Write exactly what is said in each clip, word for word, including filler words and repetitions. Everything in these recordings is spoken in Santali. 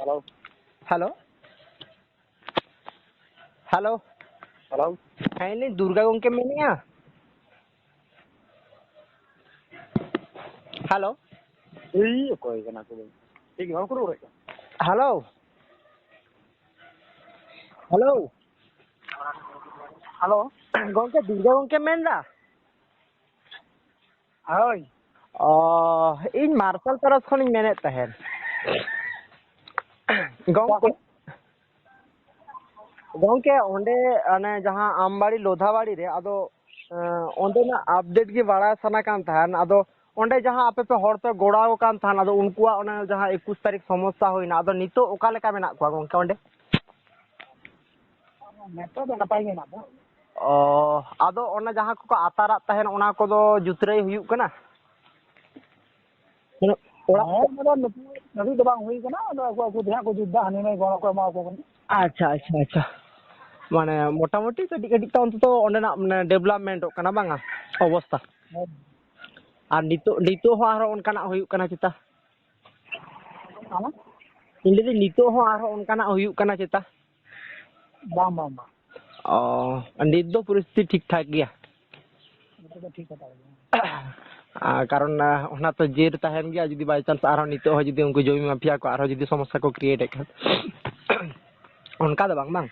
ᱦᱮᱞᱳ᱾ ᱦᱮᱞᱳ᱾ ᱦᱮᱞᱳ᱾ ᱦᱮᱸ, ᱤᱧ ᱫᱩᱨᱜᱟ ᱜᱚᱢᱠᱮ ᱢᱮᱱᱮᱜᱼᱟ? ᱦᱮᱞᱳ᱾ ᱮᱭ ᱚᱠᱚᱭ ᱠᱟᱱᱟ ᱠᱚ? ᱴᱷᱤᱠ ᱜᱮ, ᱵᱟᱝ ᱠᱚ ᱨᱚᱲᱮᱫ ᱠᱟᱱᱟ᱾ ᱦᱮᱞᱳ᱾ ᱦᱮᱞᱳ᱾ ᱦᱮᱞᱳ᱾ ᱜᱚᱢᱠᱮ, ᱫᱩᱨᱜᱟ ᱜᱚᱢᱠᱮᱢ ᱢᱮᱱᱫᱟ? ᱦᱳᱭ᱾ ᱚ, ᱤᱧ ᱢᱟᱨᱥᱟᱞ ᱛᱚᱨᱚᱯ ᱠᱷᱚᱱᱤᱧ ᱢᱮᱱᱮᱫ ᱛᱟᱦᱮᱸᱫ᱾ ᱜᱚᱢᱠᱮ, ᱜᱚᱢᱠᱮ, ᱚᱸᱰᱮ ᱚᱱᱮ ᱡᱟᱦᱟᱸ ᱟᱢᱵᱟᱲᱤ ᱞᱳᱫᱷᱟᱵᱟᱲᱤ ᱨᱮ, ᱟᱫᱚ, ᱮᱸ, ᱚᱸᱰᱮᱱᱟᱜ ᱟᱯᱰᱮᱴ ᱜᱮ ᱵᱟᱲᱟᱭ ᱥᱟᱱᱟ ᱠᱟᱱ ᱛᱟᱦᱮᱸᱫ᱾ ᱟᱫᱚ ᱚᱸᱰᱮ ᱡᱟᱦᱟᱸ ᱟᱯᱮ ᱯᱮ ᱦᱚᱲ ᱯᱮ ᱜᱚᱲᱟᱣ ᱠᱟᱱ ᱛᱟᱦᱮᱸᱫ, ᱟᱫᱚ ᱩᱱᱠᱩᱣᱟᱜ ᱚᱱᱮ ᱡᱟᱦᱟᱸ ᱮᱠᱩᱥ ᱛᱟᱹᱨᱤᱠᱷ ᱥᱚᱢᱚᱥᱥᱟ ᱦᱩᱭᱱᱟ, ᱟᱫᱚ ᱱᱤᱛᱚᱜ ᱚᱠᱟ ᱞᱮᱠᱟ ᱢᱮᱱᱟᱜ ᱠᱚᱣᱟ ᱜᱚᱢᱠᱮ ᱚᱸᱰᱮ? ᱱᱤᱛᱚᱜ ᱫᱚ ᱱᱟᱯᱟᱭ ᱜᱮ ᱢᱮᱱᱟᱜ ᱠᱚᱣᱟ᱾ ᱚ, ᱟᱫᱚ ᱚᱱᱟ ᱡᱟᱦᱟᱸ ᱠᱚᱠᱚ ᱟᱛᱟᱨᱟᱜ ᱛᱟᱦᱮᱱ, ᱚᱱᱟ ᱠᱚᱫᱚ ᱡᱩᱛᱨᱟᱹᱭ ᱦᱩᱭᱩᱜ ᱠᱟᱱᱟ? ᱢᱟᱱᱮ ᱚᱲᱟᱜ ᱦᱮᱸ, ᱚᱱᱟ ᱫᱚ ᱱᱤᱛᱚᱜ ᱫᱷᱟᱹᱵᱤᱡ ᱫᱚ ᱵᱟᱝ ᱦᱩᱭ ᱠᱟᱱᱟ᱾ ᱟᱫᱚ ᱟᱠᱚ, ᱟᱠᱚ ᱛᱮ ᱦᱟᱸᱜ ᱠᱚ ᱡᱩᱛ ᱫᱟ, ᱦᱟᱹᱱᱤ ᱱᱟᱹᱭ ᱜᱚᱲᱚ ᱠᱚ ᱮᱢᱟ ᱠᱚ ᱠᱟᱱᱟ᱾ ᱟᱪᱪᱷᱟ, ᱟᱪᱪᱷᱟ, ᱟᱪᱪᱷᱟ᱾ ᱢᱟᱱᱮ ᱢᱚᱴᱟᱢᱩᱴᱤ ᱠᱟᱹᱴᱤᱡ ᱠᱟᱹᱴᱤᱡ ᱛᱮ ᱚᱱᱛᱚᱛᱚ ᱚᱸᱰᱮᱱᱟᱜ, ᱢᱟᱱᱮ, ᱰᱮᱵᱷᱞᱚᱯᱢᱮᱱᱴᱚᱜ ᱠᱟᱱᱟ ᱵᱟᱝᱟ ᱚᱵᱚᱥᱛᱟ? ᱦᱮᱸ᱾ ᱟᱨ ᱱᱤᱛᱚᱜ, ᱱᱤᱛᱚᱜ ᱦᱚᱸ ᱟᱨᱦᱚᱸ ᱚᱱᱠᱟᱱᱟᱜ ᱦᱩᱭᱩᱜ ᱠᱟᱱᱟ ᱪᱮᱛᱟ? ᱦᱮᱸ? ᱤᱧ ᱞᱟᱹᱭᱫᱟᱹᱧ, ᱱᱤᱛᱚᱜ ᱦᱚᱸ ᱟᱨᱦᱚᱸ ᱚᱱᱠᱟᱱᱟᱜ ᱦᱩᱭᱩᱜ ᱠᱟᱱᱟ ᱪᱮᱛᱟ? ᱵᱟᱝ, ᱵᱟᱝ, ᱵᱟᱝ᱾ ᱚ, ᱱᱤᱛ ᱫᱚ ᱯᱚᱨᱤᱥᱛᱷᱤᱛᱤ ᱴᱷᱤᱠ ᱴᱷᱟᱠ ᱜᱮᱭᱟ? ᱱᱤᱛᱚᱜ ᱫᱚ ᱴᱷᱤᱠ ᱦᱟᱛᱟᱲ ᱜᱮᱭᱟ᱾ ᱟᱨ ᱠᱟᱨᱚᱱ, ᱟᱸ, ᱚᱱᱟ ᱛᱚ ᱡᱮᱨ ᱛᱟᱦᱮᱱ ᱜᱮᱭᱟ, ᱡᱩᱫᱤ by chance ᱟᱨᱦᱚᱸ ᱱᱤᱛᱚᱜ ᱦᱚᱸ ᱡᱩᱫᱤ ᱩᱱᱠᱩ ᱡᱚᱢᱤ ᱢᱟᱯᱷᱤᱭᱟ ᱠᱚ ᱟᱨᱦᱚᱸ ᱡᱩᱫᱤ ᱥᱚᱢᱚᱥᱥᱟ ᱠᱚ create ᱮᱫ ᱠᱷᱟᱱ᱾ ᱚᱱᱠᱟ ᱫᱚ ᱵᱟᱝ, ᱵᱟᱝ?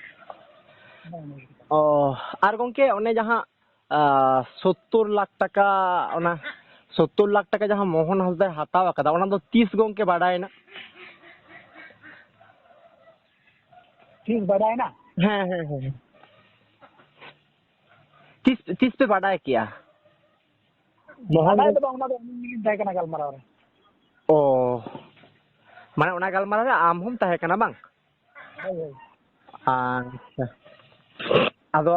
ᱵᱟᱝ, ᱵᱟᱝ᱾ ᱚ, ᱟᱨ ᱜᱚᱢᱠᱮ, ᱚᱱᱮ ᱡᱟᱦᱟᱸ, ᱟᱸ, ᱥᱳᱛᱛᱳᱨ ᱞᱟᱠᱷ ᱴᱟᱠᱟ, ᱚᱱᱟ ᱥᱳᱛᱛᱳᱨ ᱞᱟᱠᱷ ᱴᱟᱠᱟ ᱡᱟᱦᱟᱸ ᱢᱳᱦᱚᱱ ᱦᱟᱸᱥᱫᱟᱭ ᱦᱟᱛᱟᱣ ᱟᱠᱟᱫᱟ, ᱚᱱᱟ ᱫᱚ ᱛᱤᱥ ᱜᱚᱢᱠᱮ ᱵᱟᱰᱟᱭᱮᱱᱟ? ᱛᱤᱥ ᱵᱟᱰᱟᱭᱮᱱᱟ? ᱦᱮᱸ, ᱦᱮᱸ, ᱦᱮᱸ᱾ ᱛᱤᱥ, ᱛᱤᱥ ᱯᱮ ᱵᱟᱰᱟᱭ ᱠᱮᱜᱼᱟ? ᱢᱳᱦᱚᱱ ᱵᱟᱰᱟᱭ ᱫᱚ ᱫᱚ ᱵᱟᱝ, ᱚᱱᱟ ᱫᱚ ᱤᱧ ᱜᱤᱧ ᱛᱟᱦᱮᱸ ᱠᱟᱱᱟ ᱜᱟᱞᱢᱟᱨᱟᱣ ᱨᱮ᱾ ᱚ, ᱢᱟᱱᱮ ᱚᱱᱟ ᱜᱟᱞᱢᱟᱨᱟᱣ ᱨᱮ ᱟᱢ ᱦᱚᱸᱢ ᱛᱟᱦᱮᱸ ᱠᱟᱱᱟ ᱵᱟᱝ? ᱦᱳᱭ, ᱦᱳᱭ᱾ ᱟᱪᱪᱷᱟ᱾ ᱟᱫᱚ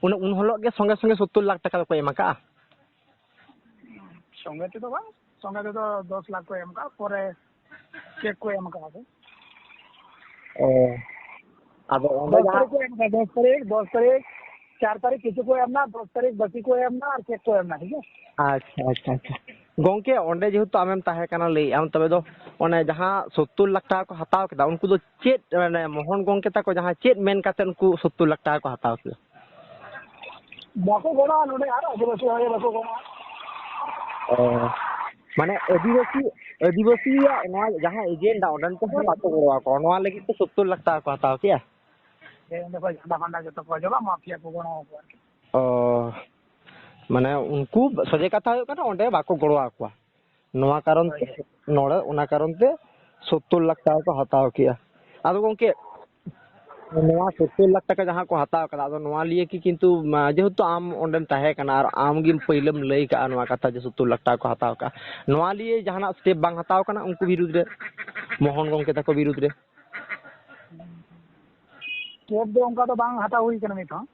ᱩᱱ, ᱩᱱ ᱦᱤᱞᱳᱜ ᱜᱮ ᱥᱚᱸᱜᱮ ᱥᱚᱸᱜᱮ ᱥᱳᱛᱛᱳᱨ ᱞᱟᱠᱷ ᱴᱟᱠᱟ ᱫᱚᱠᱚ ᱮᱢ ᱟᱠᱟᱜᱼᱟ? ᱥᱚᱸᱜᱮ ᱛᱮᱫᱚ ᱵᱟᱝ, ᱥᱚᱸᱜᱮ ᱛᱮᱫᱚ ᱫᱚᱥ ᱞᱟᱠᱷ ᱠᱚ ᱮᱢ ᱟᱠᱟᱫᱼᱟ, ᱯᱚᱨᱮ ᱪᱮᱠ ᱠᱚ ᱮᱢ ᱟᱠᱟᱫᱼᱟ ᱠᱚ᱾ ᱚ, ᱟᱫᱚ ᱚᱸᱰᱮ ᱫᱚᱥ ᱡᱟᱦᱟᱸ ᱛᱟᱹᱨᱤᱠᱷ ᱠᱚ ᱮᱢ ᱟᱠᱟᱫᱼᱟ, ᱫᱚᱥ ᱛᱟᱹᱨᱤᱠᱷ, ᱫᱚᱥ ᱛᱟᱹᱨᱤᱠᱷ, ᱪᱟᱨ ᱛᱟᱹᱨᱤᱠᱷ ᱠᱤᱪᱷᱩ ᱠᱚ ᱮᱢ ᱮᱱᱟ, ᱫᱚᱥ ᱛᱟᱹᱨᱤᱠᱷ ᱵᱟᱹᱠᱤ ᱠᱚ ᱮᱢ ᱮᱱᱟ ᱟᱨ ᱪᱮᱠ ᱠᱚ ᱮᱢ ᱮᱱᱟ, ᱴᱷᱤᱠ ᱜᱮᱭᱟ? ᱟᱪᱪᱷᱟ, ᱟᱪᱪᱷᱟ, ᱟᱪᱪᱷᱟ᱾ ᱜᱚᱝᱠᱮ, ᱚᱸᱰᱮ ᱡᱮᱦᱮᱛᱩ ᱟᱢᱮᱢ ᱛᱟᱦᱮᱸ ᱠᱟᱱᱟ, ᱞᱟᱹᱭᱮᱫ ᱟᱢ, ᱛᱚᱵᱮ ᱫᱚ ᱚᱱᱮ ᱡᱟᱦᱟᱸ ᱥᱚᱛᱛᱚᱨ ᱞᱟᱠᱷ ᱴᱟᱠᱟ ᱠᱚ ᱦᱟᱛᱟᱣ ᱠᱮᱫᱟ, ᱩᱱᱠᱩ ᱫᱚ ᱪᱮᱫ, ᱢᱟᱱᱮ, ᱢᱳᱦᱚᱱ ᱜᱚᱝᱠᱮ ᱛᱟᱠᱚ ᱡᱟᱦᱟᱸ ᱪᱮᱫ ᱢᱮᱱ ᱠᱟᱛᱮ ᱩᱱᱠᱩ ᱥᱚᱛᱛᱚᱨ ᱞᱟᱠᱷ ᱴᱟᱠᱟ ᱠᱚ ᱦᱟᱛᱟᱣ ᱠᱮᱫᱟ? ᱵᱟᱠᱚ ᱜᱚᱲᱚᱜᱼᱟ ᱱᱚᱰᱮ, ᱟᱨ ᱟᱹᱫᱤᱵᱟᱹᱥᱤ ᱦᱚᱲ ᱵᱟᱠᱚ ᱜᱚᱲᱚᱜᱼᱟ᱾ ᱚ, ᱢᱟᱱᱮ, ᱟᱹᱫᱤᱵᱟᱹᱥᱤ, ᱟᱹᱫᱤᱵᱟᱹᱥᱤᱭᱟᱜ ᱱᱚᱣᱟ ᱡᱟᱦᱟᱸ ᱮᱡᱮᱱᱰᱟ, ᱚᱸᱰᱮᱱ ᱠᱚ ᱦᱚᱲ ᱵᱟᱠᱚ ᱜᱚᱲᱚ ᱟᱠᱚᱣᱟ, ᱱᱚᱣᱟ ᱞᱟᱹᱜᱤᱫ ᱛᱮ ᱥᱚᱛᱛᱚᱨ ᱞᱟᱠᱷ ᱴᱟᱠᱟ ᱠᱚ ᱦᱟᱛᱟᱣ ᱠᱮᱜᱼᱟ? ᱦᱮᱸ, ᱚᱸᱰᱮ ᱠᱷᱚᱱ ᱡᱷᱟᱱᱰᱟ ᱯᱷᱟᱱᱰᱟ ᱡᱚᱛᱚ ᱠᱚ ᱚᱪᱚᱜᱟ, ᱢᱟᱯᱷᱤᱭᱟ ᱠᱚ ᱜᱚᱲᱚ ᱟᱠᱚᱣᱟ ᱟᱨᱠᱤ᱾ ᱚ, ᱢᱟᱱᱮ, ᱩᱱᱠᱩ ᱥᱚᱡᱷᱮ ᱠᱟᱛᱷᱟ ᱦᱩᱭᱩᱜ ᱠᱟᱱᱟ, ᱚᱸᱰᱮ ᱵᱟᱠᱚ ᱜᱚᱲᱚ ᱟᱠᱚᱣᱟ᱾ ᱱᱚᱣᱟ ᱠᱟᱨᱚᱱ ᱛᱮ, ᱦᱳᱭ᱾ ᱱᱚᱰᱮ ᱚᱱᱟ ᱠᱟᱨᱚᱱ ᱛᱮ ᱥᱚᱛᱛᱚᱨ ᱞᱟᱠᱷ ᱴᱟᱠᱟ ᱠᱚ ᱦᱟᱛᱟᱣ ᱠᱮᱜᱼᱟ᱾ ᱟᱫᱚ ᱜᱚᱝᱠᱮ, ᱱᱚᱣᱟ ᱥᱚᱛᱛᱚᱨ ᱞᱟᱠᱷ ᱴᱟᱠᱟ ᱡᱟᱦᱟᱸ ᱠᱚ ᱦᱟᱛᱟᱣ ᱠᱟᱫᱟ, ᱟᱫᱚ ᱱᱚᱣᱟ ᱞᱤᱭᱮ ᱠᱤ ᱠᱤᱱᱛᱩ, ᱢᱟ, ᱡᱮᱦᱮᱛᱩ ᱟᱢ ᱚᱸᱰᱮᱢ ᱛᱟᱦᱮᱸ ᱠᱟᱱᱟ ᱟᱨ ᱟᱢ ᱜᱮᱢ ᱯᱟᱹᱭᱞᱟᱹᱢ ᱞᱟᱹᱭ ᱠᱟᱜᱼᱟ ᱱᱚᱣᱟ ᱠᱟᱛᱷᱟ ᱡᱮ ᱥᱚᱛᱛᱚᱨ ᱞᱟᱠᱷ ᱴᱟᱠᱟ ᱠᱚ ᱦᱟᱛᱟᱣ ᱠᱟᱜᱼᱟ, ᱱᱚᱣᱟ ᱞᱤᱭᱮ ᱡᱟᱦᱟᱱᱟᱜ ᱥᱴᱮᱯ ᱵᱟᱝ ᱦᱟᱛᱟᱣ ᱠᱟᱱᱟ ᱩᱱᱠᱩ ᱵᱤᱨᱩᱫᱽ ᱨᱮ, ᱢᱳᱦᱚᱱ ᱜᱚᱝᱠᱮ ᱛᱟᱠᱚ ᱵᱤᱨᱩᱫᱽ ᱨᱮ? ᱥᱴᱮᱯ ᱫᱚ ᱚᱱᱠᱟ ᱫᱚ ᱵᱟᱝ ᱦᱟᱛᱟᱣ ᱦᱩᱭ ᱠᱟᱱᱟ ᱱᱤᱛ ᱦᱚᱸ᱾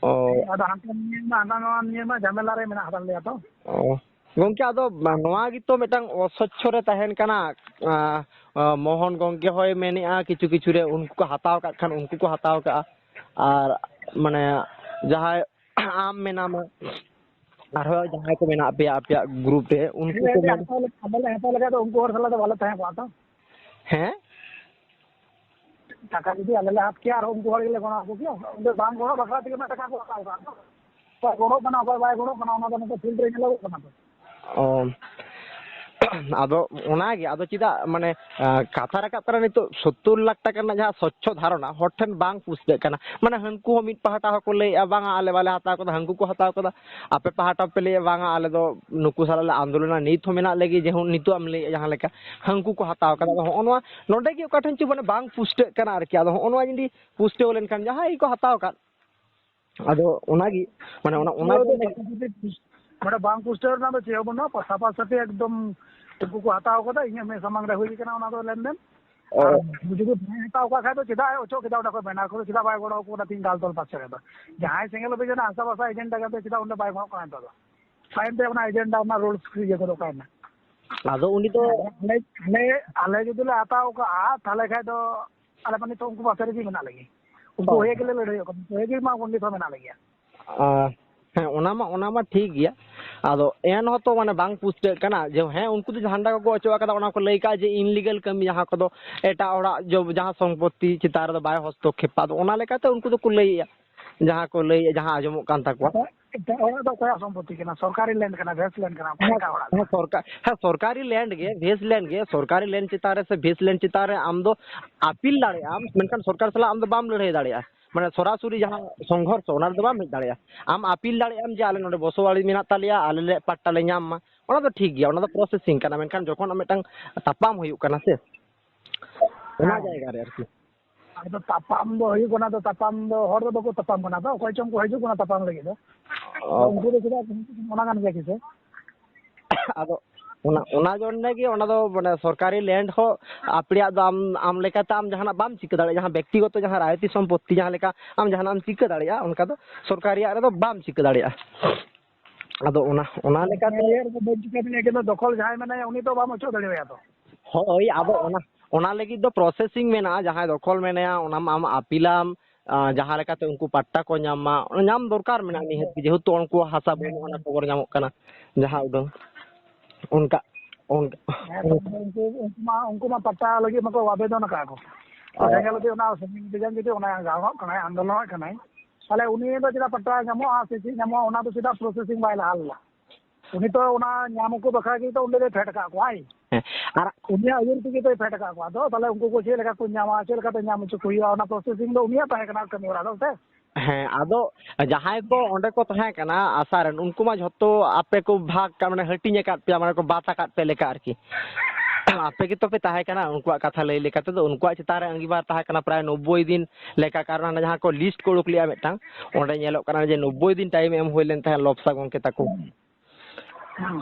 ᱚ᱾ ᱟᱫᱚ ᱦᱟᱱᱛᱮ ᱱᱤᱭᱟᱹ ᱢᱟ, ᱦᱟᱱᱟ ᱱᱚᱣᱟ ᱱᱤᱭᱟᱹ ᱢᱟ ᱡᱷᱟᱢᱮᱞᱟ ᱨᱮ ᱢᱮᱱᱟᱜ ᱦᱟᱛᱟᱲ ᱞᱮᱭᱟ ᱛᱚ᱾ ᱚ᱾ ᱜᱚᱝᱠᱮ, ᱟᱫᱚ ᱱᱚᱣᱟ ᱜᱮᱛᱚ ᱢᱤᱫᱴᱟᱝ ᱚᱥᱚᱪᱪᱷᱚ ᱨᱮ ᱛᱟᱦᱮᱱ ᱠᱟᱱᱟ᱾ ᱟ, ᱟ, ᱢᱳᱦᱚᱱ ᱜᱚᱝᱠᱮ ᱦᱚᱸᱭ ᱢᱮᱱᱮᱜᱼᱟ ᱠᱤᱪᱷᱩ ᱠᱤᱪᱷᱩ ᱨᱮ ᱩᱱᱠᱩ ᱠᱚ ᱦᱟᱛᱟᱣ ᱠᱟᱜ ᱠᱷᱟᱱ ᱩᱱᱠᱩ ᱠᱚ ᱦᱟᱛᱟᱣ ᱠᱟᱜᱼᱟ᱾ ᱟᱨ ᱢᱟᱱᱮ ᱡᱟᱦᱟᱸᱭ ᱟᱢ ᱢᱮᱱᱟᱢᱟ, ᱟᱨᱦᱚᱸ ᱡᱟᱦᱟᱸᱭ ᱠᱚ ᱢᱮᱱᱟᱜ ᱯᱮᱭᱟ ᱟᱯᱮᱭᱟᱜ ᱜᱨᱩᱯ ᱨᱮ, ᱩᱱᱠᱩ ᱦᱮᱸ, ᱠᱚ ᱟᱞᱮ ᱢᱮᱱ ᱦᱟᱛᱟᱣ ᱞᱮᱠᱷᱟᱱ, ᱟᱞᱮ ᱦᱟᱛᱟᱣ ᱞᱮᱠᱷᱟᱱ ᱫᱚ ᱩᱱᱠᱩ ᱦᱚᱲ ᱥᱟᱞᱟᱜ ᱫᱚ ᱵᱟᱞᱮ ᱛᱟᱦᱮᱸ ᱠᱚᱜᱼᱟ ᱛᱚ᱾ ᱦᱮᱸ? ᱴᱟᱠᱟ ᱡᱩᱫᱤ ᱟᱞᱮ ᱞᱮ ᱦᱟᱛ ᱠᱮᱭᱟ ᱟᱨ ᱩᱱᱠᱩ ᱦᱚᱲ ᱜᱮᱞᱮ ᱜᱚᱲᱚ ᱟᱠᱚ ᱠᱮᱭᱟ, ᱚᱸᱰᱮ ᱵᱟᱝ ᱜᱚᱲᱚ ᱵᱟᱠᱷᱨᱟ ᱛᱮᱜᱮ ᱢᱟ ᱴᱟᱠᱟ ᱠᱚ ᱦᱟᱛᱟᱣ ᱠᱟᱜᱼᱟ ᱛᱚ᱾ ᱚᱠᱚᱭ ᱜᱚᱲᱚᱜ ᱠᱟᱱᱟ, ᱚᱠᱚᱭ ᱵᱟᱭ ᱜᱚᱲᱚᱜ ᱠᱟᱱᱟ, ᱚᱱᱟ ᱫᱚ ᱱᱤᱛᱚᱜ ᱯᱷᱤᱞᱰ ᱨᱮ ᱧᱮᱞᱚᱜᱚᱜ ᱠᱟᱱᱟ ᱛᱚ᱾ ᱚ᱾ ᱟᱫᱚ ᱚᱱᱟᱜᱮ, ᱟᱫᱚ ᱪᱮᱫᱟᱜ, ᱢᱟᱱᱮ, ᱟ, ᱠᱟᱛᱷᱟ ᱨᱟᱠᱟᱵ ᱠᱟᱱᱟ ᱱᱤᱛᱚᱜ ᱥᱚᱛᱛᱚᱨ ᱞᱟᱠᱷ ᱴᱟᱠᱟ ᱨᱮᱱᱟᱜ ᱡᱟᱦᱟᱸ ᱥᱚᱪᱪᱷᱚ ᱫᱷᱟᱨᱚᱱᱟ ᱦᱚᱲ ᱴᱷᱮᱱ ᱵᱟᱝ ᱯᱩᱥᱴᱟᱹᱜ ᱠᱟᱱᱟ᱾ ᱢᱟᱱᱮ, ᱦᱟᱹᱱᱠᱩ ᱦᱚᱸ ᱢᱤᱫ ᱯᱟᱦᱴᱟ ᱦᱚᱸᱠᱚ ᱞᱟᱹᱭᱮᱜᱼᱟ, "ᱵᱟᱝᱟ, ᱟᱞᱮ ᱵᱟᱞᱮ ᱦᱟᱛᱟᱣ ᱠᱟᱫᱟ, ᱦᱟᱹᱱᱠᱩ ᱠᱚ ᱦᱟᱛᱟᱣ ᱠᱟᱫᱟ᱾" ᱟᱯᱮ ᱯᱟᱦᱴᱟ ᱯᱮ ᱞᱟᱹᱭᱮᱜᱼᱟ, "ᱵᱟᱝᱟ, ᱟᱞᱮ ᱫᱚ ᱱᱩᱠᱩ ᱥᱟᱞᱟᱜ ᱞᱮ ᱟᱱᱫᱳᱞᱚᱱᱟ, ᱱᱤᱛ ᱦᱚᱸ ᱢᱮᱱᱟᱜ ᱞᱮᱜᱮ, ᱡᱮ ᱱᱤᱛᱚᱜ ᱮᱢ ᱞᱟᱹᱭᱮᱜᱼᱟ ᱡᱟᱦᱟᱸ ᱞᱮᱠᱟ, ᱦᱟᱹᱱᱠᱩ ᱠᱚ ᱦᱟᱛᱟᱣ ᱠᱟᱫᱟ᱾" ᱟᱫᱚ ᱦᱚᱸᱜᱼᱚ ᱱᱚᱣᱟ ᱱᱚᱰᱮ ᱜᱮ ᱚᱠᱟ ᱴᱷᱮᱱ ᱪᱚ, ᱢᱟᱱᱮ, ᱵᱟᱝ ᱯᱩᱥᱴᱟᱹᱜ ᱠᱟᱱᱟ ᱟᱨᱠᱤ᱾ ᱟᱫᱚ ᱦᱚᱸᱜᱼᱚ ᱱᱚᱣᱟ ᱡᱩᱫᱤ ᱯᱩᱥᱴᱟᱹᱣ ᱞᱮᱱᱠᱷᱟᱱ, ᱡᱟᱦᱟᱸᱭ ᱜᱮᱠᱚ ᱦᱟᱛᱟᱣ ᱠᱟᱫ, ᱟᱫᱚ ᱚᱱᱟᱜᱮ, ᱢᱟᱱᱮ, ᱚᱱᱟ, ᱚᱱᱟ ᱱᱚᱣᱟ ᱫᱚ ᱫᱚ ᱱᱚᱰᱮ ᱵᱟᱝ ᱯᱩᱥᱴᱟᱹᱣ ᱨᱮᱱᱟᱜ ᱫᱚ ᱪᱮᱫ ᱦᱚᱸ ᱵᱟᱹᱱᱩᱜᱼᱟ, ᱥᱟᱯᱷᱟ ᱥᱟᱹᱯᱷᱤ ᱮᱠᱫᱚᱢ ᱩᱱᱠᱩ ᱠᱚ ᱦᱟᱛᱟᱣ ᱠᱟᱫᱟ, ᱤᱧᱟᱹᱜ ᱢᱮᱫ ᱥᱟᱢᱟᱝ ᱨᱮ ᱦᱩᱭ ᱠᱟᱱᱟ ᱚᱱᱟ ᱫᱚ ᱞᱮᱱᱫᱮᱱ᱾ ᱚ᱾ ᱟᱨ ᱡᱩᱫᱤ ᱵᱟᱭ ᱦᱟᱛᱟᱣ ᱠᱟᱜ ᱠᱷᱟᱡ ᱫᱚ ᱪᱮᱫᱟᱜ ᱮ ᱚᱪᱚᱜ ᱠᱮᱫᱟ ᱚᱸᱰᱮ ᱠᱷᱚᱱ ᱵᱮᱱᱟᱨ ᱠᱚᱫᱚ, ᱪᱮᱫᱟᱜ ᱵᱟᱭ ᱜᱚᱲᱚ ᱟᱠᱚ ᱠᱟᱱᱟ ᱛᱤᱦᱤᱧ ᱜᱟᱞᱛᱚᱞ ᱯᱟᱥᱮ ᱨᱮᱫᱚ? ᱡᱟᱦᱟᱸᱭ ᱥᱮᱸᱜᱮᱞ ᱚᱵᱷᱤᱡᱟᱱ ᱟᱥᱟ ᱵᱷᱟᱥᱟ ᱮᱡᱮᱱᱰᱟ ᱠᱟᱛᱮ ᱪᱮᱫᱟᱜ ᱚᱸᱰᱮ ᱵᱟᱭ ᱜᱚᱲᱚᱜ ᱠᱟᱱᱟ ᱱᱤᱛᱚᱜ ᱫᱚ? ᱛᱟᱭᱚᱢ ᱛᱮ ᱚᱱᱟ ᱮᱡᱮᱱᱰᱟ, ᱚᱱᱟ ᱨᱩᱞᱥ ᱤᱭᱟᱹ ᱠᱚᱫᱚ ᱚᱠᱟᱭᱮᱱᱟ? ᱟᱫᱚ ᱩᱱᱤ ᱫᱚ ᱟᱞᱮ, ᱟᱞᱮ, ᱟᱞᱮ ᱡᱩᱫᱤ ᱞᱮ ᱦᱟᱛᱟᱣ ᱠᱟᱜᱼᱟ, ᱛᱟᱦᱞᱮ ᱠᱷᱟᱡ ᱫᱚ ᱟᱞᱮ ᱢᱟ ᱱᱤᱛᱚᱜ ᱩᱱᱠᱩ ᱯᱟᱥᱮ ᱨᱮᱜᱮ ᱢᱮᱱᱟᱜ ᱞᱮᱜᱮ᱾ ᱩᱱᱠᱩ ᱦᱳᱭ᱾ ᱦᱚᱭᱮ ᱜᱮᱞᱮ ᱞᱟᱹᱲᱦᱟᱹᱭᱚᱜ ᱠᱟᱱᱟ, ᱩᱱᱠᱩ ᱦᱚᱭᱮ ᱜᱮ ᱢᱟ ᱯᱚᱱᱰᱤᱛ ᱦᱚᱸ ᱢᱮᱱᱟᱜ ᱞᱮᱜᱮᱭᱟ᱾ ᱟᱸ, ᱦᱮᱸ, ᱚᱱᱟ ᱢᱟ, ᱚᱱᱟ ᱢᱟ ᱴᱷᱤᱠ ᱜᱮᱭᱟ᱾ ᱟᱫᱚ ᱮᱱ ᱦᱚᱸᱛᱚ ᱢᱟᱱᱮ ᱵᱟᱝ ᱯᱩᱥᱴᱟᱹᱜ ᱠᱟᱱᱟ ᱡᱮ ᱦᱮᱸ, ᱩᱱᱠᱩ ᱫᱚ ᱡᱷᱟᱱᱰᱟ ᱠᱚᱠᱚ ᱚᱪᱚᱜ ᱟᱠᱟᱫᱟ, ᱚᱱᱟ ᱠᱚ ᱞᱟᱹᱭ ᱠᱟᱜᱼᱟ ᱡᱮ ᱤᱱᱞᱤᱜᱟᱞ ᱠᱟᱹᱢᱤ, ᱡᱟᱦᱟᱸ ᱠᱚᱫᱚ ᱮᱴᱟᱜ ᱦᱚᱲᱟᱜ ᱡᱚ-, ᱡᱟᱦᱟᱸ ᱥᱚᱢᱯᱚᱛᱛᱤ ᱪᱮᱛᱟᱱ ᱨᱮᱫᱚ ᱵᱟᱭ ᱦᱚᱥᱛᱚᱠᱠᱷᱮᱯᱟ᱾ ᱟᱫᱚ ᱚᱱᱟ ᱞᱮᱠᱟᱛᱮ ᱩᱱᱠᱩ ᱫᱚᱠᱚ ᱞᱟᱹᱭᱮᱜᱼᱟ, ᱡᱟᱦᱟᱸ ᱠᱚ ᱞᱟᱹᱭᱮᱜᱼᱟ, ᱡᱟᱦᱟᱸ ᱟᱸᱡᱚᱢᱚᱜ ᱠᱟᱱ ᱛᱟᱠᱚᱣᱟ᱾ ᱮᱴᱟᱜ ᱦᱚᱲᱟᱜ ᱫᱚ ᱚᱠᱚᱭᱟᱜ ᱥᱚᱢᱯᱚᱛᱛᱤ ᱠᱟᱱᱟ? ᱥᱚᱨᱠᱟᱨᱤ ᱞᱮᱱᱰ ᱠᱟᱱᱟ, ᱵᱷᱮᱥ ᱞᱮᱱᱰ ᱠᱟᱱᱟ, ᱚᱠᱚᱭ ᱮᱴᱟᱜ ᱦᱚᱲᱟᱜ ᱦᱮᱸ, ᱠᱟᱱᱟ? ᱥᱚᱨᱠᱟᱨ, ᱦᱮᱸ, ᱥᱚᱨᱠᱟᱨᱤ ᱞᱮᱱᱰ ᱜᱮ, ᱵᱷᱮᱥ ᱞᱮᱱᱰ ᱜᱮ, ᱥᱚᱨᱠᱟᱨᱤ ᱞᱮᱱᱰ ᱪᱮᱛᱟᱱ ᱨᱮ ᱥᱮ ᱵᱷᱮᱥ ᱞᱮᱱᱰ ᱪᱮᱛᱟᱱ ᱨᱮ ᱟᱢ ᱫᱚ ᱟᱯᱤᱞ ᱫᱟᱲᱮᱭᱟᱜ ᱟᱢ, ᱢᱮᱱᱠᱷᱟᱱ ᱥᱚᱨᱠᱟᱨ ᱥᱟᱞᱟᱜ ᱟᱢ ᱫᱚ ᱵᱟᱢ ᱞᱟᱹᱲᱦᱟᱹᱭ ᱫᱟᱲᱮᱭᱟᱜᱼᱟ᱾ ᱢᱟᱱᱮ ᱥᱚᱨᱟᱥᱚᱨᱤ ᱡᱟᱦᱟᱸ ᱥᱚᱝᱜᱷᱚᱨᱥᱚ, ᱚᱱᱟ ᱨᱮᱫᱚ ᱵᱟᱢ ᱦᱮᱡ ᱫᱟᱲᱮᱭᱟᱜᱼᱟ᱾ ᱟᱢ ᱟᱯᱤᱞ ᱫᱟᱲᱮᱭᱟᱜ ᱟᱢ ᱡᱮ ᱟᱞᱮ ᱱᱚᱰᱮ ᱵᱚᱥᱚᱵᱟᱲᱤ ᱢᱮᱱᱟᱜ ᱛᱟᱞᱮᱭᱟ, ᱟᱞᱮ ᱞᱮ ᱯᱟᱴᱴᱟ ᱞᱮ ᱧᱟᱢ ᱢᱟ, ᱚᱱᱟ ᱫᱚ ᱴᱷᱤᱠ ᱜᱮᱭᱟ, ᱚᱱᱟ ᱫᱚ ᱯᱨᱚᱥᱮᱥᱤᱝ ᱠᱟᱱᱟ᱾ ᱢᱮᱱᱠᱷᱟᱱ ᱡᱚᱠᱷᱚᱱ ᱟᱢ ᱢᱤᱫᱴᱟᱝ ᱛᱟᱯᱟᱢ ᱦᱩᱭᱩᱜ ᱠᱟᱱᱟ ᱥᱮ, ᱚᱱᱟ ᱦᱮᱸ᱾ ᱡᱟᱭᱜᱟ ᱨᱮ ᱟᱨᱠᱤ᱾ ᱟᱫᱚ ᱛᱟᱯᱟᱢ ᱫᱚ ᱦᱩᱭᱩᱜ ᱠᱟᱱᱟ, ᱫᱚ ᱛᱟᱯᱟᱢ ᱫᱚ ᱦᱚᱲ ᱫᱚ ᱵᱟᱠᱚ ᱛᱟᱯᱟᱢ ᱠᱟᱱᱟ, ᱛᱚ ᱚᱠᱚᱭ ᱪᱚᱝ ᱠᱚ ᱦᱤᱡᱩᱜ ᱠᱟᱱᱟ ᱛᱟᱯᱟᱢ ᱞᱟᱹᱜᱤᱫ ᱫᱚ᱾ ᱛᱚ ᱚ, ᱩᱱᱠᱩ ᱫᱚ ᱪᱮᱫᱟᱜ ᱠᱚ ᱦᱤᱡᱩᱜ ᱠᱟᱱᱟ, ᱚᱱᱟ ᱠᱟᱱ ᱜᱮᱭᱟ ᱠᱤ ᱥᱮ? ᱟᱫᱚ ᱚᱱᱟ, ᱚᱱᱟ ᱡᱚᱱᱱᱮ ᱜᱮ ᱚᱱᱟ ᱫᱚ ᱢᱟᱱᱮ ᱥᱚᱨᱠᱟᱨᱤ ᱞᱮᱱᱰ ᱦᱚᱸ ᱟᱯᱲᱮᱭᱟᱜ ᱫᱚ ᱟᱢ, ᱟᱢ ᱞᱮᱠᱟᱛᱮ ᱟᱢ ᱡᱟᱦᱟᱱᱟᱜ ᱵᱟᱢ ᱪᱤᱠᱟᱹ ᱫᱟᱲᱮᱭᱟᱜᱼᱟ᱾ ᱡᱟᱦᱟᱸ ᱵᱮᱠᱛᱤᱜᱚᱛᱚ ᱡᱟᱦᱟᱸ ᱨᱟᱭᱚᱛᱤ ᱥᱚᱢᱯᱚᱛᱛᱤ ᱡᱟᱦᱟᱸ ᱞᱮᱠᱟ ᱟᱢ ᱡᱟᱦᱟᱱᱟᱜ ᱮᱢ ᱪᱤᱠᱟᱹ ᱫᱟᱲᱮᱭᱟᱜᱼᱟ, ᱚᱱᱠᱟ ᱫᱚ ᱥᱚᱨᱠᱟᱨᱤᱭᱟᱜ ᱨᱮᱫᱚ ᱵᱟᱢ ᱪᱤᱠᱟᱹ ᱫᱟᱲᱮᱭᱟᱜᱼᱟ᱾ ᱟᱫᱚ ᱚᱱᱟ, ᱚᱱᱟ ᱞᱮᱠᱟᱛᱮ ᱤᱭᱟᱹ ᱨᱮᱫᱚ ᱵᱟᱹᱧ ᱪᱤᱠᱟᱹ ᱫᱟᱲᱮᱭᱟᱜᱼᱟ, ᱠᱤᱱᱛᱩ ᱫᱚᱠᱷᱚᱞ ᱡᱟᱦᱟᱸᱭ ᱢᱮᱱᱟᱭᱟ ᱩᱱᱤ ᱫᱚ ᱵᱟᱢ ᱚᱪᱚᱜ ᱫᱟᱲᱮᱣᱟᱭᱟ ᱛᱚ᱾ ᱦᱳᱭ, ᱟᱫᱚ ᱚᱱᱟ, ᱚᱱᱟ ᱞᱟᱹᱜᱤᱫ ᱫᱚ ᱯᱨᱚᱥᱮᱥᱤᱝ ᱢᱮᱱᱟᱜᱼᱟ᱾ ᱡᱟᱦᱟᱸᱭ ᱫᱚᱠᱷᱚᱞ ᱢᱮᱱᱟᱭᱟ, ᱚᱱᱟ ᱢᱟ ᱟᱢ ᱟᱯᱤᱞᱟᱢ, ᱟᱸ, ᱡᱟᱦᱟᱸ ᱞᱮᱠᱟᱛᱮ ᱩᱱᱠᱩ ᱯᱟᱴᱴᱟ ᱠᱚ ᱧᱟᱢ ᱢᱟ, ᱚᱱᱟ ᱧᱟᱢ ᱫᱚᱨᱠᱟᱨ ᱢᱮᱱᱟᱜᱼᱟ ᱱᱤᱦᱟᱹᱛ ᱜᱮ, ᱡᱮᱦᱮᱛᱩ ᱩᱱᱠᱩᱣᱟᱜ ᱦᱟᱥᱟ ᱵᱟᱹᱱᱩᱜᱼᱟ, ᱚᱱᱟ ᱠᱷᱚᱵᱚᱨ ᱧᱟᱢᱚᱜ ᱠᱟᱱᱟ ᱡᱟᱦᱟᱸ ᱩᱰᱟᱹᱝ᱾ ᱚᱱᱠᱟ, ᱚᱱᱠᱟ ᱦᱮᱸ, ᱛᱟᱦᱞᱮ ᱩᱱᱠᱩ, ᱩᱱᱠᱩ ᱢᱟ, ᱩᱱᱠᱩ ᱢᱟ ᱯᱟᱴᱴᱟ ᱞᱟᱹᱜᱤᱫ ᱢᱟᱠᱚ ᱟᱵᱮᱫᱚᱱ ᱟᱠᱟᱫ ᱠᱚ᱾ ᱛᱚ ᱚ᱾ ᱡᱟᱸᱜᱟ ᱞᱟᱹᱜᱤᱫ ᱚᱱᱟ ᱥᱮᱸᱜᱮᱞ ᱡᱩᱫᱤ ᱚᱱᱟ ᱜᱟᱞᱢᱟᱨᱟᱜ ᱠᱟᱱᱟᱭ, ᱟᱱᱫᱳᱞᱚᱱᱮᱫ ᱠᱟᱱᱟᱭ, ᱛᱟᱦᱞᱮ ᱩᱱᱤ ᱫᱚ ᱪᱮᱫᱟᱜ ᱯᱟᱴᱴᱟ ᱧᱟᱢᱚᱜᱼᱟ ᱥᱮ ᱪᱮᱫ ᱧᱟᱢᱚᱜᱼᱟ, ᱚᱱᱟ ᱫᱚ ᱪᱮᱫᱟᱜ ᱯᱨᱚᱥᱮᱥᱤᱝ ᱵᱟᱭ ᱞᱟᱦᱟ ᱞᱮᱫᱟ? ᱩᱱᱤ ᱛᱚ ᱚᱱᱟ ᱧᱟᱢ ᱠᱚ ᱵᱟᱠᱷᱨᱟ ᱜᱮ ᱛᱚ ᱚᱸᱰᱮ ᱫᱚᱭ ᱯᱷᱮᱰ ᱟᱠᱟᱫ ᱠᱚᱣᱟᱭ᱾ ᱦᱮᱸ, ᱟᱨ ᱩᱱᱤᱭᱟᱜ ᱩᱭᱦᱟᱹᱨ ᱛᱮᱜᱮ ᱛᱚᱭ ᱯᱷᱮᱰ ᱟᱠᱟᱫ ᱠᱚᱣᱟ᱾ ᱟᱫᱚ ᱛᱟᱦᱞᱮ ᱩᱱᱠᱩ ᱠᱚ ᱪᱮᱫ ᱞᱮᱠᱟ ᱠᱚ ᱧᱟᱢᱟ, ᱪᱮᱫ ᱞᱮᱠᱟᱛᱮ ᱧᱟᱢ ᱦᱚᱪᱚ ᱠᱚ ᱦᱩᱭᱩᱜᱼᱟ, ᱚᱱᱟ ᱯᱨᱚᱥᱮᱥᱤᱝ ᱫᱚ ᱩᱱᱤᱭᱟᱜ ᱛᱟᱦᱮᱸ ᱠᱟᱱᱟ ᱠᱟᱹᱢᱤ ᱦᱚᱨᱟ ᱫᱚ, ᱥᱮ? ᱦᱮᱸ, ᱟᱫᱚ ᱡᱟᱦᱟᱸᱭ ᱠᱚ ᱚᱸᱰᱮ ᱠᱚ ᱛᱟᱦᱮᱸ ᱠᱟᱱᱟ ᱟᱥᱟ ᱨᱮᱱ, ᱩᱱᱠᱩ ᱢᱟ ᱡᱷᱚᱛᱚ ᱟᱯᱮ ᱠᱚ ᱵᱷᱟᱜᱽ ᱠᱟᱜ, ᱢᱟᱱᱮ ᱦᱟᱹᱴᱤᱧ ᱟᱠᱟᱫ ᱯᱮᱭᱟ, ᱢᱟᱱᱮ ᱠᱚ ᱵᱟᱫ ᱟᱠᱟᱫ ᱯᱮ ᱞᱮᱠᱟ ᱟᱨᱠᱤ᱾ ᱟᱯᱮ ᱜᱮᱛᱚ ᱯᱮ ᱛᱟᱦᱮᱸ ᱠᱟᱱᱟ, ᱩᱱᱠᱩᱣᱟᱜ ᱠᱟᱛᱷᱟ ᱞᱟᱹᱭ ᱞᱮᱠᱟ ᱛᱮᱫᱚ ᱩᱱᱠᱩᱣᱟᱜ ᱪᱮᱛᱟᱱ ᱨᱮ ᱟᱸᱜᱤᱵᱷᱟᱨ ᱛᱟᱦᱮᱸ ᱠᱟᱱᱟ ᱯᱨᱟᱭ ᱱᱚᱵᱵᱳᱭ ᱫᱤᱱ ᱞᱮᱠᱟ, ᱠᱟᱨᱚᱱ ᱦᱟᱱᱮ ᱡᱟᱦᱟᱸ ᱠᱚ ᱞᱤᱥᱴ ᱠᱚ ᱩᱰᱩᱠ ᱞᱮᱜᱼᱟ ᱢᱤᱫᱴᱟᱝ, ᱚᱸᱰᱮ ᱧᱮᱞᱚᱜ ᱠᱟᱱᱟ ᱡᱮ ᱱᱚᱵᱵᱳᱭ ᱫᱤᱱ ᱴᱟᱭᱤᱢ ᱮᱢ ᱦᱩᱭ ᱞᱮᱱ ᱛᱟᱦᱮᱸᱫ ᱞᱚᱵᱥᱟ ᱜᱚᱢᱠᱮ ᱛᱟᱠᱚ᱾ ᱦᱮᱸ᱾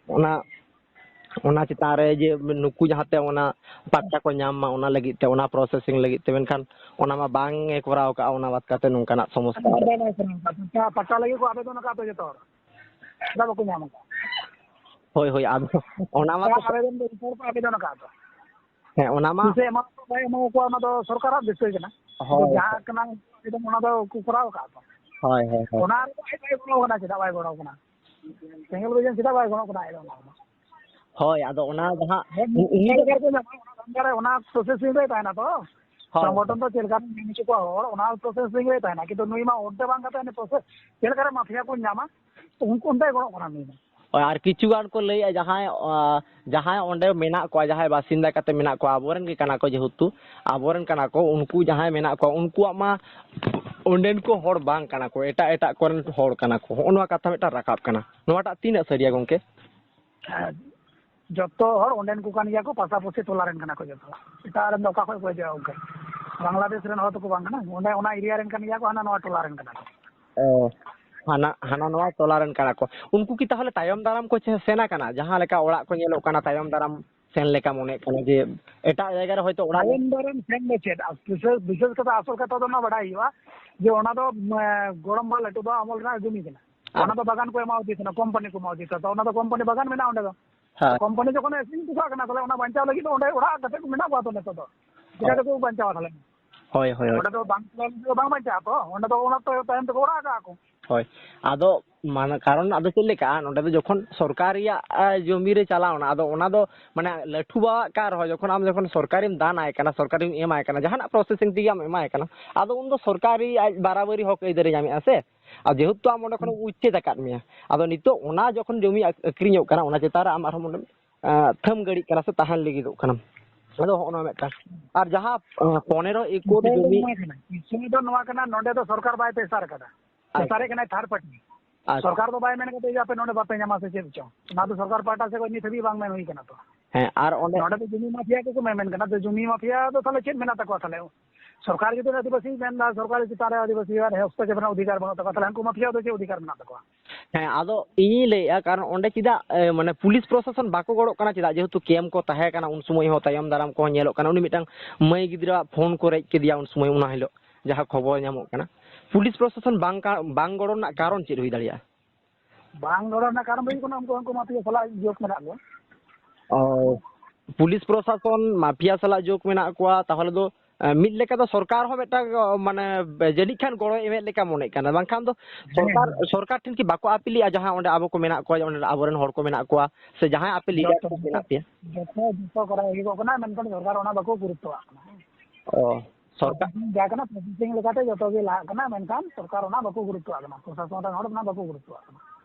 ᱚᱱᱟ, ᱚᱱᱟ ᱪᱮᱛᱟᱱ ᱨᱮ ᱡᱮ ᱱᱩᱠᱩ ᱡᱟᱦᱟᱸᱛᱮ ᱚᱱᱟ ᱯᱟᱴᱴᱟ ᱠᱚ ᱧᱟᱢ ᱢᱟ, ᱚᱱᱟ ᱞᱟᱹᱜᱤᱫ ᱛᱮ, ᱚᱱᱟ ᱯᱨᱚᱥᱮᱥᱤᱝ ᱞᱟᱹᱜᱤᱫ ᱛᱮ, ᱢᱮᱱᱠᱷᱟᱱ ᱚᱱᱟ ᱢᱟ ᱵᱟᱝ ᱮ ᱠᱚᱨᱟᱣ ᱠᱟᱜᱼᱟ᱾ ᱚᱱᱟ ᱵᱟᱫ ᱠᱟᱛᱮ ᱱᱚᱝᱠᱟᱱᱟᱜ ᱥᱚᱢᱚᱥᱥᱟ᱾ ᱯᱟᱴᱴᱟ ᱞᱟᱹᱜᱤᱫ ᱠᱚ ᱟᱵᱮᱫᱚᱱ ᱟᱠᱟᱫ ᱫᱚ ᱡᱚᱛᱚ ᱦᱚᱲ, ᱪᱮᱫᱟᱜ ᱵᱟᱠᱚ ᱧᱟᱢ ᱟᱠᱟᱫ? ᱦᱳᱭ, ᱦᱳᱭ, ᱟᱫᱚ ᱚᱱᱟ ᱢᱟ ᱛᱚ ᱟᱵᱮᱫᱚᱱ ᱫᱚ ᱡᱚᱛᱚ ᱦᱚᱲ ᱠᱚ ᱟᱵᱮᱫᱚᱱ ᱟᱠᱟᱫ ᱫᱚ᱾ ᱦᱮᱸ, ᱚᱱᱟ ᱢᱟ ᱛᱤᱥᱮ ᱮᱢᱟ ᱠᱚᱣᱟ ᱵᱟᱭ ᱮᱢᱟ ᱠᱚᱣᱟ, ᱚᱱᱟ ᱫᱚ ᱥᱚᱨᱠᱟᱨᱟᱜ ᱵᱤᱥᱚᱭ ᱠᱟᱱᱟ᱾ ᱦᱳᱭ᱾ ᱡᱟᱦᱟᱸ ᱠᱟᱱᱟ ᱟᱵᱮᱫᱚᱱ, ᱚᱱᱟ ᱫᱚ ᱠᱚ ᱠᱚᱨᱟᱣ ᱟᱠᱟᱫ ᱫᱚ᱾ ᱦᱳᱭ, ᱦᱳᱭ, ᱦᱳᱭ᱾ ᱚᱱᱟ ᱨᱮᱫᱚ ᱟᱡ ᱵᱟᱭ ᱜᱚᱲᱚ ᱠᱟᱱᱟ, ᱪᱮᱫᱟᱜ ᱵᱟᱭ ᱜᱚᱲᱚ ᱠᱟᱱᱟ? ᱥᱮᱸᱜᱮᱞ ᱵᱷᱟᱹᱡᱟᱹ ᱪᱮᱫᱟᱜ ᱵᱟᱭ ᱜᱚᱲᱚ ᱠᱟᱱᱟ ᱟᱡ ᱫᱚ ᱚᱱᱟ ᱨᱮᱫᱚ? ᱦᱳᱭ, ᱟᱫᱚ ᱚᱱᱟ ᱡᱟᱦᱟᱸ ᱦᱮᱸ, ᱩᱱᱤ ᱚᱱᱟ ᱫᱚ ᱨᱮᱜᱮ ᱚᱱᱟ ᱫᱷᱟᱨᱮ ᱚᱱᱟ processing ᱨᱮ ᱛᱟᱦᱮᱱᱟ ᱛᱚ᱾ ᱦᱳᱭ᱾ ᱥᱚᱝᱜᱚᱴᱷᱚᱱ ᱫᱚ ᱪᱮᱫ ᱞᱮᱠᱟ ᱨᱮ ᱧᱟᱢ ᱦᱚᱪᱚ ᱠᱚᱣᱟ ᱦᱚᱲ, ᱚᱱᱟ processing ᱨᱮ ᱛᱟᱦᱮᱱᱟ᱾ ᱠᱤᱱᱛᱩ ᱱᱩᱭ ᱢᱟ ᱚᱸᱰᱮ ᱵᱟᱝ ᱠᱟᱛᱮ ᱩᱱᱤ process ᱪᱮᱫ ᱞᱮᱠᱟ ᱨᱮ ᱢᱟᱯᱷᱤᱭᱟ ᱠᱚ ᱧᱟᱢᱟ, ᱩᱱᱠᱩ ᱚᱱᱛᱮ ᱜᱚᱲᱚᱜ ᱠᱟᱱᱟ ᱱᱩᱭ ᱢᱟ᱾ ᱦᱳᱭ, ᱟᱨ ᱠᱤᱪᱷᱩ ᱜᱟᱱ ᱠᱚ ᱞᱟᱹᱭᱮᱫᱼᱟ, ᱡᱟᱦᱟᱸᱭ, ᱟᱸ, ᱡᱟᱦᱟᱸᱭ ᱚᱸᱰᱮ ᱢᱮᱱᱟᱜ ᱠᱚᱣᱟ, ᱡᱟᱦᱟᱸᱭ ᱵᱟᱥᱤᱱᱫᱟ ᱠᱟᱛᱮ ᱢᱮᱱᱟᱜ ᱠᱚᱣᱟ, ᱟᱵᱚᱨᱮᱱ ᱜᱮ ᱠᱟᱱᱟ ᱠᱚ, ᱡᱮᱦᱮᱛᱩ ᱟᱵᱚᱨᱮᱱ ᱠᱟᱱᱟ ᱠᱚ, ᱩᱱᱠᱩ ᱡᱟᱦᱟᱸᱭ ᱢᱮᱱᱟᱜ ᱠᱚᱣᱟ, ᱩᱱᱠᱩᱣᱟᱜ ᱢᱟ ᱚᱸᱰᱮᱱ ᱠᱚ ᱦᱚᱲ ᱵᱟᱝ ᱠᱟᱱᱟ ᱠᱚ, ᱮᱴᱟᱜ ᱮᱴᱟᱜ ᱠᱚᱨᱮᱱ ᱦᱚᱲ ᱠᱟᱱᱟ ᱠᱚ᱾ ᱦᱚᱸᱜᱼᱚ ᱱᱚᱣᱟ ᱠᱟᱛᱷᱟ ᱢᱤᱫᱴᱟᱝ ᱨᱟᱠᱟᱵ ᱠᱟᱱᱟ, ᱱᱚᱣᱟᱴᱟᱜ ᱛᱤᱱᱟᱹᱜ ᱥᱟᱹᱨᱤᱭᱟ ᱜᱚᱢᱠᱮ? ᱦᱮᱸ, ᱡᱚᱛᱚ ᱦᱚᱲ ᱚᱸᱰᱮᱱ ᱠᱚ ᱠᱟᱱ ᱜᱮᱭᱟ ᱠᱚ, ᱯᱟᱥᱟᱯᱟᱥᱤ ᱴᱚᱞᱟ ᱨᱮᱱ ᱠᱟᱱᱟ ᱠᱚ ᱡᱚᱛᱚ᱾ ᱮᱴᱟᱜ ᱨᱮᱱ ᱫᱚ ᱚᱠᱟ ᱠᱷᱚᱡ ᱠᱚ ᱦᱤᱡᱩᱜᱼᱟ ᱜᱚᱢᱠᱮ? ᱵᱟᱝᱞᱟᱫᱮᱥ ᱨᱮᱱ ᱦᱚᱲ ᱫᱚᱠᱚ ᱵᱟᱝ ᱠᱟᱱᱟ, ᱚᱸᱰᱮ ᱚᱱᱟ area ᱨᱮᱱ ᱠᱟᱱ ᱜᱮᱭᱟ ᱠᱚ, ᱦᱟᱱᱟ ᱱᱚᱣᱟ ᱴᱚᱞᱟ ᱨᱮᱱ ᱠᱟᱱᱟ ᱠᱚ᱾ ᱚ, ᱦᱟᱱᱟ, ᱦᱟᱱᱟ ᱱᱚᱣᱟ ᱴᱚᱞᱟ ᱨᱮᱱ ᱠᱟᱱᱟ ᱠᱚ᱾ ᱩᱱᱠᱩ ᱠᱤ ᱛᱟᱦᱚᱞᱮ ᱛᱟᱭᱚᱢ ᱫᱟᱨᱟᱢ ᱠᱚ ᱪᱮ-, ᱥᱮᱱ ᱟᱠᱟᱱᱟ? ᱡᱟᱦᱟᱸ ᱞᱮᱠᱟ ᱚᱲᱟᱜ ᱠᱚ ᱧᱮᱞᱚᱜ ᱠᱟᱱᱟ, ᱛᱟᱭᱚᱢ ᱫᱟᱨᱟᱢ ᱥᱮᱱ ᱞᱮᱠᱟ ᱢᱚᱱᱮᱜ ᱠᱟᱱᱟ ᱡᱮ ᱮᱴᱟᱜ ᱡᱟᱭᱜᱟ ᱨᱮ ᱦᱚᱭᱛᱳ ᱚᱲᱟᱜ ᱛᱟᱭᱚᱢ ᱫᱟᱨᱟᱢ ᱥᱮᱱ ᱫᱚ ᱪᱮᱫ? ᱟᱨ ᱵᱤᱥᱮᱥ, ᱵᱤᱥᱮᱥ ᱠᱟᱛᱮ ᱟᱥᱚᱞ ᱠᱟᱛᱷᱟ ᱫᱚ ᱚᱱᱟ ᱵᱟᱰᱟᱭ ᱦᱩᱭᱩᱜᱼᱟ ᱡᱮ ᱚᱱᱟ ᱫᱚ, ᱮ, ᱜᱚᱲᱚᱢ ᱵᱟ ᱞᱟᱹᱴᱩ ᱵᱟ ᱟᱢᱚᱞ ᱨᱮᱱᱟᱜ ᱡᱚᱢᱤ ᱠᱟᱱᱟ᱾ ᱟᱨ ᱚᱱᱟ ᱫᱚ ᱵᱟᱜᱟᱱ ᱠᱚ ᱮᱢᱟᱣᱟᱫᱮ ᱛᱟᱦᱮᱱᱟ, ᱠᱳᱢᱯᱟᱱᱤ ᱠᱚ ᱮᱢᱟᱣᱟᱫᱮ ᱛᱟᱦᱮᱱᱟ, ᱛᱚ ᱚᱱᱟ ᱫᱚ ᱠᱳᱢᱯᱟᱱᱤ ᱵᱟᱜᱟᱱ ᱢᱮᱱᱟᱜᱼᱟ ᱚᱸᱰᱮ ᱫᱚ᱾ ᱦᱮᱸ᱾ ᱠᱳᱢᱯᱟᱱᱤ ᱡᱚᱠᱷᱚᱱᱮ ᱟᱹᱠᱷᱨᱤᱧ ᱦᱚᱴᱚ ᱠᱟᱜ ᱠᱟᱱᱟ, ᱛᱟᱦᱞᱮ ᱚᱱᱟ ᱵᱟᱧᱪᱟᱣ ᱞᱟᱹᱜᱤᱫ ᱫᱚ ᱚᱸᱰᱮ ᱚᱲᱟᱜ ᱠᱟᱛᱮ ᱠᱚ ᱢᱮᱱᱟᱜ ᱠᱚᱣᱟ ᱛᱚ ᱱᱤᱛᱚᱜ ᱫᱚ᱾ ᱪᱤᱠᱟ ᱦᱳᱭ᱾ ᱠᱟᱛᱮ ᱠᱚ ᱵᱟᱧᱪᱟᱣᱟ ᱛᱟᱦᱞᱮ? ᱦᱳᱭ, ᱦᱳᱭ, ᱦᱳᱭ᱾ ᱚᱸᱰᱮ ᱫᱚ ᱵᱟᱝ ᱪᱟᱞᱟᱣ ᱞᱮᱱᱠᱷᱟᱱ ᱫᱚ ᱵᱟᱝ ᱵᱟᱧᱪᱟᱜᱼᱟ ᱛᱚ, ᱚᱸᱰᱮ ᱫᱚ ᱚᱱᱟ ᱛᱟᱭᱚᱢ ᱛᱮᱠᱚ ᱚᱲᱟᱜ ᱠᱟᱜᱼᱟ ᱠᱚ᱾ ᱦᱳᱭ, ᱟᱫᱚ ᱢᱟᱱᱮ ᱠᱟᱨᱚᱱ ᱟᱫᱚ ᱪᱮᱫ ᱞᱮᱠᱟ, ᱱᱚᱸᱰᱮ ᱫᱚ ᱡᱚᱠᱷᱚᱱ ᱥᱚᱨᱠᱟᱨ ᱨᱮᱭᱟᱜ, ᱮ, ᱡᱚᱢᱤ ᱨᱮ ᱪᱟᱞᱟᱣᱱᱟ, ᱟᱫᱚ ᱚᱱᱟ ᱫᱚ ᱢᱟᱱᱮ ᱞᱟᱹᱴᱷᱩ ᱵᱟᱣᱟᱜ ᱠᱟᱱ ᱨᱮᱦᱚᱸ, ᱡᱚᱠᱷᱚᱱ ᱟᱢ ᱡᱚᱠᱷᱚᱱ ᱥᱚᱨᱠᱟᱨᱮᱢ ᱫᱟᱱ ᱟᱭ ᱠᱟᱱᱟ, ᱥᱚᱨᱠᱟᱨᱮᱢ ᱮᱢᱟᱭ ᱠᱟᱱᱟ, ᱡᱟᱦᱟᱱᱟᱜ processing ᱛᱮᱜᱮ ᱟᱢ ᱮᱢᱟᱭ ᱠᱟᱱᱟ, ᱟᱫᱚ ᱩᱱᱫᱚ ᱥᱚᱨᱠᱟᱨᱤ ᱟᱡ ᱵᱟᱨᱟᱵᱟᱨᱤ ᱦᱚᱠ ᱟᱹᱭᱫᱟᱹᱨᱮ ᱧᱟᱢᱮᱫᱼᱟ ᱥᱮ᱾ ᱟᱨ ᱡᱮᱦᱮᱛᱩ ᱟᱢ ᱚᱸᱰᱮ ᱠᱷᱚᱱᱮᱢ ᱩᱪᱪᱷᱮᱫ ᱟᱠᱟᱫ ᱢᱮᱭᱟ, ᱟᱫᱚ ᱱᱤᱛᱚᱜ ᱚᱱᱟ ᱡᱚᱠᱷᱚᱱ ᱡᱚᱢᱤ ᱟᱹᱠ-, ᱟᱹᱠᱷᱨᱤᱧᱚᱜ ᱠᱟᱱᱟ, ᱚᱱᱟ ᱪᱮᱛᱟᱱ ᱨᱮ ᱟᱢ ᱟᱨᱦᱚᱸ ᱚᱸᱰᱮᱢ, ᱮᱸ, ᱛᱷᱟᱹᱢ ᱜᱟᱹᱲᱤᱜ ᱠᱟᱱᱟ ᱥᱮ ᱛᱟᱦᱮᱱ ᱞᱟᱹᱜᱤᱫᱚᱜ ᱠᱟᱱᱟᱢ᱾ ᱟᱫᱚ ᱦᱚᱸᱜᱼᱚ ᱱᱚᱣᱟ ᱢᱤᱫᱴᱟᱝ᱾ ᱟᱨ ᱡᱟᱦᱟᱸ, ᱮᱸ, ᱯᱚᱱᱮᱨᱚ ᱮᱠᱚᱨ ᱠᱤᱥᱟᱹᱬ ᱫᱚ ᱡᱚᱢᱤ ᱱᱚᱣᱟ ᱠᱟᱱᱟ, ᱠᱤᱥᱟᱹᱬ ᱫᱚ ᱱᱚᱣᱟ ᱠᱟᱱᱟ, ᱱᱚᱸᱰᱮ ᱫᱚ ᱥᱚᱨᱠᱟᱨ ᱵᱟᱭ ᱯᱮᱥᱟᱨ ᱠᱟᱫᱟ, ᱟᱪᱪᱷᱟ᱾ ᱯᱮᱥᱟᱨᱮ ᱠᱟᱱᱟᱭ third party᱾ ᱟᱪᱪᱷᱟ᱾ ᱥᱚᱨᱠᱟᱨ ᱫᱚ ᱵᱟᱭ ᱢᱮᱱ ᱠᱟᱫᱟ ᱡᱮ ᱟᱯᱮ ᱱᱚᱸᱰᱮ ᱵᱟᱯᱮ ᱧᱟᱢᱟ ᱥᱮ ᱪᱮᱫ ᱪᱚᱝ, ᱚᱱᱟ ᱫᱚ ᱥᱚᱨᱠᱟᱨ ᱯᱟᱦᱴᱟ ᱥᱮᱫ ᱠᱷᱚᱱ ᱱᱤᱛ ᱦᱟᱹᱵᱤᱡ ᱵᱟᱝ ᱢᱮᱱ ᱦᱩᱭ ᱠᱟᱱᱟ ᱛᱚ᱾ ᱦᱮᱸ, ᱟᱨ ᱚᱸᱰᱮ ᱱᱚᱸᱰᱮ ᱫᱚ ᱡᱚᱢᱤ ᱢᱟᱯᱷᱤᱭᱟ ᱠᱚᱠᱚ ᱢᱮᱢᱮᱱ ᱠᱟᱱᱟ, ᱛᱚ ᱡᱚᱢᱤ ᱢᱟᱯᱷᱤᱭᱟ ᱫᱚ ᱛᱟᱦᱞᱮ ᱪᱮᱫ ᱢᱮᱱᱟᱜ ᱛᱟᱠᱚᱣᱟ ᱛᱟᱦᱞᱮ? ᱥᱚᱨᱠᱟᱨ ᱡᱩᱫᱤ ᱟᱹᱫᱤᱵᱟᱹᱥᱤ ᱢᱮᱱᱫᱟ, ᱥᱚᱨᱠᱟᱨ ᱪᱮᱛᱟᱱ ᱨᱮ ᱟᱹᱫᱤᱵᱟᱹᱥᱤ ᱟᱜ ᱦᱚᱥᱛᱚᱠᱷᱮᱯ ᱨᱮᱱᱟᱜ ᱚᱫᱷᱤᱠᱟᱨ ᱵᱟᱹᱱᱩᱜ ᱛᱟᱠᱚᱣᱟ, ᱛᱟᱦᱞᱮ ᱩᱱᱠᱩ ᱢᱟᱯᱷᱤᱭᱟ ᱫᱚ ᱪᱮᱫ ᱚᱫᱷᱤᱠᱟᱨ ᱢᱮᱱᱟᱜ ᱛᱟᱠᱚᱣᱟ? ᱦᱮᱸ, ᱟᱫᱚ ᱤᱧᱤᱧ ᱞᱟᱹᱭᱮᱫᱼᱟ, ᱠᱟᱨᱚᱱ ᱚᱸᱰᱮ ᱪᱮᱫᱟᱜ, ᱮ, ᱢᱟᱱᱮ ᱯᱩᱞᱤᱥ ᱯᱨᱚᱥᱟᱥᱚᱱ ᱵᱟᱠᱚ ᱜᱚᱲᱚᱜ ᱠᱟᱱᱟ ᱪᱮᱫᱟᱜ? ᱡᱮᱦᱮᱛᱩ ᱠᱮᱢᱯ ᱠᱚ ᱛᱟᱦᱮᱸ ᱠᱟᱱᱟ ᱩᱱ ᱥᱚᱢᱚᱭ ᱦᱚᱸ, ᱛᱟᱭᱚᱢ ᱫᱟᱨᱟᱢ ᱠᱚᱦᱚᱸ ᱧᱮᱞᱚᱜ ᱠᱟᱱᱟ, ᱩᱱᱤ ᱢᱤᱫᱴᱟᱝ ᱢᱟᱹᱭ ᱜᱤᱫᱽᱨᱟᱹᱣᱟᱜ ᱯᱷᱳᱱ ᱠᱚ ᱨᱮᱡ ᱠᱮᱫᱮᱭᱟ ᱩᱱ ᱥᱚᱢᱚᱭ, ᱚᱱᱟ ᱦᱤᱞᱳᱜ ᱡᱟᱦᱟᱸ ᱠᱷᱚᱵᱚᱨ ᱧᱟᱢᱚᱜ ᱠᱟᱱᱟ᱾ ᱯᱩᱞᱤᱥ ᱯᱨᱚᱥᱟᱥᱚᱱ ᱵᱟᱝ ᱠᱟ-, ᱵᱟᱝ ᱜᱚᱲᱚ ᱨᱮᱱᱟᱜ ᱠᱟᱨᱚᱱ ᱪᱮᱫ ᱦᱩᱭ ᱫᱟᱲᱮᱭᱟᱜᱼᱟ? ᱵᱟᱝ ᱜᱚᱲᱚ ᱨᱮᱱᱟᱜ ᱠᱟᱨᱚᱱ ᱫᱚ ᱦᱩᱭᱩᱜ ᱠᱟᱱᱟ ᱩᱱᱠᱩ, ᱩᱱᱠᱩ ᱢᱟᱯᱷᱤᱭᱟ ᱥᱟᱞᱟᱜ ᱡᱳᱜᱽ ᱢᱮᱱᱟᱜ ᱠᱚᱣᱟ᱾ ᱚ, ᱯᱩᱞᱤᱥ ᱯᱨᱚᱥᱟᱥᱚᱱ ᱢᱟᱯᱷᱤᱭᱟ ᱥᱟᱞᱟᱜ ᱡᱳᱜᱽ ᱢᱮᱱᱟᱜ ᱠᱚᱣᱟ, ᱛᱟᱦᱚᱞᱮ ᱫᱚ ᱢᱤᱫ ᱞᱮᱠᱟ ᱫᱚ ᱥᱚᱨᱠᱟᱨ ᱦᱚᱸ ᱢᱤᱫᱴᱟᱝ, ᱢᱟᱱᱮ, ᱡᱟᱹᱱᱤᱡ ᱠᱷᱟᱱ ᱜᱚᱲᱚᱭ ᱮᱢᱮᱫ ᱞᱮᱠᱟ ᱢᱚᱱᱮᱜ ᱠᱟᱱᱟ, ᱵᱟᱝᱠᱷᱟᱱ ᱫᱚ ᱥᱚᱨᱠᱟᱨ, ᱦᱮᱸ᱾ ᱥᱚᱨᱠᱟᱨ ᱴᱷᱮᱱ ᱠᱤ ᱵᱟᱠᱚ ᱟᱯᱤᱞᱮᱜᱼᱟ? ᱡᱟᱦᱟᱸ ᱚᱸᱰᱮ ᱟᱵᱚ ᱠᱚ ᱢᱮᱱᱟᱜ ᱠᱚᱣᱟ, ᱚᱸᱰᱮ ᱟᱵᱚᱨᱮᱱ ᱦᱚᱲ ᱠᱚ ᱢᱮᱱᱟᱜ ᱠᱚᱣᱟ, ᱥᱮ ᱡᱟᱦᱟᱸᱭ ᱟᱯᱮ ᱞᱤᱰᱟᱨ ᱡᱚᱛᱚ, ᱠᱚ ᱢᱮᱱᱟᱜ ᱯᱮᱭᱟ? ᱡᱚᱛᱚ, ᱡᱚᱛᱚ ᱠᱚᱨᱟᱣ ᱦᱩᱭᱩᱜᱚᱜ ᱠᱟᱱᱟ, ᱢᱮᱱᱠᱷᱟᱱ ᱥᱚᱨᱠᱟᱨ ᱚᱱᱟ ᱵᱟᱠᱚ ᱜᱩᱨᱩᱛᱛᱚᱣᱟᱜ ᱠᱟᱱᱟ᱾ ᱚ, ᱥᱚᱨᱠᱟᱨ᱾ ᱡᱟ ᱠᱟᱱᱟ, ᱯᱨᱚᱥᱮᱥᱤᱝ ᱞᱮᱠᱟᱛᱮ ᱡᱚᱛᱚ ᱜᱮ ᱞᱟᱦᱟᱜ ᱠᱟᱱᱟ, ᱢᱮᱱᱠᱷᱟᱱ ᱥᱚᱨᱠᱟᱨ ᱚᱱᱟ ᱵᱟᱠᱚ ᱜᱩᱨᱩᱛᱛᱚᱣᱟᱜ ᱠᱟᱱᱟ, ᱯᱨᱚᱥᱟᱥᱚᱱ ᱨᱮᱱ ᱦᱚᱲ ᱚᱱᱟ ᱵᱟᱠᱚ ᱜᱩᱨᱩᱛᱛᱚᱣᱟᱜ ᱠᱟᱱᱟ᱾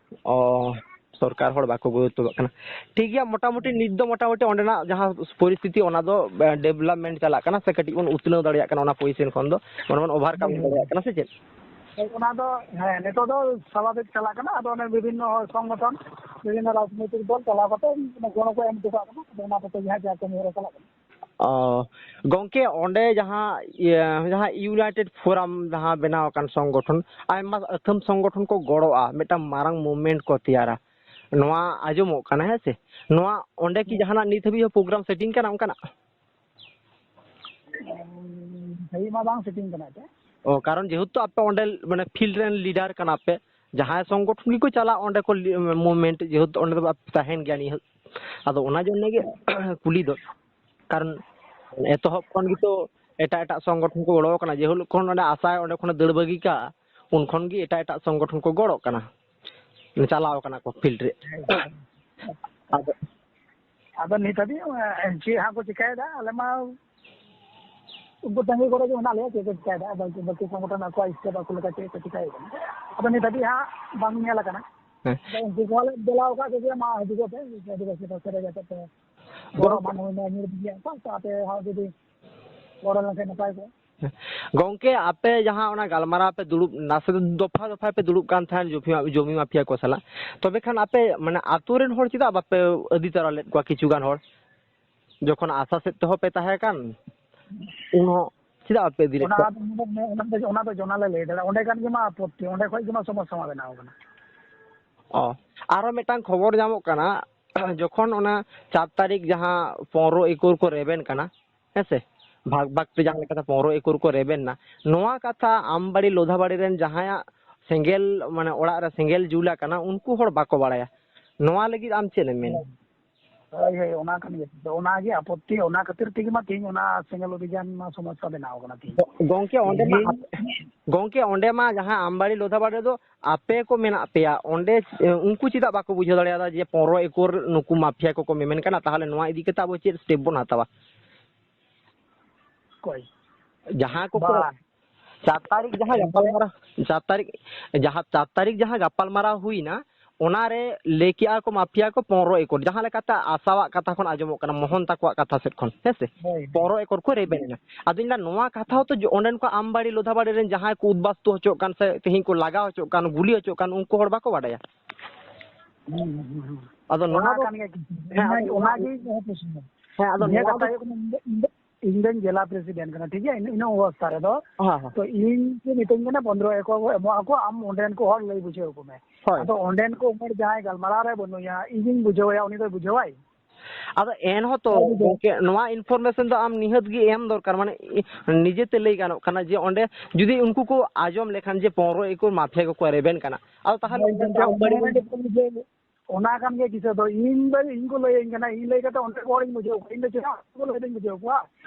ᱚ, ᱥᱚᱨᱠᱟᱨ ᱦᱚᱲ ᱵᱟᱠᱚ ᱜᱩᱨᱩᱛᱛᱚᱣᱟᱜ ᱠᱟᱱᱟ᱾ ᱴᱷᱤᱠ ᱜᱮᱭᱟ, ᱢᱚᱴᱟᱢᱩᱴᱤ ᱱᱤᱛ ᱫᱚ ᱢᱚᱴᱟᱢᱩᱴᱤ ᱚᱸᱰᱮᱱᱟᱜ ᱡᱟᱦᱟᱸ ᱯᱚᱨᱤᱥᱛᱷᱤᱛᱤ, ᱚᱱᱟ ᱫᱚ, ᱮ, ᱰᱮᱵᱷᱞᱚᱯᱢᱮᱱᱴ ᱪᱟᱞᱟᱜ ᱠᱟᱱᱟ, ᱥᱮ ᱠᱟᱹᱴᱤᱡ ᱵᱚᱱ ᱩᱛᱱᱟᱹᱣ ᱫᱟᱲᱮᱭᱟᱜ ᱠᱟᱱᱟ ᱚᱱᱟ ᱯᱚᱡᱤᱥᱚᱱ ᱠᱷᱚᱱ ᱫᱚ, ᱢᱟᱱᱮ ᱵᱚᱱ ᱳᱵᱷᱟᱨᱠᱟᱢ ᱦᱩᱸ᱾ ᱫᱟᱲᱮᱭᱟᱜ ᱠᱟᱱᱟ, ᱥᱮ ᱪᱮᱫ? ᱚᱱᱟ ᱫᱚ, ᱦᱮᱸ, ᱱᱤᱛᱚᱜ ᱫᱚ ᱥᱟᱵᱷᱟᱵᱤᱠ ᱪᱟᱞᱟᱜ ᱠᱟᱱᱟ᱾ ᱟᱫᱚ ᱚᱱᱮ ᱵᱤᱵᱷᱤᱱᱱᱚ ᱥᱚᱝᱜᱚᱴᱷᱚᱱ, ᱵᱤᱵᱷᱤᱱᱱᱚ ᱨᱟᱡᱽᱱᱳᱭᱛᱤᱠ ᱫᱚᱞ ᱪᱟᱞᱟᱣ ᱠᱟᱛᱮ ᱜᱚᱲᱚ ᱠᱚ ᱮᱢ ᱦᱚᱴᱚ ᱠᱟᱜ ᱠᱟᱱᱟ᱾ ᱟᱫᱚ ᱚᱱᱟ ᱠᱚᱛᱮ ᱜᱮ ᱦᱟᱸᱜ ᱡᱟ ᱠᱟᱹᱢᱤ ᱦᱚᱨᱟ ᱪᱟᱞᱟᱜ ᱠᱟᱱᱟ᱾ ᱚ, ᱜᱚᱝᱠᱮ, ᱚᱸᱰᱮ ᱡᱟᱦᱟᱸ, ᱤᱭᱟᱹ, ᱡᱟᱦᱟᱸ ᱤᱭᱩᱱᱟᱭᱴᱮᱰ ᱯᱷᱳᱨᱟᱢ ᱡᱟᱦᱟᱸ ᱵᱮᱱᱟᱣ ᱟᱠᱟᱱ ᱥᱚᱝᱜᱚᱴᱷᱚᱱ, ᱟᱭᱢᱟ ᱟᱹᱛᱷᱟᱹᱢ ᱥᱚᱝᱜᱚᱴᱷᱚᱱ ᱠᱚ ᱜᱚᱲᱚᱜᱼᱟ, ᱢᱤᱫᱴᱟᱝ ᱢᱟᱨᱟᱝ ᱢᱩᱵᱷᱢᱮᱱᱴ ᱠᱚ ᱛᱮᱭᱟᱨᱟ, ᱱᱚᱣᱟ ᱟᱸᱡᱚᱢᱚᱜ ᱠᱟᱱᱟ, ᱦᱮᱸ ᱥᱮ? ᱱᱚᱣᱟ ᱚᱸᱰᱮ ᱠᱤ ᱡᱟᱦᱟᱱᱟᱜ ᱱᱤᱛ ᱦᱟᱹᱵᱤᱡ ᱦᱚᱸ ᱯᱨᱳᱜᱨᱟᱢ ᱥᱮᱴᱤᱝ ᱠᱟᱱᱟ ᱚᱱᱠᱟᱱᱟᱜ? ᱫᱷᱟᱹᱵᱤᱡ ᱢᱟ ᱵᱟᱝ ᱥᱮᱴᱤᱝ ᱠᱟᱱᱟ ᱮᱱᱛᱮ᱾ ᱚ, ᱠᱟᱨᱚᱱ ᱡᱮᱦᱮᱛᱩ ᱟᱯᱮ ᱚᱸᱰᱮ, ᱢᱟᱱᱮ, ᱯᱷᱤᱞᱰ ᱨᱮᱱ ᱞᱤᱰᱟᱨ ᱠᱟᱱᱟ ᱯᱮ, ᱡᱟᱦᱟᱸᱭ ᱥᱚᱝᱜᱚᱴᱷᱚᱱ ᱜᱮᱠᱚ ᱪᱟᱞᱟᱜ, ᱚᱸᱰᱮ ᱠᱚ ᱞᱤ-, ᱢᱩᱵᱷᱢᱮᱱᱴ, ᱡᱮᱦᱮᱛᱩ ᱚᱸᱰᱮ ᱫᱚ ᱛᱟᱦᱮᱱ ᱜᱮᱭᱟ ᱱᱤᱭᱟᱹ, ᱟᱫᱚ ᱚᱱᱟ ᱡᱚᱱᱱᱮ ᱜᱮ ᱠᱩᱞᱤ ᱫᱚ, ᱠᱟᱨᱚᱱ ᱮᱛᱚᱦᱚᱵ ᱠᱷᱚᱱ ᱜᱮᱛᱚ ᱮᱴᱟᱜ ᱮᱴᱟᱜ ᱥᱚᱝᱜᱚᱴᱷᱚᱱ ᱠᱚ ᱜᱚᱲᱚ ᱠᱟᱱᱟ, ᱡᱮ ᱦᱤᱞᱳᱜ ᱠᱷᱚᱱ ᱚᱸᱰᱮ ᱟᱥᱟᱭ ᱚᱸᱰᱮ ᱠᱷᱚᱱᱮ ᱫᱟᱹᱲ ᱵᱟᱹᱜᱤ ᱠᱟᱜᱼᱟ, ᱩᱱ ᱠᱷᱚᱱ ᱜᱮ ᱮᱴᱟᱜ ᱮᱴᱟᱜ ᱥᱚᱝᱜᱚᱴᱷᱚᱱ ᱠᱚ ᱜᱚᱲᱚᱜ ᱠᱟᱱᱟ, ᱪᱟᱞᱟᱣ ᱠᱟᱱᱟ ᱠᱚ ᱯᱷᱤᱞᱰ ᱨᱮ᱾ ᱟᱫᱚ ᱟᱫᱚ ᱱᱤᱛ ᱦᱟᱹᱵᱤᱡ, ᱮ, ᱪᱮᱫ ᱦᱟᱸᱜ ᱠᱚ ᱪᱤᱠᱟᱭᱮᱫᱟ, ᱟᱞᱮ ᱢᱟ ᱩᱱᱠᱩ ᱛᱟᱺᱜᱤ ᱠᱚᱨᱮ ᱜᱮ ᱢᱮᱱᱟᱜ ᱞᱮᱭᱟ, ᱪᱮᱫ ᱠᱚ ᱪᱤᱠᱟᱭᱮᱫᱟ᱾ ᱟᱫᱚ ᱵᱟᱹᱠᱤ ᱥᱚᱝᱜᱚᱴᱷᱚᱱ ᱟᱠᱚᱣᱟᱜ ᱥᱴᱮᱯ ᱟᱠᱚ ᱞᱮᱠᱟ ᱪᱮᱫ ᱠᱚ ᱪᱤᱠᱟᱭᱮᱫ ᱠᱟᱱᱟ, ᱟᱫᱚ ᱱᱤᱛ ᱦᱟᱹᱵᱤᱡ ᱦᱟᱸᱜ ᱵᱟᱝ ᱧᱮᱞ ᱟᱠᱟᱱᱟ᱾ ᱦᱮᱸ᱾ ᱟᱫᱚ ᱩᱱᱠᱩ ᱠᱚᱦᱚᱸ ᱞᱮ ᱫᱮᱞᱟ ᱟᱠᱟᱫ ᱠᱚᱜᱮᱭᱟ, ᱢᱟ ᱦᱤᱡᱩᱜᱚᱜ ᱯᱮ, ᱟᱹᱫᱤᱵᱟᱹᱥᱤ ᱯᱟᱥᱮ ᱨᱮ ᱡᱟᱛᱮ ᱯᱮ ᱜᱚᱲᱚ ᱜᱚᱲᱚ ᱢᱟ, ᱱᱩᱭ ᱢᱟ ᱧᱤᱨ ᱜᱮᱭᱟ ᱠᱚ, ᱛᱚ ᱟᱯᱮ ᱦᱚᱸ ᱡᱩᱫᱤ ᱜᱚᱲᱚ ᱞᱮᱱᱠᱷᱟᱱ ᱱᱟᱯᱟᱭ ᱠᱚᱜᱼᱟ᱾ ᱜᱚᱝᱠᱮ, ᱟᱯᱮ ᱡᱟᱦᱟᱸ ᱚᱱᱟ ᱜᱟᱞᱢᱟᱨᱟᱣ ᱯᱮ ᱫᱩᱲᱩᱵ, ᱱᱟᱥᱮ ᱫᱚ ᱫᱚᱯᱷᱟ ᱫᱚᱯᱷᱟ ᱯᱮ ᱫᱩᱲᱩᱵ ᱠᱟᱱ ᱛᱟᱦᱮᱸᱫ ᱡᱚᱢᱤ, ᱡᱚᱢᱤ ᱢᱟᱯᱷᱤᱭᱟ ᱠᱚ ᱥᱟᱞᱟᱜ, ᱛᱚᱵᱮ ᱠᱷᱟᱱ ᱟᱯᱮ, ᱢᱟᱱᱮ, ᱟᱛᱳ ᱨᱮᱱ ᱦᱚᱲ ᱪᱮᱫᱟᱜ ᱵᱟᱯᱮ ᱤᱫᱤ ᱛᱚᱨᱟ ᱞᱮᱫ ᱠᱚᱣᱟ? ᱠᱤᱪᱷᱩ ᱜᱟᱱ ᱦᱚᱲ ᱡᱚᱠᱷᱚᱱ ᱟᱥᱟ ᱥᱮᱫ ᱛᱮᱦᱚᱸ ᱯᱮ ᱛᱟᱦᱮᱸ ᱠᱟᱱ, ᱩᱱᱦᱚᱸ ᱪᱮᱫᱟᱜ ᱵᱟᱯᱮ ᱤᱫᱤ ᱞᱮᱫ ᱚᱱᱟ ᱠᱚᱣᱟ? ᱫᱚ, ᱚᱱᱟ ᱫᱚ, ᱚᱱᱟ ᱫᱚ ᱡᱚᱱᱟ ᱞᱮ ᱞᱟᱹᱭ ᱫᱟᱲᱮᱭᱟᱜᱼᱟ, ᱚᱸᱰᱮ ᱠᱷᱟᱱ ᱜᱮ ᱢᱟ ᱟᱯᱚᱛᱛᱤ, ᱚᱸᱰᱮ ᱠᱷᱚᱡ ᱜᱮ ᱢᱟ ᱥᱚᱢᱚᱥᱥᱟ ᱢᱟ ᱵᱮᱱᱟᱣ ᱠᱟᱱᱟ᱾ ᱚ, ᱟᱨᱚ ᱢᱤᱫᱴᱟᱝ ᱠᱷᱚᱵᱚᱨ ᱧᱟᱢᱚᱜ ᱠᱟᱱᱟ, ᱡᱚᱠᱷᱚᱱ ᱚᱱᱟ ᱪᱟᱨ ᱛᱟᱹᱨᱤᱠᱷ ᱡᱟᱦᱟᱸ ᱯᱚᱱᱨᱚ ᱮᱠᱚᱨ ᱠᱚ ᱨᱮᱵᱮᱱ ᱠᱟᱱᱟ, ᱦᱮᱸ ᱥᱮ, ᱵᱷᱟᱜᱽ ᱵᱷᱟᱜᱽ ᱛᱮ ᱡᱟᱦᱟᱸ ᱞᱮᱠᱟᱛᱮ ᱯᱚᱱᱨᱚ ᱮᱠᱚᱨ ᱠᱚ ᱨᱮᱵᱮᱱ ᱱᱟ, ᱱᱚᱣᱟ ᱠᱟᱛᱷᱟ ᱟᱢᱵᱟᱲᱤ ᱞᱳᱫᱷᱟᱵᱟᱲᱤ ᱨᱮᱱ ᱡᱟᱦᱟᱸᱭᱟᱜ ᱥᱮᱸᱜᱮᱞ, ᱢᱟᱱᱮ, ᱚᱲᱟᱜ ᱨᱮ ᱥᱮᱸᱜᱮᱞ ᱡᱩᱞ ᱟᱠᱟᱱᱟ, ᱩᱱᱠᱩ ᱦᱚᱲ ᱵᱟᱠᱚ ᱵᱟᱲᱟᱭᱟ᱾ ᱱᱚᱣᱟ ᱞᱟᱹᱜᱤᱫ ᱟᱢ ᱪᱮᱫ ᱮᱢ ᱢᱮᱱᱟ? ᱦᱳᱭ, ᱦᱳᱭ, ᱚᱱᱟ ᱠᱟᱱ ᱜᱮᱭᱟ᱾ ᱛᱚ, ᱚᱱᱟᱜᱮ ᱟᱯᱚᱛᱛᱤ, ᱚᱱᱟ ᱠᱷᱟᱹᱛᱤᱨ ᱛᱮᱜᱮ ᱢᱟ ᱛᱮᱦᱮᱧ ᱚᱱᱟ ᱥᱮᱸᱜᱮᱞ ᱚᱵᱷᱤᱡᱟᱱ ᱢᱟ ᱥᱚᱢᱚᱥᱥᱟ ᱵᱮᱱᱟᱣ ᱠᱟᱱᱟ ᱛᱮᱦᱮᱧ᱾ ᱜᱚ-, ᱜᱚᱝᱠᱮ, ᱚᱸᱰᱮ ᱢᱟ ᱛᱮᱦᱮᱧ ᱟᱯ-, ᱜᱚᱝᱠᱮ, ᱚᱸᱰᱮ ᱢᱟ ᱡᱟᱦᱟᱸ ᱟᱢᱵᱟᱲᱤ ᱞᱳᱫᱷᱟᱵᱟᱲᱤ ᱨᱮᱫᱚ ᱟᱯᱮ ᱠᱚ ᱢᱮᱱᱟᱜ ᱯᱮᱭᱟ, ᱚᱸᱰᱮ, ᱮ, ᱩᱱᱠᱩ ᱪᱮᱫᱟᱜ ᱵᱟᱠᱚ ᱵᱩᱡᱷᱟᱹᱣ ᱫᱟᱲᱮᱭᱟᱫᱟ ᱡᱮ ᱯᱚᱱᱨᱚ ᱮᱠᱚᱨ ᱱᱩᱠᱩ ᱢᱟᱯᱷᱤᱭᱟ ᱠᱚᱠᱚ ᱢᱮᱢᱮᱱ ᱠᱟᱱᱟ, ᱛᱟᱦᱚᱞᱮ ᱱᱚᱣᱟ ᱤᱫᱤ ᱠᱟᱛᱮ ᱟᱵᱚ ᱪᱮᱫ step ᱵᱚᱱ ᱦᱟᱛᱟᱣᱟ? ᱚᱠᱚᱭ? ᱡᱟᱦᱟᱸ ᱠᱚᱠᱚ ᱵᱟ᱾ ᱪᱟᱨ ᱛᱟᱹᱨᱤᱠᱷ ᱡᱟᱦᱟᱸ ᱜᱟᱯᱟᱞᱢᱟᱨᱟᱣ, ᱪᱟᱨ ᱛᱟᱹᱨᱤᱠᱷ, ᱡᱟᱦᱟᱸ ᱪᱟᱨ ᱛᱟᱹᱨᱤᱠᱷ ᱡᱟᱦᱟᱸ ᱜᱟᱯᱟᱞᱢᱟᱨᱟᱣ ᱦᱩᱭᱱᱟ, ᱚᱱᱟᱨᱮ ᱞᱟᱹᱭ ᱠᱮᱜᱼᱟ ᱠᱚ ᱢᱟᱯᱷᱤᱭᱟ ᱠᱚ ᱯᱚᱱᱨᱚ ᱮᱠᱚᱨ, ᱡᱟᱦᱟᱸ ᱞᱮᱠᱟᱛᱮ ᱟᱥᱟᱣᱟᱜ ᱠᱟᱛᱷᱟ ᱠᱷᱚᱱ ᱟᱸᱡᱚᱢᱚᱜ ᱠᱟᱱᱟ, ᱢᱳᱦᱚᱱ ᱛᱟᱠᱚᱣᱟᱜ ᱠᱟᱛᱷᱟ ᱥᱮᱫ ᱠᱷᱚᱱ, ᱦᱮᱸ ᱥᱮ? ᱦᱳᱭ, ᱦᱳᱭ᱾ ᱯᱚᱱᱨᱚ ᱮᱠᱚᱨ ᱠᱚ ᱨᱮᱵᱮᱱ ᱮᱱᱟ᱾ ᱟᱫᱚ ᱤᱧ ᱞᱟᱹᱭᱫᱟ, ᱱᱚᱣᱟ ᱠᱟᱛᱷᱟ ᱦᱚᱸᱛᱚ ᱡᱚ-, ᱚᱸᱰᱮᱱ ᱠᱚ ᱟᱢᱵᱟᱲᱤ ᱞᱳᱫᱷᱟᱵᱟᱲᱤ ᱨᱮᱱ ᱡᱟᱦᱟᱸᱭ ᱠᱚ ᱩᱫᱵᱟᱥᱛᱩ ᱦᱚᱪᱚᱜ ᱠᱟᱱ ᱥᱮ ᱛᱮᱦᱮᱧ ᱠᱚ ᱞᱟᱜᱟᱣ ᱦᱚᱪᱚᱜ ᱠᱟᱱ, ᱜᱩᱞᱤ ᱦᱚᱪᱚᱜ ᱠᱟᱱ, ᱩᱱᱠᱩ ᱦᱚᱲ ᱵᱟᱠᱚ ᱵᱟᱰᱟᱭᱟ᱾ ᱦᱩᱸ, ᱦᱩᱸ, ᱦᱩᱸ᱾ ᱟᱫᱚ ᱱᱚᱣᱟ ᱚᱱᱟ ᱫᱚ ᱠᱟᱱ ᱜᱮᱭᱟ᱾ ᱦᱮᱸ, ᱟᱫᱚ ᱤᱧᱟᱹᱜ, ᱱᱚᱣᱟ ᱚᱱᱟᱜᱮ ᱤᱧᱟᱹᱜ ᱦᱚᱸ ᱯᱨᱚᱥᱱᱚ᱾ ᱦᱮᱸ, ᱟᱫᱚ ᱤᱧᱟᱹᱜ ᱱᱚᱣᱟ ᱠᱟᱛᱷᱟ ᱫᱚ ᱦᱩᱭᱩᱜ ᱠᱟᱱᱟ, ᱤᱧ ᱫᱚ, ᱤᱧ ᱫᱚᱧ ᱡᱮᱞᱟ ᱯᱨᱮᱥᱤᱰᱮᱱᱴ ᱠᱟᱱᱟ, ᱴᱷᱤᱠ ᱜᱮᱭᱟ? ᱤᱱᱟᱹ, ᱤᱱᱟᱹ ᱚᱵᱚᱥᱛᱷᱟ ᱨᱮᱫᱚ ᱦᱮᱸ, ᱦᱮᱸ᱾ ᱛᱚ ᱤᱧ ᱠᱚ ᱢᱤᱛᱟᱹᱧ ᱠᱟᱱᱟ, ᱯᱚᱱᱨᱚ ᱮᱠᱚᱨ ᱠᱚ ᱮᱢᱚᱜ ᱟᱠᱚ, ᱟᱢ ᱚᱸᱰᱮᱱ ᱠᱚ ᱦᱚᱲ ᱞᱟᱹᱭ ᱵᱩᱡᱷᱟᱹᱣ ᱟᱠᱚ ᱢᱮ᱾ ᱦᱳᱭ᱾ ᱟᱫᱚ ᱚᱸᱰᱮᱱ ᱠᱚ ᱩᱢᱮᱨ ᱡᱟᱦᱟᱸᱭ ᱜᱟᱞᱢᱟᱨᱟᱣ ᱨᱮ ᱵᱟᱹᱱᱩᱭᱟ, ᱤᱧᱤᱧ ᱵᱩᱡᱷᱟᱹᱣᱟᱭᱟ, ᱩᱱᱤ ᱫᱚᱭ ᱵᱩᱡᱷᱟᱹᱣᱟᱭ? ᱟᱫᱚ ᱮᱱᱦᱚᱸ ᱛᱚ ᱦᱳᱭ, ᱵᱩᱡᱷᱟᱹᱣ᱾ ᱜᱚᱝᱠᱮ, ᱱᱚᱣᱟ information ᱫᱚ ᱟᱢ ᱱᱤᱦᱟᱹᱛ ᱜᱮ ᱮᱢ ᱫᱚᱨᱠᱟᱨ, ᱢᱟᱱᱮ, ᱤ-, ᱱᱤᱡᱮᱛᱮ ᱞᱟᱹᱭ ᱜᱟᱱᱚᱜ ᱠᱟᱱᱟ ᱡᱮ ᱚᱸᱰᱮ ᱡᱩᱫᱤ ᱩᱱᱠᱩ ᱠᱚ ᱟᱸᱡᱚᱢ ᱞᱮᱠᱷᱟᱱ ᱡᱮ ᱯᱚᱱᱨᱚ ᱮᱠᱚᱨ ᱢᱟᱯᱷᱤᱭᱟ ᱠᱚᱠᱚ ᱨᱮᱵᱮᱱ ᱠᱟᱱᱟ, ᱟᱫᱚ ᱛᱟᱦᱚᱞᱮ ᱦᱳᱭ, ᱚᱸᱰᱮ ᱜᱚᱝᱠᱮ, ᱟᱢ ᱵᱟᱹᱲᱤᱡ ᱚᱱᱟ ᱜᱮ ᱵᱩᱡᱷᱟᱹᱣ᱾ ᱚᱱᱟ ᱠᱟᱱ ᱜᱮ ᱠᱤᱥᱟᱹ ᱫᱚ᱾ ᱤᱧ ᱫᱚ ᱤᱧ ᱠᱚ ᱞᱟᱹᱭᱟᱹᱧ ᱠᱟᱱᱟ, ᱤᱧ ᱞᱟᱹᱭ ᱠᱟᱛᱮ ᱚᱸᱰᱮ ᱠᱚ ᱦᱚᱲᱤᱧ ᱵᱩᱡᱷᱟᱹᱣ ᱠᱚᱣᱟ, ᱤᱧ ᱫᱚ ᱪᱮᱫᱟᱜ ᱩᱱᱠᱩ ᱠᱚ ᱞᱟᱹᱭ ᱫᱚᱧ ᱵᱩᱡᱷᱟᱹᱣ ᱠᱚᱣᱟ?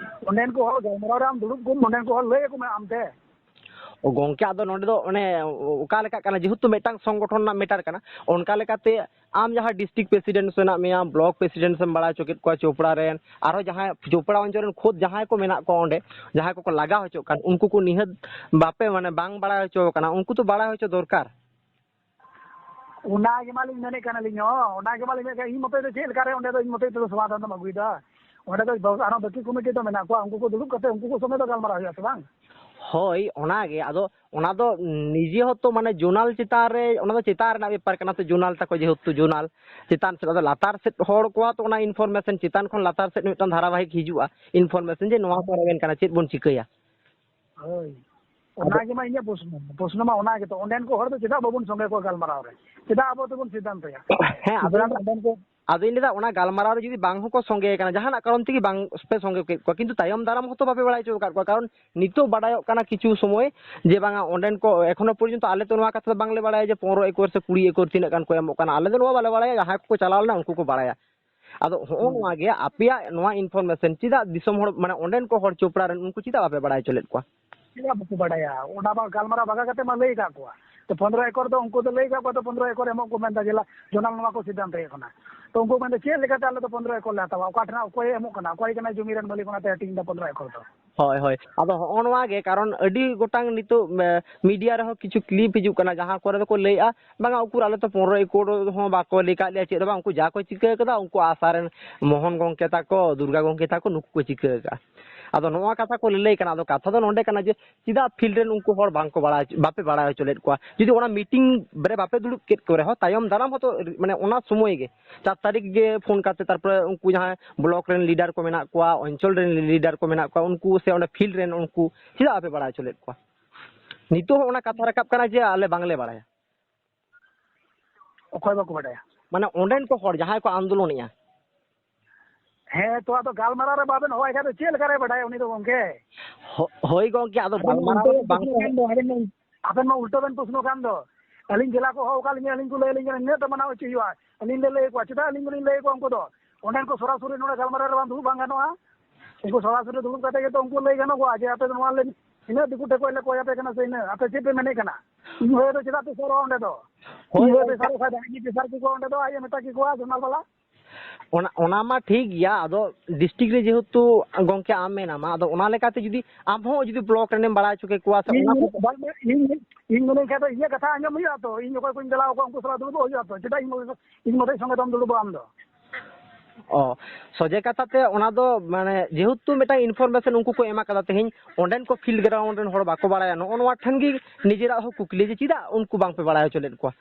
ᱚᱸᱰᱮᱱ ᱠᱚ ᱦᱚᱲ ᱜᱟᱞᱢᱟᱨᱟᱣ ᱨᱮ ᱟᱢ ᱫᱩᱲᱩᱵ ᱠᱚᱢ, ᱱᱚᱸᱰᱮᱱ ᱠᱚ ᱦᱚᱲ ᱞᱟᱹᱭ ᱟᱠᱚ ᱢᱮ ᱟᱢ ᱛᱮ᱾ ᱚ, ᱜᱚᱝᱠᱮ, ᱟᱫᱚ ᱱᱚᱸᱰᱮ ᱫᱚ ᱚᱱᱮ ᱚᱠᱟ ᱞᱮᱠᱟᱜ ᱠᱟᱱᱟ, ᱡᱮᱦᱮᱛᱩ ᱢᱤᱫᱴᱟᱝ ᱥᱚᱝᱜᱚᱴᱷᱚᱱ ᱨᱮᱱᱟᱜ matter ᱠᱟᱱᱟ, ᱚᱱᱠᱟ ᱞᱮᱠᱟᱛᱮ ᱟᱢ ᱡᱟᱦᱟᱸ district president ᱢᱮᱱᱟᱜ ᱢᱮᱭᱟ, block president ᱮᱢ ᱵᱟᱲᱟᱭ ᱦᱚᱪᱚ ᱠᱮᱫ ᱠᱚᱣᱟ ᱪᱳᱯᱲᱟ ᱨᱮᱱ, ᱟᱨᱦᱚᱸ ᱡᱟᱦᱟᱸᱭ ᱪᱳᱯᱲᱟ ᱚᱧᱪᱚᱞ ᱨᱮᱱ ᱠᱷᱩᱫ ᱡᱟᱦᱟᱸᱭ ᱠᱚ ᱢᱮᱱᱟᱜ ᱠᱚᱣᱟ ᱚᱸᱰᱮ, ᱡᱟᱦᱟᱸᱭ ᱠᱚᱠᱚ ᱞᱟᱜᱟᱣ ᱦᱚᱪᱚᱜ ᱠᱟᱱ, ᱩᱱᱠᱩ ᱠᱚ ᱱᱤᱦᱟᱹᱛ ᱵᱟᱯᱮ, ᱢᱟᱱᱮ, ᱵᱟᱝ ᱵᱟᱲᱟᱭ ᱦᱚᱪᱚ ᱠᱟᱱᱟ, ᱩᱱᱠᱩ ᱛᱚ ᱵᱟᱲᱟᱭ ᱦᱚᱪᱚ ᱫᱚᱨᱠᱟᱨ᱾ ᱚᱱᱟ ᱜᱮ ᱢᱟᱞᱤᱧ ᱢᱮᱱᱮᱫ ᱠᱟᱱᱟᱞᱤᱧ ᱦᱚᱸ, ᱚᱱᱟ ᱜᱮ ᱢᱟᱞᱤᱧ ᱢᱮᱱᱮᱫ ᱠᱟᱱᱟ, ᱤᱧ ᱢᱚᱛᱚᱡ ᱫᱚ ᱪᱮᱫ ᱞᱮᱠᱟᱨᱮ ᱚᱸᱰᱮ ᱫᱚ ᱤᱧ ᱢᱚᱛᱚᱡ ᱛᱮᱫᱚ ᱥᱚᱢᱟᱫᱷᱟᱱ ᱫᱚᱢ ᱟᱹᱜᱩᱭᱮᱫᱟ? ᱚᱸᱰᱮ ᱫᱚ ᱵᱟ-, ᱟᱨᱦᱚᱸ ᱵᱟᱹᱠᱤ ᱠᱚᱢᱤᱴᱤ ᱫᱚ ᱢᱮᱱᱟᱜ ᱠᱚᱣᱟ, ᱩᱱᱠᱩ ᱠᱚ ᱫᱩᱲᱩᱵ ᱠᱟᱛᱮ ᱩᱱᱠᱩ ᱠᱚ ᱥᱚᱸᱜᱮ ᱫᱚ ᱜᱟᱞᱢᱟᱨᱟᱣ ᱦᱩᱭᱩᱜᱼᱟ ᱥᱮ ᱵᱟᱝ? ᱦᱳᱭ, ᱚᱱᱟ ᱜᱮ᱾ ᱟᱫᱚ ᱚᱱᱟ ᱫᱚ ᱱᱤᱡᱮ ᱦᱚᱸᱛᱚ, ᱢᱟᱱᱮ, zonal ᱪᱮᱛᱟᱱ ᱨᱮ, ᱚᱱᱟ ᱫᱚ ᱪᱮᱛᱟᱱ ᱨᱮᱱᱟᱜ ᱵᱮᱯᱟᱨ ᱠᱟᱱᱟ ᱛᱚ, zonal ᱛᱟᱠᱚ ᱡᱮᱦᱮᱛᱩ zonal ᱪᱮᱛᱟᱱ ᱥᱮᱫ, ᱟᱫᱚ ᱞᱟᱛᱟᱨ ᱥᱮᱫ ᱦᱚᱲ ᱠᱚᱣᱟᱜ ᱛᱚ ᱚᱱᱟ information ᱪᱮᱛᱟᱱ ᱠᱷᱚᱱ ᱞᱟᱛᱟᱨ ᱥᱮᱫ ᱢᱤᱫᱴᱟᱝ ᱫᱷᱟᱨᱟᱵᱟᱦᱤᱠ ᱦᱤᱡᱩᱜᱼᱟ, information ᱡᱮ ᱱᱚᱣᱟ ᱠᱚ ᱨᱮᱵᱮᱱ ᱠᱟᱱᱟ, ᱪᱮᱫ ᱵᱚᱱ ᱪᱤᱠᱟᱹᱭᱟ? ᱦᱳᱭ, ᱟᱫᱚ ᱚᱱᱟ ᱜᱮ ᱢᱟ ᱤᱧᱟᱹᱜ ᱯᱨᱚᱥᱱᱚ, ᱯᱨᱚᱥᱱᱚ ᱢᱟ ᱚᱱᱟ ᱜᱮᱛᱚ, ᱚᱸᱰᱮᱱ ᱠᱚ ᱦᱚᱲ ᱫᱚ ᱪᱮᱫᱟᱜ ᱵᱟᱵᱚᱱ ᱥᱚᱸᱜᱮ ᱠᱚᱣᱟ ᱜᱟᱞᱢᱟᱨᱟᱣ ᱨᱮ? ᱪᱮᱫᱟᱜ ᱟᱵᱚ ᱛᱮᱵᱚᱱ ᱥᱤᱫᱽᱫᱷᱟᱱᱛᱚᱭᱟ? ᱦᱮᱸ, ᱟᱫᱚ ᱥᱩᱛᱚᱨᱟᱝ ᱤᱧ ᱚᱸᱰᱮᱱ ᱠᱚ ᱟᱫᱚᱧ ᱞᱟᱹᱭᱫᱟ, ᱚᱱᱟ ᱜᱟᱞᱢᱟᱨᱟᱣ ᱨᱮ ᱡᱩᱫᱤ ᱵᱟᱝ ᱦᱚᱸᱠᱚ ᱥᱚᱸᱜᱮ ᱠᱟᱱᱟ, ᱡᱟᱦᱟᱱᱟᱜ ᱠᱟᱨᱚᱱ ᱛᱮᱜᱮ ᱵᱟᱝ ᱯᱮ ᱥᱚᱸᱜᱮ ᱠᱮᱫ ᱠᱚᱣᱟ, ᱠᱤᱱᱛᱩ ᱛᱟᱭᱚᱢ ᱫᱟᱨᱟᱢ ᱦᱚᱸᱛᱚ ᱵᱟᱯᱮ ᱵᱟᱲᱟᱭ ᱦᱚᱪᱚ ᱟᱠᱟᱫ ᱠᱚᱣᱟ, ᱠᱟᱨᱚᱱ ᱱᱤᱛᱚᱜ ᱵᱟᱰᱟᱭᱚᱜ ᱠᱟᱱᱟ ᱠᱤᱪᱷᱩ ᱥᱚᱢᱚᱭ ᱡᱮ ᱵᱟᱝᱟ, ᱚᱸᱰᱮᱱ ᱠᱚ ᱮᱠᱷᱚᱱᱳ ᱯᱚᱨᱡᱚᱱᱛᱚ ᱟᱞᱮ ᱛᱚ ᱱᱚᱣᱟ ᱠᱟᱛᱷᱟ ᱫᱚ ᱵᱟᱝᱞᱮ ᱵᱟᱲᱟᱭᱟ ᱡᱮ ᱯᱚᱱᱨᱚ ᱮᱠᱚᱨ ᱥᱮ ᱠᱩᱲᱤ ᱮᱠᱚᱨ ᱛᱤᱱᱟᱹᱜ ᱜᱟᱱ ᱠᱚ ᱮᱢᱚᱜ ᱠᱟᱱᱟ, ᱟᱞᱮ ᱫᱚ ᱱᱚᱣᱟ ᱵᱟᱞᱮ ᱵᱟᱲᱟᱭᱟ, ᱡᱟᱦᱟᱸᱭ ᱠᱚᱠᱚ ᱪᱟᱞᱟᱣ ᱞᱮᱱᱟ ᱩᱱᱠᱩ ᱠᱚ ᱵᱟᱲᱟᱭᱟ᱾ ᱟᱫᱚ ᱦᱚᱸᱜᱼᱚ ᱱᱚᱣᱟ ᱜᱮ, ᱟᱯᱮᱭᱟᱜ ᱱᱚᱣᱟ information ᱪᱮᱫᱟᱜ ᱫᱤᱥᱚᱢ ᱦᱚᱲ, ᱢᱟᱱᱮ ᱚᱸᱰᱮᱱ ᱠᱚ ᱦᱚᱲ ᱪᱳᱯᱲᱟ ᱨᱮᱱ, ᱩᱱᱠᱩ ᱪᱮᱫᱟᱜ ᱵᱟᱯᱮ ᱵᱟᱲᱟᱭ ᱦᱚᱪᱚ ᱞᱮᱫ ᱠᱚᱣᱟ? ᱪᱮᱫᱟᱜ ᱵᱟᱠᱚ ᱵᱟᱲᱟᱭᱟ? ᱚᱱᱟ ᱢᱟ ᱜᱟᱞᱢᱟᱨᱟᱣ ᱵᱟᱜᱟ ᱠᱟᱛᱮ ᱢᱟ ᱞᱟᱹᱭ ᱟᱠᱟᱫ ᱠᱚᱣᱟ᱾ ᱛᱚ, ᱯᱚᱱᱫᱽᱨᱚ ᱮᱠᱚᱨ ᱫᱚ ᱩᱱᱠᱩ ᱫᱚ ᱞᱟᱹᱭ ᱟᱠᱟᱫ ᱠᱚᱣᱟ, ᱛᱚ, ᱯᱚᱱᱫᱽᱨᱚ ᱮᱠᱚᱨ ᱮᱢᱚᱜ ᱠᱚ ᱢᱮᱱᱫᱟ, ᱡᱮᱞᱟ ᱡᱚᱱᱟᱞ ᱱᱚᱣᱟ ᱠᱚ ᱥᱤᱫᱽᱫᱷᱟᱱᱛᱚ ᱦᱮᱡ ᱟᱠᱟᱱᱟ᱾ ᱛᱚ, ᱩᱱᱠᱩ ᱢᱮᱱᱫᱟ, ᱪᱮᱫ ᱞᱮᱠᱟᱛᱮ ᱟᱞᱮ ᱫᱚ ᱯᱚᱱᱫᱽᱨᱚ ᱮᱠᱚᱨ ᱞᱮ ᱦᱟᱛᱟᱣᱟ? ᱚᱠᱟ ᱴᱷᱮᱱᱟᱜ ᱚᱠᱚᱭᱮ ᱮᱢᱚᱜ ᱠᱟᱱᱟ? ᱚᱠᱚᱭ ᱠᱟᱱᱟᱭ ᱡᱚᱢᱤ ᱨᱮᱱ ᱢᱟᱹᱞᱤᱠ? ᱚᱱᱟᱛᱮ ᱦᱟᱹᱴᱤᱧ ᱮᱫᱟ ᱯᱚᱱᱫᱽᱨᱚ ᱮᱠᱚᱨ ᱫᱚ᱾ ᱦᱳᱭ, ᱦᱳᱭ᱾ ᱟᱫᱚ ᱦᱚᱸᱜᱼᱚ ᱱᱚᱣᱟ ᱜᱮ ᱠᱟᱨᱚᱱ, ᱟᱹᱰᱤ ᱜᱚᱴᱟᱝ ᱱᱤᱛᱚᱜ, ᱮ, media ᱨᱮᱦᱚᱸ ᱠᱤᱪᱷᱩ clip ᱦᱤᱡᱩᱜ ᱠᱟᱱᱟ, ᱡᱟᱦᱟᱸ ᱠᱚᱨᱮ ᱫᱚᱠᱚ ᱞᱟᱹᱭᱮᱜᱼᱟ, ᱵᱟᱝᱟ, ᱩᱠᱩᱨ, ᱟᱞᱮ ᱛᱚ ᱯᱚᱱᱨᱚ ᱮᱠᱚᱨ ᱦᱚᱸ ᱵᱟᱠᱚ ᱞᱟᱹᱭ ᱠᱟᱜ ᱞᱮᱭᱟ ᱪᱮᱫ ᱦᱚᱸ ᱵᱟᱝ, ᱩᱱᱠᱩ ᱡᱟ ᱠᱚ ᱪᱤᱠᱟᱹ ᱠᱟᱫᱟ, ᱩᱱᱠᱩ ᱟᱥᱟ ᱨᱮᱱ ᱢᱳᱦᱚᱱ ᱜᱚᱢᱠᱮ ᱛᱟᱠᱚ, ᱫᱩᱨᱜᱟ ᱜᱚᱢᱠᱮ ᱛᱟᱠᱚ, ᱱᱩᱠᱩ ᱠᱚ ᱪᱤᱠᱟᱹ ᱠᱟᱜᱼᱟ᱾ ᱟᱫᱚ ᱱᱚᱣᱟ ᱠᱟᱛᱷᱟ ᱠᱚ ᱞᱟᱹᱞᱟᱹᱭ ᱠᱟᱱᱟ᱾ ᱟᱫᱚ ᱠᱟᱛᱷᱟ ᱫᱚ ᱱᱚᱰᱮ ᱠᱟᱱᱟ ᱡᱮ, ᱪᱮᱫᱟᱜ field ᱨᱮᱱ ᱩᱱᱠᱩ ᱦᱚᱲ ᱵᱟᱝ ᱠᱚ ᱵᱟᱲᱟᱭ, ᱵᱟᱯᱮ ᱵᱟᱲᱟᱭ ᱦᱚᱪᱚ ᱞᱮᱫ ᱠᱚᱣᱟ? ᱡᱩᱫᱤ ᱚᱱᱟ meeting ᱨᱮ ᱵᱟᱯᱮ ᱫᱩᱲᱩᱵ ᱠᱮᱫ ᱠᱚ ᱨᱮᱦᱚᱸ, ᱛᱟᱭᱚᱢ ᱫᱟᱨᱟᱢ ᱦᱚᱸᱛᱚ, ᱢᱟᱱᱮ, ᱚᱱᱟ ᱥᱚᱢᱚᱭ ᱜᱮ ᱪᱟᱨ ᱛᱟᱹᱨᱤᱠᱷ ᱜᱮ ᱯᱷᱳᱱ ᱠᱟᱛᱮ, ᱛᱟᱨᱯᱚᱨᱮ ᱩᱱᱠᱩ ᱡᱟᱦᱟᱸᱭ block ᱨᱮᱱ leader ᱠᱚ ᱢᱮᱱᱟᱜ ᱠᱚᱣᱟ, ᱚᱧᱪᱚᱞ ᱨᱮᱱ leader ᱠᱚ ᱢᱮᱱᱟᱜ ᱠᱚᱣᱟ, ᱩᱱᱠᱩ ᱥᱮ ᱚᱸᱰᱮ field ᱨᱮᱱ ᱩᱱᱠᱩ ᱪᱮᱫᱟᱜ ᱵᱟᱯᱮ ᱵᱟᱲᱟᱭ ᱦᱚᱪᱚ ᱞᱮᱫ ᱠᱚᱣᱟ? ᱱᱤᱛᱚᱜ ᱦᱚᱸ ᱚᱱᱟ ᱠᱟᱛᱷᱟ ᱨᱟᱠᱟᱵ ᱠᱟᱱᱟ ᱡᱮ ᱟᱞᱮ ᱵᱟᱝᱞᱮ ᱵᱟᱲᱟᱭᱟ᱾ ᱚᱠᱚᱭ ᱵᱟᱠᱚ ᱵᱟᱰᱟᱭᱟ? ᱢᱟᱱᱮ ᱚᱸᱰᱮᱱ ᱠᱚ ᱦᱚᱲ ᱡᱟᱦᱟᱸᱭ ᱠᱚ ᱟᱱᱫᱳᱞᱚᱱᱮᱜᱼᱟ᱾ ᱦᱮᱸ, ᱛᱚ ᱟᱫᱚ ᱜᱟᱞᱢᱟᱨᱟᱣ ᱨᱮ ᱵᱟᱵᱮᱱ ᱦᱚᱦᱚᱣᱟᱭ ᱠᱷᱟᱡ ᱫᱚ ᱪᱮᱫ ᱞᱮᱠᱟᱨᱮ ᱵᱟᱰᱟᱭᱟ ᱩᱱᱤ ᱫᱚ ᱜᱚᱝᱠᱮ? ᱦᱳ-, ᱦᱳᱭ ᱜᱚᱝᱠᱮ, ᱟᱫᱚ ᱟᱵᱮᱱ ᱢᱟ ᱜᱟᱞᱢᱟᱨᱟᱣ ᱩᱞᱴᱟᱹ ᱨᱮ ᱵᱮᱱ ᱵᱟᱝ ᱯᱨᱚᱥᱱᱚ ᱠᱟᱱ ᱫᱚ, ᱟᱵᱮᱱ ᱢᱟ, ᱟᱵᱮᱱ ᱢᱟ ᱩᱞᱴᱟᱹ ᱵᱮᱱ ᱯᱨᱚᱥᱱᱚ ᱠᱟᱱ ᱫᱚ᱾ ᱟᱹᱞᱤᱧ ᱡᱮᱞᱟ ᱠᱚ ᱦᱚᱦᱚ ᱟᱠᱟᱫ ᱞᱤᱧᱟ, ᱟᱹᱞᱤᱧ ᱠᱚ ᱞᱟᱹᱭ ᱟᱹᱞᱤᱧ ᱠᱟᱱᱟ, ᱱᱤᱱᱟᱹᱜ ᱫᱚ ᱢᱟᱱᱟᱣ ᱦᱚᱪᱚᱭ ᱦᱩᱭᱩᱜᱼᱟ᱾ ᱟᱹᱞᱤᱧ ᱞᱮ ᱞᱟᱹᱭ ᱟᱠᱚᱣᱟ, ᱪᱮᱫᱟᱜ ᱟᱹᱞᱤᱧ ᱫᱚᱞᱤᱧ ᱞᱟᱹᱭ ᱟᱠᱚᱣᱟ? ᱩᱱᱠᱩ ᱫᱚ ᱚᱸᱰᱮᱱ ᱠᱚ ᱥᱚᱨᱟᱥᱚᱨᱤ ᱱᱚᱰᱮ ᱜᱟᱞᱢᱟᱨᱟᱣ ᱨᱮ ᱵᱟᱝ ᱫᱩᱲᱩᱵ ᱵᱟᱝ ᱜᱟᱱᱚᱜᱼᱟ᱾ ᱩᱱᱠᱩ ᱥᱚᱨᱟᱥᱚᱨᱤ ᱫᱩᱲᱩᱵ ᱠᱟᱛᱮ ᱜᱮᱛᱚ ᱩᱱᱠᱩ ᱞᱟᱹᱭ ᱜᱟᱱᱚᱜᱚᱜᱼᱟ ᱡᱮ ᱟᱯᱮ ᱫᱚ ᱱᱚᱣᱟ ᱞᱮ ᱤᱱᱟᱹᱜ ᱫᱤᱠᱩ ᱴᱷᱮᱱ ᱠᱷᱚᱱ ᱞᱮ ᱠᱚᱭ ᱟᱯᱮ ᱠᱟᱱᱟ ᱥᱮ ᱤᱱᱟᱹᱜ, ᱟᱯᱮ ᱪᱮᱫ ᱯᱮ ᱢᱮᱱᱮᱫ ᱠᱟᱱᱟ? ᱤᱧ ᱦᱚᱭ ᱫᱚ ᱪᱮᱫᱟᱜ ᱯᱮ ᱥᱟᱨᱚᱜᱼᱟ ᱚᱸᱰᱮ ᱫᱚ? ᱦᱳᱭ, ᱤᱧ ᱦᱚᱭ ᱦᱳᱭ᱾ ᱯᱮ ᱥᱟᱨᱚᱜ ᱠᱷᱟᱡ ᱫᱚ ᱟᱡ ᱜᱮ ᱯᱮ ᱥᱟᱨ ᱠᱮᱠᱚᱣᱟ ᱡᱚᱱᱟᱞ ᱵᱟᱞᱟ᱾ ᱚᱱᱟ, ᱚᱱᱟ ᱢᱟ ᱴᱷᱤᱠ ᱜᱮᱭᱟ, ᱟᱫᱚ district ᱨᱮ ᱡᱮᱦᱮᱛᱩ ᱜᱚᱝᱠᱮ ᱟᱢ ᱢᱮᱱᱟᱢᱟ, ᱟᱫᱚ ᱚᱱᱟ ᱞᱮᱠᱟᱛᱮ ᱡᱩᱫᱤ ᱟᱢ ᱦᱚᱸ ᱡᱩᱫᱤ block ᱨᱮᱱᱮᱢ ᱵᱟᱲᱟᱭ ᱦᱚᱪᱚ ᱠᱮᱠᱚᱣᱟ ᱥᱮ ᱤᱧ ᱚᱱᱟ ᱠᱚ ᱢᱮᱱ-, ᱵᱟᱝ, ᱵᱟᱝ, ᱤᱧ, ᱤᱧ ᱢᱮᱱᱮᱫ ᱠᱷᱟᱡ ᱫᱚ ᱤᱧᱟᱹᱜ ᱠᱟᱛᱷᱟ ᱟᱸᱡᱚᱢ ᱦᱩᱭᱩᱜᱼᱟ ᱛᱚ, ᱤᱧ ᱚᱠᱚᱭ ᱠᱚᱧ ᱫᱮᱞᱟ ᱟᱠᱚᱣᱟ ᱩᱱᱠᱩ ᱥᱟᱞᱟᱜ ᱫᱩᱲᱩᱵᱚᱜ ᱦᱩᱭᱩᱜᱼᱟ ᱛᱚ, ᱪᱮᱫᱟᱜ ᱤᱧ ᱢᱚᱛᱚᱡ, ᱤᱧ ᱢᱚᱛᱚᱡ ᱥᱚᱸᱜᱮ ᱫᱚᱢ ᱫᱩᱲᱩᱵᱚᱜᱼᱟ ᱟᱢ ᱫᱚ? ᱚ, ᱥᱚᱡᱷᱮ ᱠᱟᱛᱷᱟ ᱛᱮ ᱚᱱᱟ ᱫᱚ, ᱢᱟᱱᱮ, ᱡᱮᱦᱮᱛᱩ ᱢᱤᱫᱴᱟᱝ information ᱩᱱᱠᱩ ᱠᱚ ᱮᱢ ᱟᱠᱟᱫᱟ ᱛᱮᱦᱮᱧ, ᱚᱸᱰᱮᱱ ᱠᱚ field ground ᱨᱮᱱ ᱦᱚᱲ ᱵᱟᱠᱚ ᱵᱟᱲᱟᱭᱟ, ᱱᱚᱜᱼᱚ ᱱᱚᱣᱟ ᱴᱷᱮᱱ ᱜᱮ ᱱᱤᱡᱮᱨᱟᱜ ᱦᱚᱸ ᱠᱩᱠᱞᱤ ᱡᱮ ᱪᱮᱫᱟᱜ ᱩᱱᱠᱩ ᱵᱟᱝ ᱯᱮ ᱵᱟᱲᱟᱭ ᱦᱚᱪᱚ ᱞᱮᱫ ᱠᱚᱣᱟ?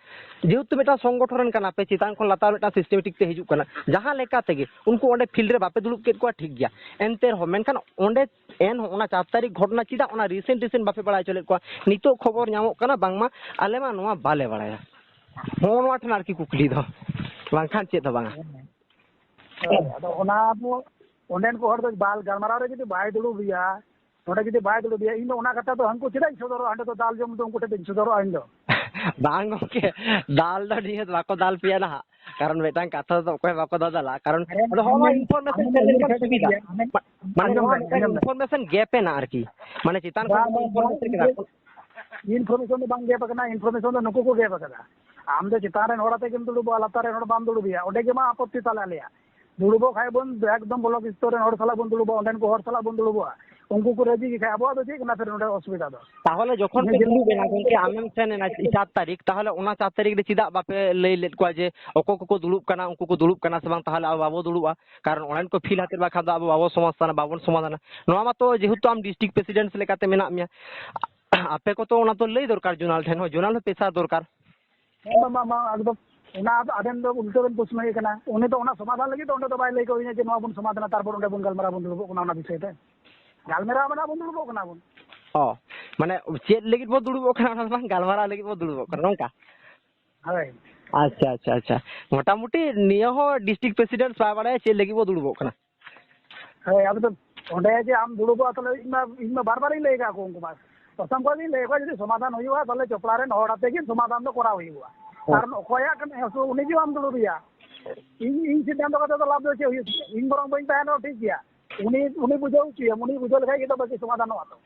ᱡᱮᱦᱮᱛᱩ ᱢᱤᱫᱴᱟᱝ ᱥᱚᱝᱜᱚᱴᱷᱚᱱ ᱨᱮᱱ ᱠᱟᱱᱟ ᱯᱮ, ᱪᱮᱛᱟᱱ ᱠᱷᱚᱱ ᱞᱟᱛᱟᱨ ᱢᱤᱫᱴᱟᱝ systematic ᱛᱮ ᱦᱤᱡᱩᱜ ᱠᱟᱱᱟ, ᱡᱟᱦᱟᱸ ᱞᱮᱠᱟ ᱛᱮᱜᱮ ᱩᱱᱠᱩ ᱚᱸᱰᱮ field ᱨᱮ ᱵᱟᱯᱮ ᱫᱩᱲᱩᱵ ᱠᱮᱫ ᱠᱚᱣᱟ, ᱴᱷᱤᱠ ᱜᱮᱭᱟ, ᱮᱱᱛᱮ ᱨᱮᱦᱚᱸ ᱢᱮᱱᱠᱷᱟᱱ ᱚᱸᱰᱮ ᱮᱱ ᱚᱱᱟ ᱪᱟᱨ ᱛᱟᱹᱨᱤᱠᱷ ᱜᱷᱚᱴᱚᱱᱟ ᱪᱮᱫᱟᱜ ᱚᱱᱟ recent recent ᱵᱟᱯᱮ ᱵᱟᱲᱟᱭ ᱦᱚᱪᱚ ᱞᱮᱫ ᱠᱚᱣᱟ? ᱱᱤᱛᱚᱜ ᱠᱷᱚᱵᱚᱨ ᱧᱟᱢᱚᱜ ᱠᱟᱱᱟ ᱵᱟᱝᱢᱟ ᱟᱞᱮ ᱢᱟ ᱱᱚᱣᱟ ᱵᱟᱞᱮ ᱵᱟᱲᱟᱭᱟ᱾ ᱦᱚᱸᱜᱼᱚ ᱱᱚᱣᱟ ᱴᱷᱮᱱ ᱟᱨᱠᱤ ᱠᱩᱠᱞᱤ ᱫᱚ, ᱵᱟᱝᱠᱷᱟᱱ ᱪᱮᱫ ᱦᱚᱸ ᱵᱟᱝᱟ᱾ ᱦᱮᱸ᱾ ᱟᱫᱚ ᱚᱱᱟ ᱫᱚ ᱚᱸᱰᱮᱱ ᱠᱚ ᱦᱚᱲ ᱫᱚ ᱵᱟᱞ ᱜᱟᱞᱢᱟᱨᱟᱣ ᱨᱮ ᱡᱩᱫᱤ ᱵᱟᱭ ᱫᱩᱲᱩᱵ ᱮᱭᱟ, ᱱᱚᱰᱮ ᱡᱩᱫᱤ ᱵᱟᱭ ᱫᱩᱲᱩᱵ ᱮᱭᱟ, ᱤᱧ ᱫᱚ ᱚᱱᱟ ᱠᱟᱛᱷᱟ ᱫᱚ ᱦᱟᱱᱠᱩ ᱪᱮᱫᱟᱜ ᱤᱧ ᱥᱚᱫᱚᱨᱚᱜᱼᱟ? ᱦᱟᱸᱰᱮ ᱫᱚ ᱫᱟᱞ ᱡᱚᱢ ᱫᱚ ᱩᱱᱠᱩ ᱴᱷᱮᱱ ᱫᱚᱧ ᱥᱚᱫᱚᱨᱚᱜᱼᱟ ᱤᱧ ᱫᱚ᱾ ᱵᱟᱝ ᱜᱚᱢᱠᱮ, ᱫᱟᱞ ᱫᱚ ᱱᱤᱦᱟᱹᱛ ᱵᱟᱠᱚ ᱫᱟᱞ ᱯᱮᱭᱟ ᱱᱟᱦᱟᱜ᱾ ᱠᱟᱨᱚᱱ ᱢᱤᱫᱴᱟᱝ ᱠᱟᱛᱷᱟ ᱫᱚ ᱚᱠᱚᱭ ᱵᱟᱠᱚ ᱫᱟᱫᱟᱞᱟ, ᱠᱟᱨᱚᱱ ᱟᱫᱚ ᱦᱚᱸᱜᱼᱚᱭ ᱟᱢᱮᱢ, information ᱟᱢᱮᱢ ᱥᱮᱱ ᱞᱮᱱᱠᱷᱟᱱ ᱥᱩᱵᱤᱫᱷᱟ᱾ ᱢᱟᱱᱮ ᱟᱸᱡᱚᱢ ᱱᱚᱣᱟ ᱢᱮ, ᱢᱤᱫᱴᱟᱝ ᱟᱸᱡᱚᱢ ᱢᱮ᱾ Information gap ᱮᱱᱟ ᱟᱨᱠᱤ, ᱢᱟᱱᱮ ᱪᱮᱛᱟᱱ ᱠᱷᱚᱱ ᱵᱟᱝ, ᱵᱟᱝ, ᱵᱟᱝ, information ᱠᱟᱱᱟ᱾ Information ᱫᱚ ᱵᱟᱝ gap ᱟᱠᱟᱱᱟ, information ᱫᱚ ᱱᱩᱠᱩ ᱠᱚ gap ᱟᱠᱟᱫᱟ᱾ ᱟᱢ ᱫᱚ ᱪᱮᱛᱟᱱ ᱨᱮᱱ ᱦᱚᱲ ᱟᱛᱮ ᱜᱮᱢ ᱫᱩᱲᱩᱵᱚᱜᱼᱟ, ᱞᱟᱛᱟᱨ ᱨᱮᱱ ᱦᱚᱲ ᱵᱟᱢ ᱫᱩᱲᱩᱵᱮᱭᱟ, ᱚᱸᱰᱮ ᱜᱮ ᱢᱟ ᱟᱯᱚᱛᱛᱤ ᱛᱟᱞᱮ ᱟᱞᱮᱭᱟᱜ᱾ ᱫᱩᱲᱩᱵᱚᱜ ᱠᱷᱟᱡ ᱵᱚᱱ ᱮᱠᱫᱚᱢ block ᱥᱛᱚᱨ ᱨᱮᱱ ᱦᱚᱲ ᱥᱟᱞᱟᱜ ᱵᱚᱱ ᱫᱩᱲᱩᱵᱚᱜᱼᱟ, ᱚᱸᱰᱮᱱ ᱠᱚ ᱦᱚᱲ ᱥᱟᱞᱟᱜ ᱵᱚᱱ ᱫᱩᱲᱩᱵᱚᱜᱼᱟ, ᱩᱱᱠᱩ ᱠᱚ ᱨᱟᱹᱡᱤ ᱜᱮ ᱠᱷᱟᱡ ᱟᱵᱚᱣᱟᱜ ᱫᱚ ᱪᱮᱫ ᱠᱟᱱᱟ ᱯᱷᱤᱨ ᱱᱚᱰᱮ ᱚᱥᱩᱵᱤᱫᱷᱟ ᱫᱚ? ᱛᱟᱦᱚᱞᱮ ᱡᱚᱠᱷᱚᱱ ᱯᱮ ᱫᱩᱲᱩᱵ ᱮᱱᱟ ᱜᱚᱝᱠᱮ, ᱟᱢᱮᱢ ᱥᱮᱱ ᱮᱱᱟ ᱪᱟᱨ ᱛᱟᱹᱨᱤᱠᱷ, ᱛᱟᱦᱚᱞᱮ ᱚᱱᱟ ᱪᱟᱨ ᱛᱟᱹᱨᱤᱠᱷ ᱨᱮ ᱪᱮᱫᱟᱜ ᱵᱟᱯᱮ ᱞᱟᱹᱭ ᱞᱮᱫ ᱠᱚᱣᱟ ᱡᱮ ᱚᱠᱚᱭ ᱠᱚᱠᱚ ᱫᱩᱲᱩᱵ ᱠᱟᱱᱟ, ᱩᱱᱠᱩ ᱠᱚ ᱫᱩᱲᱩᱵ ᱠᱟᱱᱟ ᱥᱮ ᱵᱟᱝ, ᱛᱟᱦᱚᱞᱮ ᱟᱵᱚ ᱵᱟᱵᱚ ᱫᱩᱲᱩᱵᱼᱟ? ᱠᱟᱨᱚᱱ ᱚᱸᱰᱮᱱ ᱠᱚ ᱯᱷᱤᱞ ᱦᱟᱛᱮᱫ ᱵᱟᱠᱷᱟᱱ ᱫᱚ ᱟᱵᱚ ᱵᱟᱵᱚ ᱥᱚᱢᱟᱫᱷᱟᱱᱟ, ᱵᱟᱵᱚᱱ ᱥᱚᱢᱟᱫᱷᱟᱱᱟ᱾ ᱱᱚᱣᱟ ᱢᱟᱛᱚ ᱡᱮᱦᱮᱛᱩ ᱟᱢ district president ᱞᱮᱠᱟᱛᱮ ᱢᱮᱱᱟᱜ ᱢᱮᱭᱟ, ᱟᱯᱮ ᱠᱚ ᱛᱚ ᱚᱱᱟ ᱛᱚ ᱞᱟᱹᱭ ᱫᱚᱨᱠᱟᱨ, ᱡᱳᱱᱟᱞ ᱴᱷᱮᱱ ᱦᱚᱸ, ᱡᱳᱱᱟᱞ ᱦᱚᱸ pressure ᱫᱚᱨᱠᱟᱨ᱾ ᱦᱮᱸ, ᱢᱟ, ᱢᱟ, ᱢᱟ, ᱮᱠᱫᱚᱢ᱾ ᱚᱱᱟ ᱫᱚ ᱟᱵᱮᱱ ᱫᱚ ᱩᱞᱴᱟᱹ ᱵᱮᱱ ᱯᱨᱚᱥᱱᱚᱭᱮ ᱠᱟᱱᱟ᱾ ᱩᱱᱤ ᱫᱚ ᱚᱱᱟ ᱥᱚᱢᱟᱫᱷᱟᱱ ᱞᱟᱹᱜᱤᱫ ᱫᱚ ᱚᱸᱰᱮ ᱫᱚ ᱵᱟᱭ ᱞᱟᱹᱭ ᱠᱟᱣᱫᱤᱧᱟ ᱡᱮ ᱱᱚᱣᱟ ᱵᱚᱱ ᱥᱚᱢᱟᱫᱷᱟᱱᱟ, ᱛᱟᱨᱯᱚᱨ ᱚᱸᱰᱮ ᱵᱚᱱ ᱜᱟᱞᱢᱟᱨᱟᱣ ᱵᱚᱱ ᱫᱩᱲᱩᱵᱚᱜ ᱠᱟᱱᱟ ᱚᱱᱟ ᱵᱤᱥᱚᱭ ᱛᱮ᱾ ᱜᱟᱞᱢᱟᱨᱟᱣ ᱢᱟᱱᱮ ᱵᱚᱱ ᱫᱩᱲᱩᱵᱚᱜ ᱠᱟᱱᱟ ᱵᱚᱱ᱾ ᱚ, ᱢᱟᱱᱮ ᱪᱮᱫ ᱞᱟᱹᱜᱤᱫ ᱵᱚ ᱫᱩᱲᱩᱵᱚᱜ ᱠᱟᱱᱟ, ᱚᱱᱟ ᱫᱚ ᱵᱟᱝ, ᱜᱟᱞᱢᱟᱨᱟᱣ ᱞᱟᱹᱜᱤᱫ ᱵᱚ ᱫᱩᱲᱩᱵᱚᱜ ᱠᱟᱱᱟ, ᱱᱚᱝᱠᱟ? ᱦᱳᱭ᱾ ᱟᱪᱪᱷᱟ, ᱟᱪᱪᱷᱟ, ᱟᱪᱪᱷᱟ᱾ ᱢᱚᱴᱟᱢᱩᱴᱤ ᱱᱤᱭᱟᱹ ᱦᱚᱸ district president ᱵᱟᱭ ᱵᱟᱲᱟᱭᱟ ᱪᱮᱫ ᱞᱟᱹᱜᱤᱫ ᱵᱚ ᱫᱩᱲᱩᱵᱚᱜ ᱠᱟᱱᱟ᱾ ᱦᱳᱭ, ᱟᱫᱚ ᱚᱸᱰᱮ ᱡᱮ ᱟᱢ ᱫᱩᱲᱩᱵᱚᱜᱼᱟ, ᱛᱟᱦᱞᱮ ᱤᱧ ᱢᱟ, ᱤᱧ ᱢᱟ ᱵᱟᱨ ᱵᱟᱨᱤᱧ ᱞᱟᱹᱭ ᱟᱠᱟᱫ ᱠᱚ ᱩᱱᱠᱩ ᱢᱟ᱾ ᱯᱨᱚᱛᱷᱚᱢ ᱠᱷᱚᱱ ᱜᱤᱧ ᱞᱟᱹᱭ ᱟᱠᱚᱣᱟ, ᱡᱩᱫᱤ ᱥᱚᱢᱟᱫᱷᱟᱱ ᱦᱩᱭᱩᱜᱼᱟ, ᱛᱟᱦᱞᱮ ᱪᱚᱯᱲᱟ ᱨᱮᱱ ᱦᱚᱲ ᱟᱛᱮ ᱜᱮ ᱥᱚᱢᱟᱫᱷᱟᱱ ᱫᱚ ᱠᱚᱨᱟᱣ ᱦᱩᱭᱩᱜᱼᱟ᱾ ᱦᱮᱸ᱾ ᱠᱟᱨᱚᱱ ᱚᱠᱚᱭᱟᱜ ᱠᱟᱱᱟ ᱦᱟᱹᱥᱩ, ᱩᱱᱤ ᱜᱮ ᱵᱟᱢ ᱫᱩᱲᱩᱵᱮᱭᱟ᱾ ᱤᱧ, ᱤᱧ ᱥᱤᱫᱽᱫᱷᱟᱱᱛᱚ ᱠᱟᱛᱮ ᱫᱚ ᱞᱟᱵᱷ ᱫᱚ ᱪᱮᱫ ᱦᱩᱭᱩᱜ ᱛᱤᱧᱟ? ᱤᱧ ᱵᱚᱨᱚᱝ ᱵᱟᱹᱧ ᱛᱟᱦᱮᱱ ᱨᱮᱦᱚᱸ ᱴᱷᱤᱠ ᱜᱮᱭᱟ᱾ ᱩᱱᱤ, ᱩᱱᱤ ᱵᱩᱡᱷᱟᱹᱣ ᱦᱚᱪᱚᱭᱮᱢ, ᱩᱱᱤ ᱵᱩᱡᱷᱟᱹᱣ ᱞᱮᱠᱷᱟᱡ ᱜᱮ ᱛᱚ ᱵᱟᱠᱤ ᱥᱚᱢᱟᱫᱷᱟᱱᱚᱜᱼᱟ ᱛᱚ᱾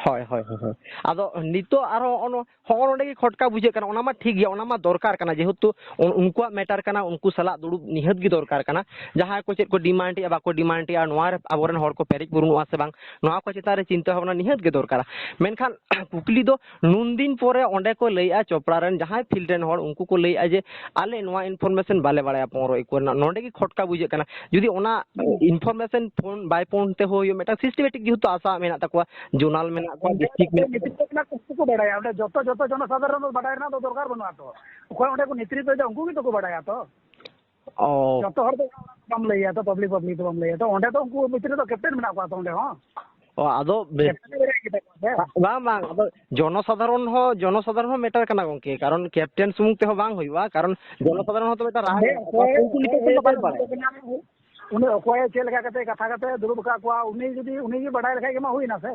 ᱦᱳᱭ, ᱦᱳᱭ, ᱦᱳᱭ, ᱦᱳᱭ᱾ ᱟᱫᱚ ᱱᱤᱛᱚᱜ ᱟᱨᱦᱚᱸ ᱦᱚᱸᱜᱼᱚ ᱱᱚ-, ᱦᱚᱸᱜᱼᱚ ᱱᱚᱰᱮ ᱜᱮ ᱠᱷᱚᱴᱠᱟ ᱵᱩᱡᱷᱟᱹᱜ ᱠᱟᱱᱟ, ᱚᱱᱟ ᱢᱟ ᱴᱷᱤᱠ ᱜᱮᱭᱟ, ᱚᱱᱟ ᱢᱟ ᱫᱚᱨᱠᱟᱨ ᱠᱟᱱᱟ, ᱡᱮᱦᱮᱛᱩ ᱩᱱ-, ᱩᱱᱠᱩᱣᱟᱜ matter ᱠᱟᱱᱟ, ᱩᱱᱠᱩ ᱥᱟᱞᱟᱜ ᱫᱩᱲᱩᱵ ᱱᱤᱦᱟᱹᱛ ᱜᱮ ᱫᱚᱨᱠᱟᱨ ᱠᱟᱱᱟ᱾ ᱡᱟᱦᱟᱸᱭ ᱠᱚ ᱪᱮᱫ ᱠᱚ demand ᱮᱜᱼᱟ, ᱵᱟᱠᱚ demand ᱮᱜᱼᱟ, ᱱᱚᱣᱟ ᱨᱮ ᱟᱵᱚᱨᱮᱱ ᱦᱚᱲ ᱠᱚ ᱯᱮᱨᱮᱡ ᱯᱩᱨᱩᱱᱚᱜᱼᱟ ᱥᱮ ᱵᱟᱝ, ᱱᱚᱣᱟ ᱠᱚ ᱪᱮᱛᱟᱱ ᱨᱮ ᱪᱤᱱᱛᱟᱹ ᱵᱷᱟᱵᱽᱱᱟ ᱱᱤᱦᱟᱹᱛ ᱜᱮ ᱫᱚᱨᱠᱟᱨᱟ᱾ ᱢᱮᱱᱠᱷᱟᱱ ᱠᱩᱠᱞᱤ ᱫᱚ ᱱᱩᱱ ᱫᱤᱱ ᱯᱚᱨᱮ ᱚᱸᱰᱮ ᱠᱚ ᱞᱟᱹᱭᱮᱜᱼᱟ, ᱪᱚᱯᱲᱟ ᱨᱮᱱ ᱡᱟᱦᱟᱸᱭ field ᱨᱮᱱ ᱦᱚᱲ, ᱩᱱᱠᱩ ᱠᱚ ᱞᱟᱹᱭᱮᱜᱼᱟ ᱡᱮ, "ᱟᱞᱮ ᱱᱚᱣᱟ information ᱵᱟᱞᱮ ᱵᱟᱲᱟᱭᱟ ᱯᱚᱱᱨᱚ ᱮᱠᱩ ᱨᱮᱱᱟᱜ᱾" ᱱᱚᱸᱰᱮ ᱜᱮ ᱠᱷᱚᱴᱠᱟ ᱵᱩᱡᱷᱟᱹᱜ ᱠᱟᱱᱟ᱾ ᱡᱩᱫᱤ ᱚᱱᱟ information ᱯᱷᱳᱱ by phone ᱛᱮ ᱦᱚᱸ ᱦᱩᱭᱩᱜ, ᱢᱤᱫᱴᱟᱝ systematic ᱡᱮᱦᱮᱛᱩ ᱟᱥᱟ ᱢᱮᱱᱟᱜ ᱛᱟᱠᱚᱣᱟ, zonal ᱢᱮᱱᱟᱜ ᱠᱚᱣᱟ, ᱚᱸᱰᱮ district ᱫᱚ ᱢᱮᱱᱟᱜ ᱠᱚᱣᱟ᱾ ᱱᱮᱛᱨᱤᱛᱵ ᱠᱟᱱᱟ ᱠᱚ, ᱩᱱᱠᱩ ᱠᱚ ᱵᱟᱲᱟᱭᱟ᱾ ᱚᱸᱰᱮ ᱡᱚᱛᱚ, ᱡᱚᱛᱚ ᱡᱚᱱᱚᱥᱟᱫᱷᱟᱨᱚᱱ ᱫᱚ ᱵᱟᱰᱟᱭ ᱨᱮᱱᱟᱜ ᱫᱚ ᱫᱚᱨᱠᱟᱨ ᱵᱟᱹᱱᱩᱜᱼᱟ ᱛᱚ᱾ ᱚᱠᱚᱭ ᱚᱸᱰᱮ ᱠᱚ ᱱᱮᱛᱨᱤᱛᱵ ᱮᱫᱟ, ᱩᱱᱠᱩ ᱜᱮᱛᱚ ᱠᱚ ᱵᱟᱲᱟᱭᱟ ᱛᱚ᱾ ᱚ᱾ ᱡᱚᱛᱚ ᱦᱚᱲ ᱫᱚ ᱵᱟᱢ ᱞᱟᱹᱭᱟ ᱛᱚ, public, public ᱫᱚ ᱵᱟᱢ ᱞᱟᱹᱭᱟ ᱛᱚ᱾ ᱚᱸᱰᱮ ᱫᱚ ᱩᱱᱠᱩ ᱵᱷᱤᱛᱨᱤ ᱨᱮᱫᱚ captain ᱢᱮᱱᱟᱜ ᱠᱚᱣᱟ ᱛᱚ ᱚᱸᱰᱮ ᱦᱚᱸ᱾ ᱚ, ᱟᱫᱚ ᱵᱮ-, captain ᱵᱟᱲᱟᱭ ᱜᱮᱛᱟ ᱠᱚᱣᱟ ᱥᱮ? ᱵᱟᱝ, ᱵᱟᱝ, ᱟᱫᱚ ᱡᱚᱱᱚᱥᱟᱫᱷᱟᱨᱚᱱ ᱦᱚᱸ, ᱡᱚᱱᱚᱥᱟᱫᱷᱟᱨᱚᱱ ᱦᱚᱸ matter ᱠᱟᱱᱟ ᱜᱚᱝᱠᱮ, ᱠᱟᱨᱚᱱ captain ᱥᱩᱢᱩᱝ ᱛᱮᱦᱚᱸ ᱵᱟᱝ ᱦᱩᱭᱩᱜᱼᱟ, ᱠᱟᱨᱚᱱ ᱡᱚᱱᱚᱥᱟᱫᱷᱟᱨᱚᱱ ᱦᱚᱸ ᱛᱚ ᱢᱤᱫᱴᱟᱝ ᱨᱟᱭ ᱚᱸᱰᱮ ᱢᱮᱱᱟᱜ ᱛᱟᱠᱚᱣᱟ, ᱚᱠᱚᱭ, ᱩᱱᱠᱩ ᱱᱤᱛᱚᱜ ᱠᱷᱚᱱ ᱫᱚ ᱵᱟᱭ ᱵᱟᱲᱟᱭᱟ᱾ ᱚᱠᱚᱭ, ᱩᱱᱤ ᱚᱠᱚᱭᱮ ᱪᱮᱫ ᱞᱮᱠᱟ ᱠᱟᱛᱮ ᱠᱟᱛᱷᱟ ᱠᱟᱛᱮ ᱫᱩᱲᱩᱵ ᱟᱠᱟᱫ ᱠᱚᱣᱟ, ᱩᱱᱤ ᱡᱩᱫᱤ, ᱩᱱᱤ ᱜᱮ ᱵᱟᱰᱟᱭ ᱞᱮᱠᱷᱟᱡ ᱜᱮ ᱢᱟ ᱦᱩᱭᱱᱟ ᱥᱮ᱾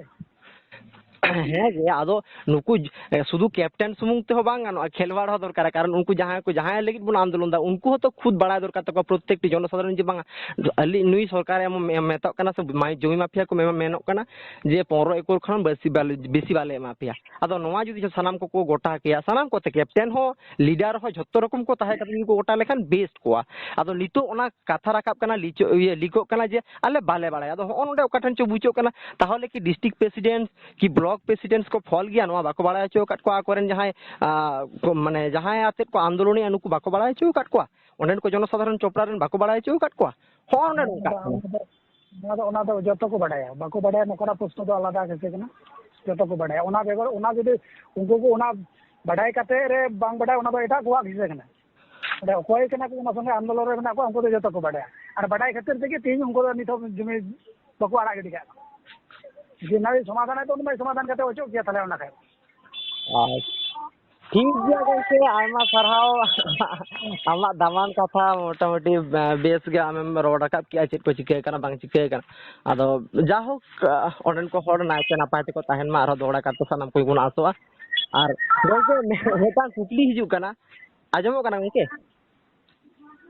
ᱦᱮᱸ ᱜᱮ, ᱟᱫᱚ ᱱᱩᱠᱩ ᱡ-, ᱮ, ᱥᱩᱫᱷᱩ ᱠᱮᱯᱴᱮᱱ ᱥᱩᱢᱩᱝ ᱛᱮᱦᱚᱸ ᱵᱟᱝ ᱜᱟᱱᱚᱜᱼᱟ, ᱠᱷᱮᱞᱣᱟᱲ ᱦᱚᱸ ᱫᱚᱨᱠᱟᱨᱟ᱾ ᱠᱟᱨᱚᱱ ᱩᱱᱠᱩ ᱡᱟᱦᱟᱸᱭ ᱠᱚ, ᱡᱟᱦᱟᱸᱭ ᱞᱟᱹᱜᱤᱫ ᱵᱚᱱ ᱟᱱᱫᱳᱞᱚᱱ ᱫᱟ, ᱩᱱᱠᱩ ᱦᱚᱸᱛᱚ ᱠᱷᱩᱫ ᱵᱟᱲᱟᱭ ᱫᱚᱨᱠᱟᱨ ᱛᱟᱠᱚᱣᱟ, ᱯᱨᱚᱛᱛᱮᱠᱴᱤ ᱡᱚᱱᱚᱥᱟᱫᱷᱟᱨᱚᱱ, ᱡᱮ ᱵᱟᱝᱟ, ᱟᱹᱞᱤᱧ ᱱᱩᱭ ᱥᱚᱨᱠᱟᱨ ᱮᱢ, ᱮᱢ ᱢᱮᱛᱟᱜ ᱠᱟᱱᱟ ᱥᱮ ᱢᱟᱭ-, ᱡᱚᱢᱤ ᱢᱟᱯᱷᱤᱭᱟ ᱠᱚ ᱢᱮ-, ᱢᱮᱱᱚᱜ ᱠᱟᱱᱟ ᱡᱮ ᱯᱚᱱᱨᱚ ᱮᱠᱚᱨ ᱠᱷᱚᱱ ᱵᱮᱥᱤ ᱵᱟᱞᱮ, ᱵᱮᱥᱤ ᱵᱟᱞᱮ ᱮᱢᱟ ᱯᱮᱭᱟ᱾ ᱟᱫᱚ ᱱᱚᱣᱟ ᱡᱩᱫᱤ ᱥᱟᱱᱟᱢ ᱠᱚᱠᱚ ᱜᱚᱴᱟ ᱠᱮᱭᱟ, ᱥᱟᱱᱟᱢ ᱠᱚᱛᱮ, ᱠᱮᱯᱴᱮᱱ ᱦᱚᱸ, ᱞᱤᱰᱟᱨ ᱦᱚᱸ, ᱡᱷᱚᱛᱚ ᱨᱚᱠᱚᱢ ᱠᱚ ᱛᱟᱦᱮᱸ ᱠᱟᱛᱮ ᱡᱩᱫᱤ ᱠᱚ ᱜᱚᱴᱟ ᱞᱮᱠᱷᱟᱱ ᱵᱮᱥᱴ ᱠᱚᱜᱼᱟ᱾ ᱟᱫᱚ ᱱᱤᱛᱚᱜ ᱚᱱᱟ ᱠᱟᱛᱷᱟ ᱨᱟᱠᱟᱵ ᱠᱟᱱᱟ, ᱞᱤᱪᱚ-, ᱤᱭᱟᱹ, ᱞᱤᱠᱚᱜ ᱠᱟᱱᱟ ᱡᱮ ᱟᱞᱮ ᱵᱟᱞᱮ ᱵᱟᱲᱟᱭᱟ᱾ ᱟᱫᱚ ᱦᱚᱸᱜᱼᱚ ᱱᱚᱰᱮ ᱚᱠᱟ ᱴᱷᱮᱱ ᱪᱚ ᱵᱩᱡᱷᱟᱹᱜ ᱠᱟᱱᱟ, ᱛᱟᱦᱚᱞᱮ ᱠᱤ ᱰᱤᱥᱴᱨᱤᱠᱴ ᱯᱨᱮᱥᱤᱰᱮᱱᱴ ᱠᱤ ᱵᱞᱚᱠ ᱯᱨᱮᱥᱤᱰᱮᱱᱴ ᱠᱚ ᱯᱷᱚᱞ ᱜᱮᱭᱟ, ᱱᱚᱣᱟ ᱵᱟᱠᱚ ᱵᱟᱲᱟᱭ ᱦᱚᱪᱚ ᱟᱠᱟᱫ ᱠᱚᱣᱟ ᱟᱠᱚᱨᱮᱱ ᱡᱟᱦᱟᱸᱭ, ᱟᱸ, ᱠᱚ, ᱢᱟᱱᱮ ᱡᱟᱦᱟᱸᱭ ᱟᱛᱮᱫ ᱠᱚ ᱟᱱᱫᱳᱞᱚᱱᱮᱜᱼᱟ, ᱱᱩᱠᱩ ᱵᱟᱠᱚ ᱵᱟᱲᱟᱭ ᱦᱚᱪᱚ ᱟᱠᱟᱫ ᱠᱚᱣᱟ? ᱚᱸᱰᱮᱱ ᱠᱚ ᱡᱚᱱᱚᱥᱟᱫᱷᱟᱨᱚᱱ ᱪᱚᱯᱲᱟ ᱨᱮᱱ ᱵᱟᱠᱚ ᱵᱟᱲᱟᱭ ᱦᱚᱪᱚ ᱟᱠᱟᱫ ᱠᱚᱣᱟ? ᱦᱚᱸᱜᱼᱚ ᱱᱚᱰᱮ ᱱᱚᱝᱠᱟᱜ ᱠᱟᱱᱟ᱾ ᱚᱱᱟ ᱫᱚ, ᱚᱱᱟ ᱫᱚ ᱡᱚᱛᱚ ᱠᱚ ᱵᱟᱰᱟᱭᱟ, ᱵᱟᱠᱚ ᱵᱟᱰᱟᱭᱟ ᱱᱚᱝᱠᱟᱱᱟᱜ ᱯᱨᱚᱥᱱᱚ ᱫᱚ ᱟᱞᱟᱫᱟ ᱠᱤᱥᱟᱹ ᱠᱟᱱᱟ, ᱡᱚᱛᱚ ᱠᱚ ᱵᱟᱰᱟᱭᱟ᱾ ᱚᱱᱟ ᱵᱮᱜᱚᱨ, ᱚᱱᱟ ᱡᱩᱫᱤ ᱩᱱᱠᱩ ᱠᱚ ᱚᱱᱟ ᱵᱟᱰᱟᱭ ᱠᱟᱛᱮ ᱨᱮ ᱵᱟᱝ ᱵᱟᱰᱟᱭ, ᱚᱱᱟ ᱫᱚ ᱮᱴᱟᱜ ᱠᱚᱣᱟᱜ ᱠᱤᱥᱟᱹ ᱠᱟᱱᱟ᱾ ᱚᱸᱰᱮ ᱚᱠᱚᱭ ᱠᱟᱱᱟ ᱠᱚ ᱚᱱᱟ ᱥᱚᱸᱜᱮ ᱟᱱᱫᱳᱞᱚᱱ ᱨᱮ ᱢᱮᱱᱟᱜ ᱠᱚᱣᱟ, ᱩᱱᱠᱩ ᱫᱚ ᱡᱚᱛᱚ ᱠᱚ ᱵᱟᱰᱟᱭᱟ᱾ ᱟᱨ ᱵᱟᱰᱟᱭ ᱠᱷᱟᱹᱛᱤᱨ ᱛᱮᱜᱮ ᱛᱮᱦᱮᱧ ᱩᱱᱠᱩ ᱫᱚ ᱱᱤᱛᱚᱜ ᱡᱩᱢᱤ ᱵᱟᱠᱚ ᱟᱲᱟᱜ ᱜᱤᱰᱤ ᱠᱟᱜ ᱠᱟᱱᱟ᱾ ᱡᱮ ᱱᱚᱣᱟ ᱥᱚᱢᱟᱫᱷᱟᱱ ᱟᱭ ᱛᱚ, ᱩᱱᱤ ᱢᱟᱭ ᱥᱚᱢᱟᱫᱷᱟᱱ ᱠᱟᱛᱮ ᱚᱪᱚᱜ ᱜᱮᱭᱟ ᱛᱟᱦᱞᱮ ᱚᱱᱟ ᱠᱷᱟᱡ᱾ ᱟᱪᱪᱷᱟ, ᱴᱷᱤᱠ ᱜᱮᱭᱟ ᱜᱚᱢᱠᱮ, ᱟᱭᱢᱟ ᱥᱟᱨᱦᱟᱣ᱾ ᱟᱢᱟᱜ ᱫᱟᱢᱟᱱ ᱠᱟᱛᱷᱟ ᱢᱚᱴᱟᱢᱩᱴᱤ, ᱮᱸ, ᱵᱮᱥ ᱜᱮ ᱟᱢᱮᱢ ᱨᱚᱲ ᱨᱟᱠᱟᱵ ᱠᱮᱜᱼᱟ, ᱪᱮᱫ ᱠᱚ ᱪᱤᱠᱟᱹ ᱠᱟᱱᱟ ᱵᱟᱝ ᱪᱤᱠᱟᱹ ᱠᱟᱱᱟ᱾ ᱟᱫᱚ ᱡᱟᱦᱳᱠ, ᱚᱸᱰᱮᱱ ᱠᱚ ᱦᱚᱲ ᱱᱟᱭᱛᱮ ᱱᱟᱯᱟᱭ ᱛᱮᱠᱚ ᱛᱟᱦᱮᱱ ᱢᱟ, ᱟᱨᱦᱚᱸ ᱫᱚᱦᱲᱟ ᱠᱟᱨ ᱛᱮ ᱥᱟᱱᱟᱢ ᱠᱚᱜᱮ ᱵᱚᱱ ᱟᱥᱚᱜᱼᱟ᱾ ᱟᱨ ᱜᱚᱢᱠᱮ, ᱢᱤᱫᱴᱟᱝ ᱠᱩᱠᱞᱤ ᱦᱤᱡᱩᱜ ᱠᱟᱱᱟ, ᱟᱸᱡᱚᱢᱚᱜ ᱠᱟᱱᱟ ᱜᱚᱢᱠᱮ?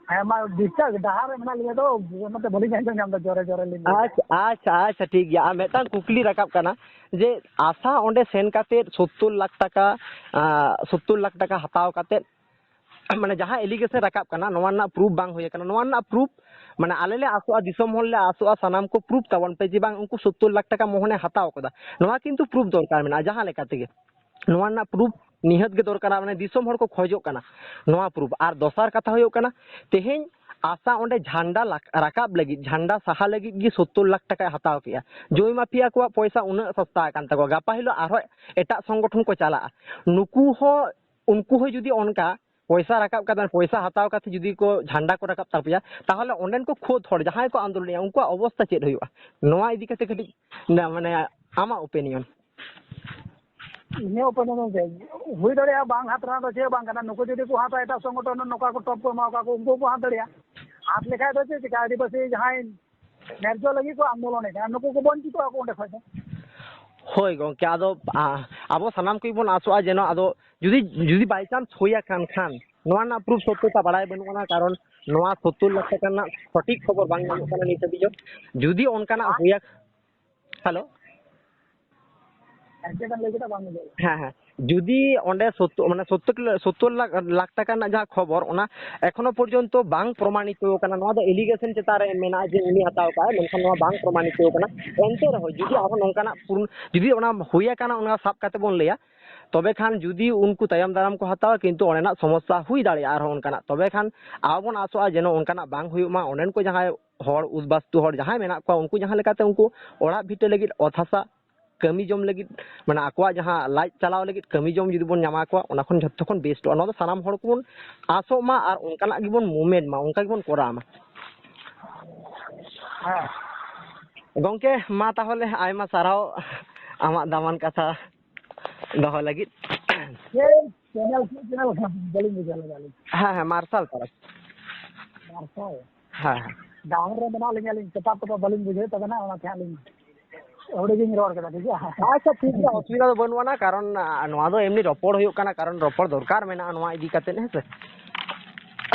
ᱦᱮᱸ, ᱢᱟ, ᱰᱤᱥᱴᱟᱨᱵ ᱰᱟᱦᱟᱨ ᱨᱮ ᱢᱮᱱᱟᱜ ᱞᱤᱧᱟ ᱛᱚ, ᱚᱱᱟᱛᱮ ᱵᱟᱹᱞᱤᱧ ᱟᱸᱡᱚᱢ ᱧᱟᱢ ᱮᱫᱟ, ᱡᱳᱨᱮ ᱡᱳᱨᱮ ᱞᱤᱧ ᱞᱟᱹᱭ ᱮᱫᱟ᱾ ᱟᱪᱪᱷᱟ, ᱟᱪᱪᱷᱟ, ᱟᱪᱪᱷᱟ, ᱴᱷᱤᱠ ᱜᱮᱭᱟ᱾ ᱟᱨ ᱢᱤᱫᱴᱟᱝ ᱠᱩᱠᱞᱤ ᱨᱟᱠᱟᱵ ᱠᱟᱱᱟ ᱡᱮ ᱟᱥᱟ ᱚᱸᱰᱮ ᱥᱮᱱ ᱠᱟᱛᱮ ᱥᱳᱛᱛᱳᱨ ᱞᱟᱠᱷ ᱴᱟᱠᱟ, ᱟᱸ, ᱥᱳᱛᱛᱳᱨ ᱞᱟᱠᱷ ᱴᱟᱠᱟ ᱦᱟᱛᱟᱣ ᱠᱟᱛᱮ, ᱢᱟᱱᱮ, ᱡᱟᱦᱟᱸ allegation ᱨᱟᱠᱟᱵ ᱠᱟᱱᱟ, ᱱᱚᱣᱟ ᱨᱮᱱᱟᱜ proof ᱵᱟᱝ ᱦᱩᱭ ᱟᱠᱟᱱᱟ᱾ ᱱᱚᱣᱟ ᱨᱮᱱᱟᱜ proof, ᱢᱟᱱᱮ, ᱟᱞᱮ ᱞᱮ ᱟᱥᱚᱜᱼᱟ, ᱫᱤᱥᱚᱢ ᱦᱚᱲ ᱞᱮ ᱟᱥᱚᱜᱼᱟ, ᱥᱟᱱᱟᱢ ᱠᱚ proof ᱛᱟᱵᱚᱱ ᱯᱮ ᱡᱮ ᱵᱟᱝ ᱩᱱᱠᱩ ᱥᱳᱛᱛᱳᱨ ᱞᱟᱠᱷ ᱴᱟᱠᱟ ᱢᱳᱦᱚᱱᱮ ᱦᱟᱛᱟᱣ ᱠᱟᱫᱟ᱾ ᱱᱚᱣᱟ ᱠᱤᱱᱛᱩ proof ᱫᱚᱨᱠᱟᱨ ᱢᱮᱱᱟᱜᱼᱟ ᱡᱟᱦᱟᱸ ᱞᱮᱠᱟ ᱛᱮᱜᱮ᱾ ᱱᱚᱣᱟ ᱨᱮᱱᱟᱜ proof ᱱᱤᱦᱟᱹᱛ ᱜᱮ ᱫᱚᱨᱠᱟᱨᱟ, ᱢᱟᱱᱮ ᱫᱤᱥᱚᱢ ᱦᱚᱲ ᱠᱚ ᱠᱷᱚᱡᱚᱜ ᱠᱟᱱᱟ ᱱᱚᱣᱟ proof᱾ ᱟᱨ ᱫᱚᱥᱟᱨ ᱠᱟᱛᱷᱟ ᱦᱩᱭᱩᱜ ᱠᱟᱱᱟ, ᱛᱮᱦᱮᱧ ᱟᱥᱟ ᱚᱸᱰᱮ ᱡᱷᱟᱱᱰᱟ ᱞᱟᱠ-, ᱨᱟᱠᱟᱵ ᱞᱟᱹᱜᱤᱫ, ᱡᱷᱟᱱᱰᱟ ᱥᱟᱦᱟ ᱞᱟᱹᱜᱤᱫ ᱜᱮ ᱥᱳᱛᱛᱳᱨ ᱞᱟᱠᱷ ᱴᱟᱠᱟᱭ ᱦᱟᱛᱟᱣ ᱠᱮᱜᱼᱟ᱾ ᱡᱚᱢᱤ ᱢᱟᱯᱷᱤᱭᱟ ᱠᱚᱣᱟᱜ ᱯᱚᱭᱥᱟ ᱩᱱᱟᱹᱜ ᱥᱚᱥᱛᱟ ᱟᱠᱟᱱ ᱛᱟᱠᱚᱣᱟ, ᱜᱟᱯᱟ ᱦᱤᱞᱳᱜ ᱟᱨᱦᱚᱸ ᱮᱴᱟᱜ ᱥᱚᱝᱜᱚᱴᱷᱚᱱ ᱠᱚ ᱪᱟᱞᱟᱜᱼᱟ᱾ ᱱᱩᱠᱩ ᱦᱚᱸ, ᱩᱱᱠᱩ ᱦᱚᱸ ᱡᱩᱫᱤ ᱚᱱᱠᱟ ᱯᱚᱭᱥᱟ ᱨᱟᱠᱟᱵ ᱠᱟᱛᱮ, ᱯᱚᱭᱥᱟ ᱦᱟᱛᱟᱣ ᱠᱟᱛᱮ ᱡᱩᱫᱤ ᱠᱚ ᱡᱷᱟᱱᱰᱟ ᱠᱚ ᱨᱟᱠᱟᱵ ᱛᱟᱯᱮᱭᱟ, ᱛᱟᱦᱚᱞᱮ ᱚᱸᱰᱮᱱ ᱠᱚ ᱠᱷᱩᱫ ᱦᱚᱲ ᱡᱟᱦᱟᱸᱭ ᱠᱚ ᱟᱱᱫᱳᱞᱚᱱᱮᱜᱼᱟ, ᱩᱱᱠᱩᱣᱟᱜ ᱚᱵᱚᱥᱛᱟ ᱪᱮᱫ ᱦᱩᱭᱩᱜᱼᱟ? ᱱᱚᱣᱟ ᱤᱫᱤ ᱠᱟᱛᱮ ᱠᱟᱹᱴᱤᱡ, ᱢᱟᱱᱮ, ᱟᱢᱟᱜ opinion᱾ ᱤᱧᱟᱹᱜ opinion ᱫᱚ ᱪᱮᱫ? ᱦᱩᱭ ᱫᱟᱲᱮᱭᱟᱜᱼᱟ, ᱵᱟᱝ ᱦᱟᱛ ᱨᱮᱱᱟᱜ ᱫᱚ ᱪᱮᱫ ᱦᱚᱸ ᱵᱟᱝ ᱠᱟᱱᱟ᱾ ᱱᱩᱠᱩ ᱡᱩᱫᱤ ᱠᱚ ᱦᱟᱛᱟ, ᱮᱴᱟᱜ ᱥᱚᱝᱜᱚᱴᱷᱚᱱ ᱱᱚᱝᱠᱟ ᱠᱚ ᱴᱚᱯ ᱠᱚ ᱮᱢᱟ ᱠᱚᱣᱟ ᱠᱚ, ᱩᱱᱠᱩ ᱠᱚ ᱦᱟᱛ ᱫᱟᱲᱮᱭᱟᱜᱼᱟ᱾ ᱦᱟᱛ ᱞᱮᱠᱷᱟᱡ ᱫᱚ ᱪᱮᱫ ᱪᱤᱠᱟ? ᱟᱹᱫᱤᱵᱟᱹᱥᱤ ᱡᱟᱦᱟᱸᱭ ᱱᱮᱨᱡᱚ ᱞᱟᱹᱜᱤᱫ ᱠᱚ ᱟᱱᱫᱳᱞᱚᱱᱮᱫ ᱠᱟᱱᱟ, ᱱᱩᱠᱩ ᱠᱚ ᱵᱚᱧᱪᱤᱛᱚᱜᱼᱟ ᱠᱚ ᱚᱸᱰᱮ ᱠᱷᱚᱡ ᱫᱚ᱾ ᱦᱳᱭ ᱜᱚᱢᱠᱮ, ᱟᱫᱚ ᱟ, ᱟᱵᱚ ᱥᱟᱱᱟᱢ ᱠᱚᱜᱮ ᱵᱚᱱ ᱟᱥᱚᱜᱼᱟ ᱡᱮᱱᱚ, ᱟᱫᱚ ᱡᱩᱫᱤ, ᱡᱩᱫᱤ by chance ᱦᱩᱭ ᱟᱠᱟᱱ ᱠᱷᱟᱱ, ᱱᱚᱣᱟ ᱨᱮᱱᱟᱜ proof ᱥᱚᱛᱛᱚᱛᱟ ᱵᱟᱲᱟᱭ ᱵᱟᱹᱱᱩᱜ ᱟᱱᱟ, ᱠᱟᱨᱚᱱ ᱱᱚᱣᱟ ᱥᱚᱛᱛᱚᱨ ᱞᱟᱠᱷ ᱴᱟᱠᱟ ᱨᱮᱱᱟᱜ ᱥᱚᱴᱷᱤᱠ ᱠᱷᱚᱵᱚᱨ ᱵᱟᱝ ᱧᱟᱢᱚᱜ ᱠᱟᱱᱟ ᱱᱤᱛ ᱦᱟᱹᱵᱤᱡ ᱦᱚᱸ᱾ ᱡᱩᱫᱤ ᱚᱱᱠᱟᱱᱟᱜ ᱦᱩᱭ ᱟᱠ-, ᱦᱮᱞᱳ? ᱦᱮᱸ, ᱦᱮᱸ, ᱡᱩᱫᱤ ᱚᱸᱰᱮ ᱥᱚᱛᱛᱚᱨ, ᱢᱟᱱᱮ ᱥᱚᱛᱛᱚᱨ ᱠᱤᱞᱳ, ᱥᱚᱛᱛᱚᱨ ᱞᱟᱠᱷ, ᱞᱟᱠᱷ ᱴᱟᱠᱟ ᱨᱮᱱᱟᱜ ᱡᱟᱦᱟᱸ ᱠᱷᱚᱵᱚᱨ, ᱚᱱᱟ ᱮᱠᱷᱚᱱᱳ ᱯᱚᱨᱡᱚᱱᱛᱚ ᱵᱟᱝ ᱯᱨᱚᱢᱟᱱᱤᱛᱚ ᱠᱟᱱᱟ᱾ ᱱᱚᱣᱟ ᱫᱚ allegation ᱪᱮᱛᱟᱱ ᱨᱮ ᱢᱮᱱᱟᱜᱼᱟ ᱡᱮ ᱩᱱᱤ ᱦᱟᱛᱟᱣ ᱠᱟᱜᱼᱟᱭ, ᱢᱮᱱᱠᱷᱟᱱ ᱱᱚᱣᱟ ᱵᱟᱝ ᱯᱨᱚᱢᱟᱱᱤᱛᱚ ᱠᱟᱱᱟ᱾ ᱮᱱᱛᱮ ᱨᱮᱦᱚᱸ ᱡᱩᱫᱤ ᱟᱨᱦᱚᱸ ᱱᱚᱝᱠᱟᱱᱟᱜ ᱯᱩᱨ-, ᱡᱩᱫᱤ ᱚᱱᱟ ᱦᱩᱭ ᱟᱠᱟᱱᱟ, ᱚᱱᱟ ᱥᱟᱵ ᱠᱟᱛᱮ ᱵᱚᱱ ᱞᱟᱹᱭᱟ, ᱛᱚᱵᱮ ᱠᱷᱟᱱ ᱡᱩᱫᱤ ᱩᱱᱠᱩ ᱛᱟᱭᱚᱢ ᱫᱟᱨᱟᱢ ᱠᱚ ᱦᱟᱛᱟᱣᱟ, ᱠᱤᱱᱛᱩ ᱚᱸᱰᱮᱱᱟᱜ ᱥᱚᱢᱚᱥᱥᱟ ᱦᱩᱭ ᱫᱟᱲᱮᱭᱟᱜᱼᱟ ᱟᱨᱦᱚᱸ ᱚᱱᱠᱟᱱᱟᱜ᱾ ᱛᱚᱵᱮ ᱠᱷᱟᱱ ᱟᱵᱚ ᱵᱚᱱ ᱟᱥᱚᱜᱼᱟ ᱡᱮᱱᱚ ᱚᱱᱠᱟᱱᱟᱜ ᱵᱟᱝ ᱦᱩᱭᱩᱜ ᱢᱟ᱾ ᱚᱸᱰᱮᱱ ᱠᱚ ᱡᱟᱦᱟᱸᱭ ᱦᱚᱲ, ᱩᱫᱵᱟᱥᱛᱩ ᱦᱚᱲ ᱡᱟᱦᱟᱸᱭ ᱢᱮᱱᱟᱜ ᱠᱚᱣᱟ, ᱩᱱᱠᱩ ᱡᱟᱦᱟᱸ ᱞᱮᱠᱟᱛᱮ ᱩᱱᱠᱩ ᱚᱲᱟᱜ ᱵᱷᱤᱴᱟᱹ ᱞᱟᱹᱜᱤᱫ ᱚᱛ ᱦᱟᱥᱟ ᱠᱟᱹᱢᱤ ᱡᱚᱢ ᱞᱟᱹᱜᱤᱫ, ᱢᱟᱱᱮ ᱟᱠᱚᱣᱟᱜ ᱡᱟᱦᱟᱸ ᱞᱟᱡ ᱪᱟᱞᱟᱣ ᱞᱟᱹᱜᱤᱫ ᱠᱟᱹᱢᱤ ᱡᱚᱢ ᱡᱩᱫᱤ ᱵᱚᱱ ᱧᱟᱢᱟ ᱠᱚᱣᱟ, ᱚᱱᱟ ᱠᱷᱚᱱ ᱡᱷᱚᱛᱚ ᱠᱷᱚᱱ ᱵᱮᱥᱴᱚᱜᱼᱟ᱾ ᱱᱚᱣᱟ ᱫᱚ ᱥᱟᱱᱟᱢ ᱦᱚᱲ ᱠᱚᱵᱚᱱ ᱟᱥᱚᱜ ᱢᱟ ᱟᱨ ᱚᱱᱠᱟᱱᱟᱜ ᱜᱮᱵᱚᱱ ᱢᱩᱵᱷᱢᱮᱱᱴ ᱢᱟ, ᱚᱱᱠᱟ ᱜᱮᱵᱚᱱ ᱠᱚᱨᱟᱣ ᱢᱟ᱾ ᱦᱮᱸ᱾ ᱜᱚᱢᱠᱮ, ᱢᱟ ᱛᱟᱦᱚᱞᱮ ᱟᱭᱢᱟ ᱥᱟᱨᱦᱟᱣ ᱟᱢᱟᱜ ᱫᱟᱢᱟᱱ ᱠᱟᱛᱷᱟ ᱫᱚᱦᱚ ᱞᱟᱹᱜᱤᱫ᱾ ᱪᱮᱫ ᱪᱮᱱᱮᱞ, ᱪᱮᱫ ᱪᱮᱱᱮᱞ ᱠᱟᱱᱟ? ᱵᱟᱹᱞᱤᱧ ᱵᱩᱡᱷᱟᱹᱣ ᱞᱮᱫᱟ ᱟᱹᱞᱤᱧ᱾ ᱦᱮᱸ, ᱦᱮᱸ, ᱢᱟᱨᱥᱟᱞ ᱯᱟᱲᱟ᱾ ᱢᱟᱨᱥᱟᱞ? ᱦᱮᱸ, ᱦᱮᱸ᱾ ᱰᱟᱦᱟᱨ ᱨᱮ ᱢᱮᱱᱟᱜ ᱞᱤᱧᱟ ᱟᱹᱞᱤᱧ, ᱥᱮᱛᱟᱜ ᱠᱚᱫᱚ ᱵᱟᱹᱞᱤᱧ ᱵᱩᱡᱷᱟᱹᱣ ᱛᱟᱵᱮᱱᱟ, ᱚᱱᱟᱛᱮ ᱦᱟᱸᱜ ᱞᱤᱧ ᱦᱩᱰᱤᱧ ᱞᱤᱧ ᱨᱚᱲ ᱠᱮᱫᱟ, ᱴᱷᱤᱠ ᱜᱮᱭᱟ? ᱟᱪᱪᱷᱟ, ᱴᱷᱤᱠ ᱜᱮᱭᱟ, ᱚᱥᱩᱵᱤᱫᱷᱟ ᱫᱚ ᱵᱟᱹᱱᱩᱜ ᱟᱱᱟ, ᱠᱟᱨᱚᱱ, ᱟ, ᱱᱚᱣᱟ ᱫᱚ ᱮᱢᱱᱤ ᱨᱚᱯᱚᱲ ᱦᱩᱭᱩᱜ ᱠᱟᱱᱟ, ᱠᱟᱨᱚᱱ ᱨᱚᱯᱚᱲ ᱫᱚᱨᱠᱟᱨ ᱢᱮᱱᱟᱜᱼᱟ ᱱᱚᱣᱟ ᱤᱫᱤ ᱠᱟᱛᱮᱫ, ᱦᱮᱸ ᱥᱮ?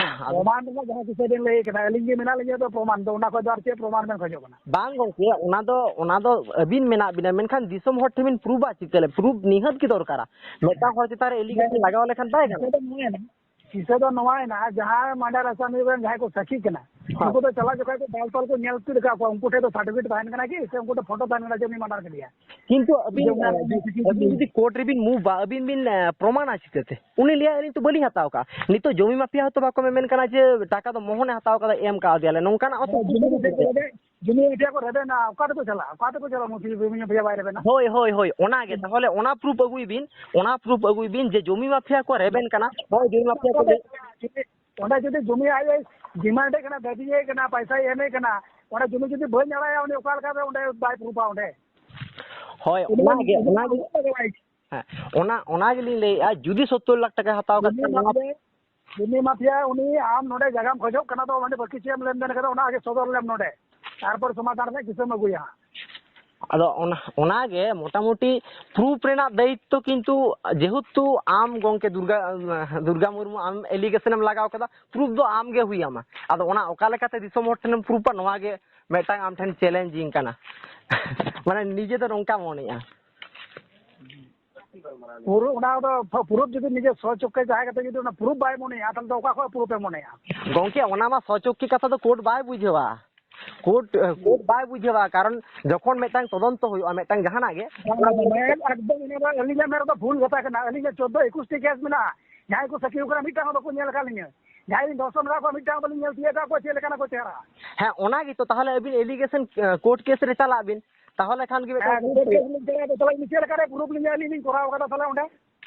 ᱟᱫᱚ ᱯᱨᱚᱢᱟᱱ ᱨᱮᱱᱟᱜ ᱡᱟᱦᱟᱸ ᱠᱤᱥᱟᱹ ᱵᱮᱱ ᱞᱟᱹᱭ ᱠᱮᱫᱟ, ᱟᱹᱞᱤᱧ ᱜᱮ ᱢᱮᱱᱟᱜ ᱞᱤᱧᱟ ᱛᱚ ᱯᱨᱚᱢᱟᱱ ᱫᱚ, ᱚᱱᱟ ᱠᱷᱚᱡ ᱫᱚ ᱟᱨ ᱪᱮᱫ ᱯᱨᱚᱢᱟᱱ ᱵᱮᱱ ᱠᱷᱚᱡᱚᱜ ᱠᱟᱱᱟ? ᱵᱟᱝ ᱜᱚᱢᱠᱮ, ᱚᱱᱟ ᱫᱚ, ᱚᱱᱟ ᱫᱚ ᱟᱹᱵᱤᱱ ᱢᱮᱱᱟᱜ ᱵᱤᱱᱟ, ᱢᱮᱱᱠᱷᱟᱱ ᱫᱤᱥᱚᱢ ᱦᱚᱲ ᱴᱷᱮᱱ ᱵᱤᱱ ᱯᱨᱩᱵᱷᱟ ᱪᱤᱠᱟᱹ ᱞᱮ? ᱯᱨᱩᱵᱷ ᱱᱤᱦᱟᱹᱛ ᱜᱮ ᱫᱚᱨᱠᱟᱨᱟ᱾ ᱢᱤᱫᱴᱟᱝ ᱦᱚᱲ ᱪᱮᱛᱟᱱ ᱨᱮ allegation ᱞᱟᱜᱟᱣ ᱞᱮᱠᱷᱟᱱ ᱵᱟᱭ ᱜᱟᱱᱚᱜᱼᱟ᱾ ᱠᱤᱥᱟᱹ ᱫᱚ ᱱᱚᱣᱟᱭᱮᱱᱟ, ᱠᱤᱥᱟᱹ ᱫᱚ ᱱᱚᱣᱟᱭᱮᱱᱟ, ᱡᱟᱦᱟᱸᱭ ᱢᱟᱱᱰᱟᱨ ᱟᱥᱟᱢᱤ ᱨᱮᱱ ᱡᱟᱦᱟᱸᱭ ᱠᱚ ᱥᱟᱹᱠᱷᱤ ᱠᱟᱱᱟ, ᱦᱮᱸ᱾ ᱩᱱᱠᱩ ᱫᱚ ᱪᱟᱞᱟᱣ ᱡᱚᱠᱷᱚᱡ ᱠᱚ ᱫᱟᱞ ᱛᱚᱞ ᱠᱚ ᱧᱮᱞ ᱪᱮᱫ ᱟᱠᱟᱫ ᱠᱚᱣᱟ, ᱩᱱᱠᱩ ᱴᱷᱮᱱ ᱫᱚ certificate ᱛᱟᱦᱮᱱ ᱠᱟᱱᱟ ᱠᱤ, ᱥᱮ ᱩᱱᱠᱩ ᱴᱷᱮᱱ ᱯᱷᱳᱴᱳ ᱛᱟᱦᱮᱱ ᱠᱟᱱᱟ ᱡᱮ ᱩᱱᱤ ᱢᱟᱱᱰᱟᱨ ᱠᱮᱫᱮᱭᱟ? ᱠᱤᱱᱛᱩ ᱟᱹᱵᱤᱱ, ᱡᱮ ᱚᱱᱟ ᱟᱹᱵᱤᱱ ᱡᱩᱫᱤ ᱠᱳᱨᱴ ᱨᱮᱵᱤᱱ ᱢᱩᱵᱷᱟ, ᱟᱹᱵᱤᱱ ᱵᱤᱱ, ᱮ, ᱯᱨᱚᱢᱟᱱᱟ ᱪᱤᱠᱟᱹᱛᱮ? ᱩᱱᱤ ᱞᱟᱹᱭᱟ, "ᱟᱹᱞᱤᱧ ᱛᱚ ᱵᱟᱹᱞᱤᱧ ᱦᱟᱛᱟᱣ ᱠᱟᱜᱼᱟ᱾" ᱱᱤᱛᱚᱜ ᱡᱚᱢᱤ ᱢᱟᱯᱷᱤᱭᱟ ᱦᱚᱸᱛᱚ ᱵᱟᱠᱚ ᱢᱮᱢᱮᱱ ᱠᱟᱱᱟ ᱡᱮ ᱴᱟᱠᱟ ᱫᱚ ᱢᱳᱦᱚᱱᱮ ᱦᱟᱛᱟᱣ ᱠᱟᱫᱟ, ᱮᱢ ᱠᱟᱣᱫᱮᱭᱟᱞᱮ, ᱱᱚᱝᱠᱟᱱᱟᱜ ᱦᱚᱸᱛᱚ ᱦᱮᱸ, ᱡᱚᱢᱤ ᱢᱟᱯᱷᱤᱭᱟ ᱠᱚ ᱨᱮᱵᱮᱱ, ᱡᱚᱢᱤ ᱢᱟᱯᱷᱤᱭᱟ ᱠᱚ ᱨᱮᱵᱮᱱᱟ, ᱚᱠᱟ ᱛᱮᱠᱚ ᱪᱟᱞᱟᱜᱼᱟ? ᱚᱠᱟ ᱛᱮᱠᱚ ᱪᱟᱞᱟᱜᱼᱟ? ᱢᱟᱯᱷᱤᱭᱟ, ᱡᱚᱢᱤ ᱢᱟᱯᱷᱤᱭᱟ ᱵᱟᱭ ᱨᱮᱵᱮᱱᱟ? ᱦᱳᱭ, ᱦᱳᱭ, ᱦᱳᱭ, ᱚᱱᱟᱜᱮ᱾ ᱛᱟᱦᱚᱞᱮ ᱚᱱᱟ ᱯᱨᱩᱯ ᱟᱹᱜᱩᱭ ᱵᱤᱱ, ᱚᱱᱟ ᱯᱨᱩᱯ ᱟᱹᱜᱩᱭ ᱵᱤᱱ ᱡᱮ ᱡᱚᱢᱤ ᱢᱟᱯᱷᱤᱭᱟ ᱠᱚ ᱨᱮᱵᱮᱱ ᱠᱟᱱᱟ᱾ ᱦᱳᱭ, ᱡᱚᱢᱤ ᱢᱟᱯᱷᱤᱭᱟ ᱠᱚ ᱞᱟᱹᱭ ᱚᱸᱰᱮ ᱡᱩᱫᱤ ᱡᱚᱢᱤ ᱟᱡ ᱮ ᱰᱤᱢᱟᱱᱰ ᱮ ᱠᱟᱱᱟ, ᱫᱟᱹᱵᱤᱭᱮ ᱠᱟᱱᱟ, ᱯᱟᱭᱥᱟᱭ ᱮᱢᱮ ᱠᱟᱱᱟ, ᱚᱸᱰᱮ ᱡᱚᱢᱤ ᱡᱩᱫᱤ ᱵᱟᱹᱧ ᱟᱲᱟᱭᱟ, ᱩᱱᱤ ᱚᱠᱟ ᱞᱮᱠᱟᱛᱮ ᱚᱸᱰᱮ ᱵᱟᱭ ᱯᱨᱩᱯᱟ ᱚᱸᱰᱮ? ᱦᱳᱭ, ᱩᱱᱤ ᱚᱱᱟᱜᱮ, ᱩᱱᱤ ᱚᱱᱟᱜᱮ᱾ ᱩᱱᱤ ᱦᱮᱸ, ᱚᱱᱟ, ᱚᱱᱟ ᱜᱮᱞᱤᱧ ᱞᱟᱹᱭᱮᱫᱼᱟ, ᱡᱩᱫᱤ ᱥᱚᱛᱛᱚᱨ ᱞᱟᱠᱷ ᱴᱟᱠᱟ ᱦᱟᱛᱟᱣ ᱠᱟᱛᱮ ᱡᱚᱢᱤ ᱱᱚᱣᱟ ᱢᱟᱯᱷᱤᱭᱟ, ᱡᱚᱢᱤ ᱢᱟᱯᱷᱤᱭᱟ ᱩᱱᱤ ᱟᱢ ᱱᱚᱰᱮ ᱡᱟᱭᱜᱟᱢ ᱠᱷᱚᱡᱚᱜ ᱠᱟᱱᱟ, ᱛᱚ ᱚᱸᱰᱮ ᱵᱟᱹᱠᱤ ᱪᱮᱫ ᱮᱢ ᱞᱮᱱᱫᱮᱱ ᱠᱟᱫᱟ, ᱚᱱᱟ ᱟᱜᱮ ᱥᱚᱫᱚᱨ ᱞᱮᱢ ᱱᱚᱰᱮ, ᱛᱟᱨᱯᱚᱨ ᱥᱚᱢᱟᱫᱷᱟᱱ ᱨᱮᱱᱟᱜ ᱠᱤᱥᱟᱹᱢ ᱟᱹᱜᱩᱭᱟ ᱦᱟᱸᱜ᱾ ᱟᱫᱚ ᱚᱱᱟ, ᱚᱱᱟᱜᱮ ᱢᱚᱴᱟᱢᱩᱴᱤ proof ᱨᱮᱱᱟᱜ ᱫᱟᱭᱤᱛᱛᱚ ᱠᱤᱱᱛᱩ ᱡᱮᱦᱮᱛᱩ ᱟᱢ ᱜᱚᱢᱠᱮ ᱫᱩᱨᱜᱟ, ᱫᱩᱨᱜᱟ ᱢᱩᱨᱢᱩ ᱟᱢ allegation ᱮᱢ ᱞᱟᱜᱟᱣ ᱠᱟᱫᱟ, proof ᱫᱚ ᱟᱢ ᱜᱮ ᱦᱩᱭ ᱟᱢᱟ᱾ ᱟᱫᱚ ᱚᱱᱟ ᱚᱠᱟ ᱞᱮᱠᱟᱛᱮ ᱫᱤᱥᱚᱢ ᱦᱚᱲ ᱴᱷᱮᱱᱮᱢ ᱯᱨᱩᱯᱟ, ᱱᱚᱣᱟ ᱜᱮ ᱢᱤᱫᱴᱟᱝ ᱟᱢ ᱴᱷᱮᱱ challenging ᱠᱟᱱᱟ᱾ ᱢᱟᱱᱮ ᱱᱤᱡᱮ ᱫᱚ ᱱᱚᱝᱠᱟ ᱢᱚᱱᱮᱜᱼᱟ᱾ ᱯᱩᱨᱟᱹ ᱚᱱᱟ ᱫᱚ ᱯᱨᱩᱯ ᱡᱩᱫᱤ ᱱᱤᱡᱮ ᱥᱚᱪᱚᱠᱠᱷᱮ ᱡᱟᱦᱟᱸᱭ ᱠᱟᱛᱮ ᱡᱩᱫᱤ ᱚᱱᱟ ᱯᱨᱩᱯ ᱵᱟᱭ ᱢᱚᱱᱮᱭᱟ, ᱛᱟᱦᱚᱞᱮ ᱫᱚ ᱚᱠᱟ ᱠᱷᱚᱱ ᱯᱨᱩᱯ ᱮ ᱢᱚᱱᱮᱭᱟ? ᱜᱚᱢᱠᱮ, ᱚᱱᱟ ᱢᱟ ᱥᱚᱪᱚᱠᱠᱷᱮ ᱠᱟᱛᱷᱟ ᱫᱚ ᱠᱳᱨᱴ ᱵᱟᱭ ᱵᱩᱡᱷᱟᱹᱣᱟ᱾ ᱠᱳᱨᱴ, ᱠᱳᱨᱴ ᱵᱟᱭ ᱵᱩᱡᱷᱟᱹᱣᱟ, ᱠᱟᱨᱚᱱ ᱡᱚᱠᱷᱚᱱ ᱢᱤᱫᱴᱟᱝ ᱛᱚᱫᱚᱱᱛᱚ ᱦᱩᱭᱩᱜᱼᱟ ᱢᱤᱫᱴᱟᱝ ᱡᱟᱦᱟᱱᱟᱜ ᱜᱮ, ᱵᱟᱝ, ᱵᱟᱝ, ᱵᱟᱝ, ᱮᱠᱫᱚᱢ ᱚᱱᱟ ᱫᱚ ᱟᱹᱞᱤᱧᱟᱜ ᱢᱮᱱ ᱨᱮᱫᱚ ᱵᱷᱩᱞ ᱠᱟᱛᱷᱟ ᱠᱟᱱᱟ᱾ ᱟᱹᱞᱤᱧᱟᱜ ᱪᱳᱫᱽᱫᱳ ᱮᱠᱩᱥ ᱴᱤ ᱠᱮᱥ ᱢᱮᱱᱟᱜᱼᱟ, ᱡᱟᱦᱟᱸᱭ ᱠᱚ ᱥᱟᱹᱠᱷᱤ ᱠᱟᱱᱟ ᱢᱤᱫᱴᱟᱝ ᱦᱚᱸ ᱵᱟᱠᱚ ᱧᱮᱞ ᱟᱠᱟᱫ ᱞᱤᱧᱟ᱾ ᱡᱟᱦᱟᱸᱭ ᱞᱤᱧ ᱫᱚᱨᱥᱚᱱ ᱟᱠᱟᱫ ᱠᱚᱣᱟ ᱢᱤᱫᱴᱟᱝ ᱦᱚᱸ ᱵᱟᱹᱞᱤᱧ ᱧᱮᱞ ᱛᱤᱭᱳᱜ ᱟᱠᱟᱫ ᱠᱚᱣᱟ ᱪᱮᱫ ᱞᱮᱠᱟᱱᱟ ᱠᱚ ᱪᱮᱦᱨᱟ᱾ ᱦᱮᱸ, ᱚᱱᱟ ᱜᱮᱛᱚ, ᱛᱟᱦᱚᱞᱮ ᱟᱹᱵᱤᱱ allegation, ᱠᱳᱨᱴ ᱠᱮᱥ ᱨᱮ ᱪᱟᱞᱟᱜ ᱵᱤᱱ, ᱛᱟᱦᱚᱞᱮ ᱠᱷᱟᱱ ᱜᱮ ᱦᱮᱸ, ᱢᱤᱫᱴᱟᱝ ᱠᱳᱨᱴ ᱠᱮᱥ ᱞᱤᱧ ᱪᱟᱞᱟᱜᱼᱟ, ᱛᱟᱦᱚᱞᱮ ᱤᱧ ᱪᱮᱫ ᱞᱮᱠᱟᱨᱮ ᱯᱨᱩᱯ ᱞᱤᱧ ᱟᱹᱞᱤᱧ ᱞᱤᱧ ᱠᱚᱨᱟᱣ ᱠᱟᱫᱟ ᱛᱟᱦᱚᱞᱮ ᱚᱸᱰᱮ?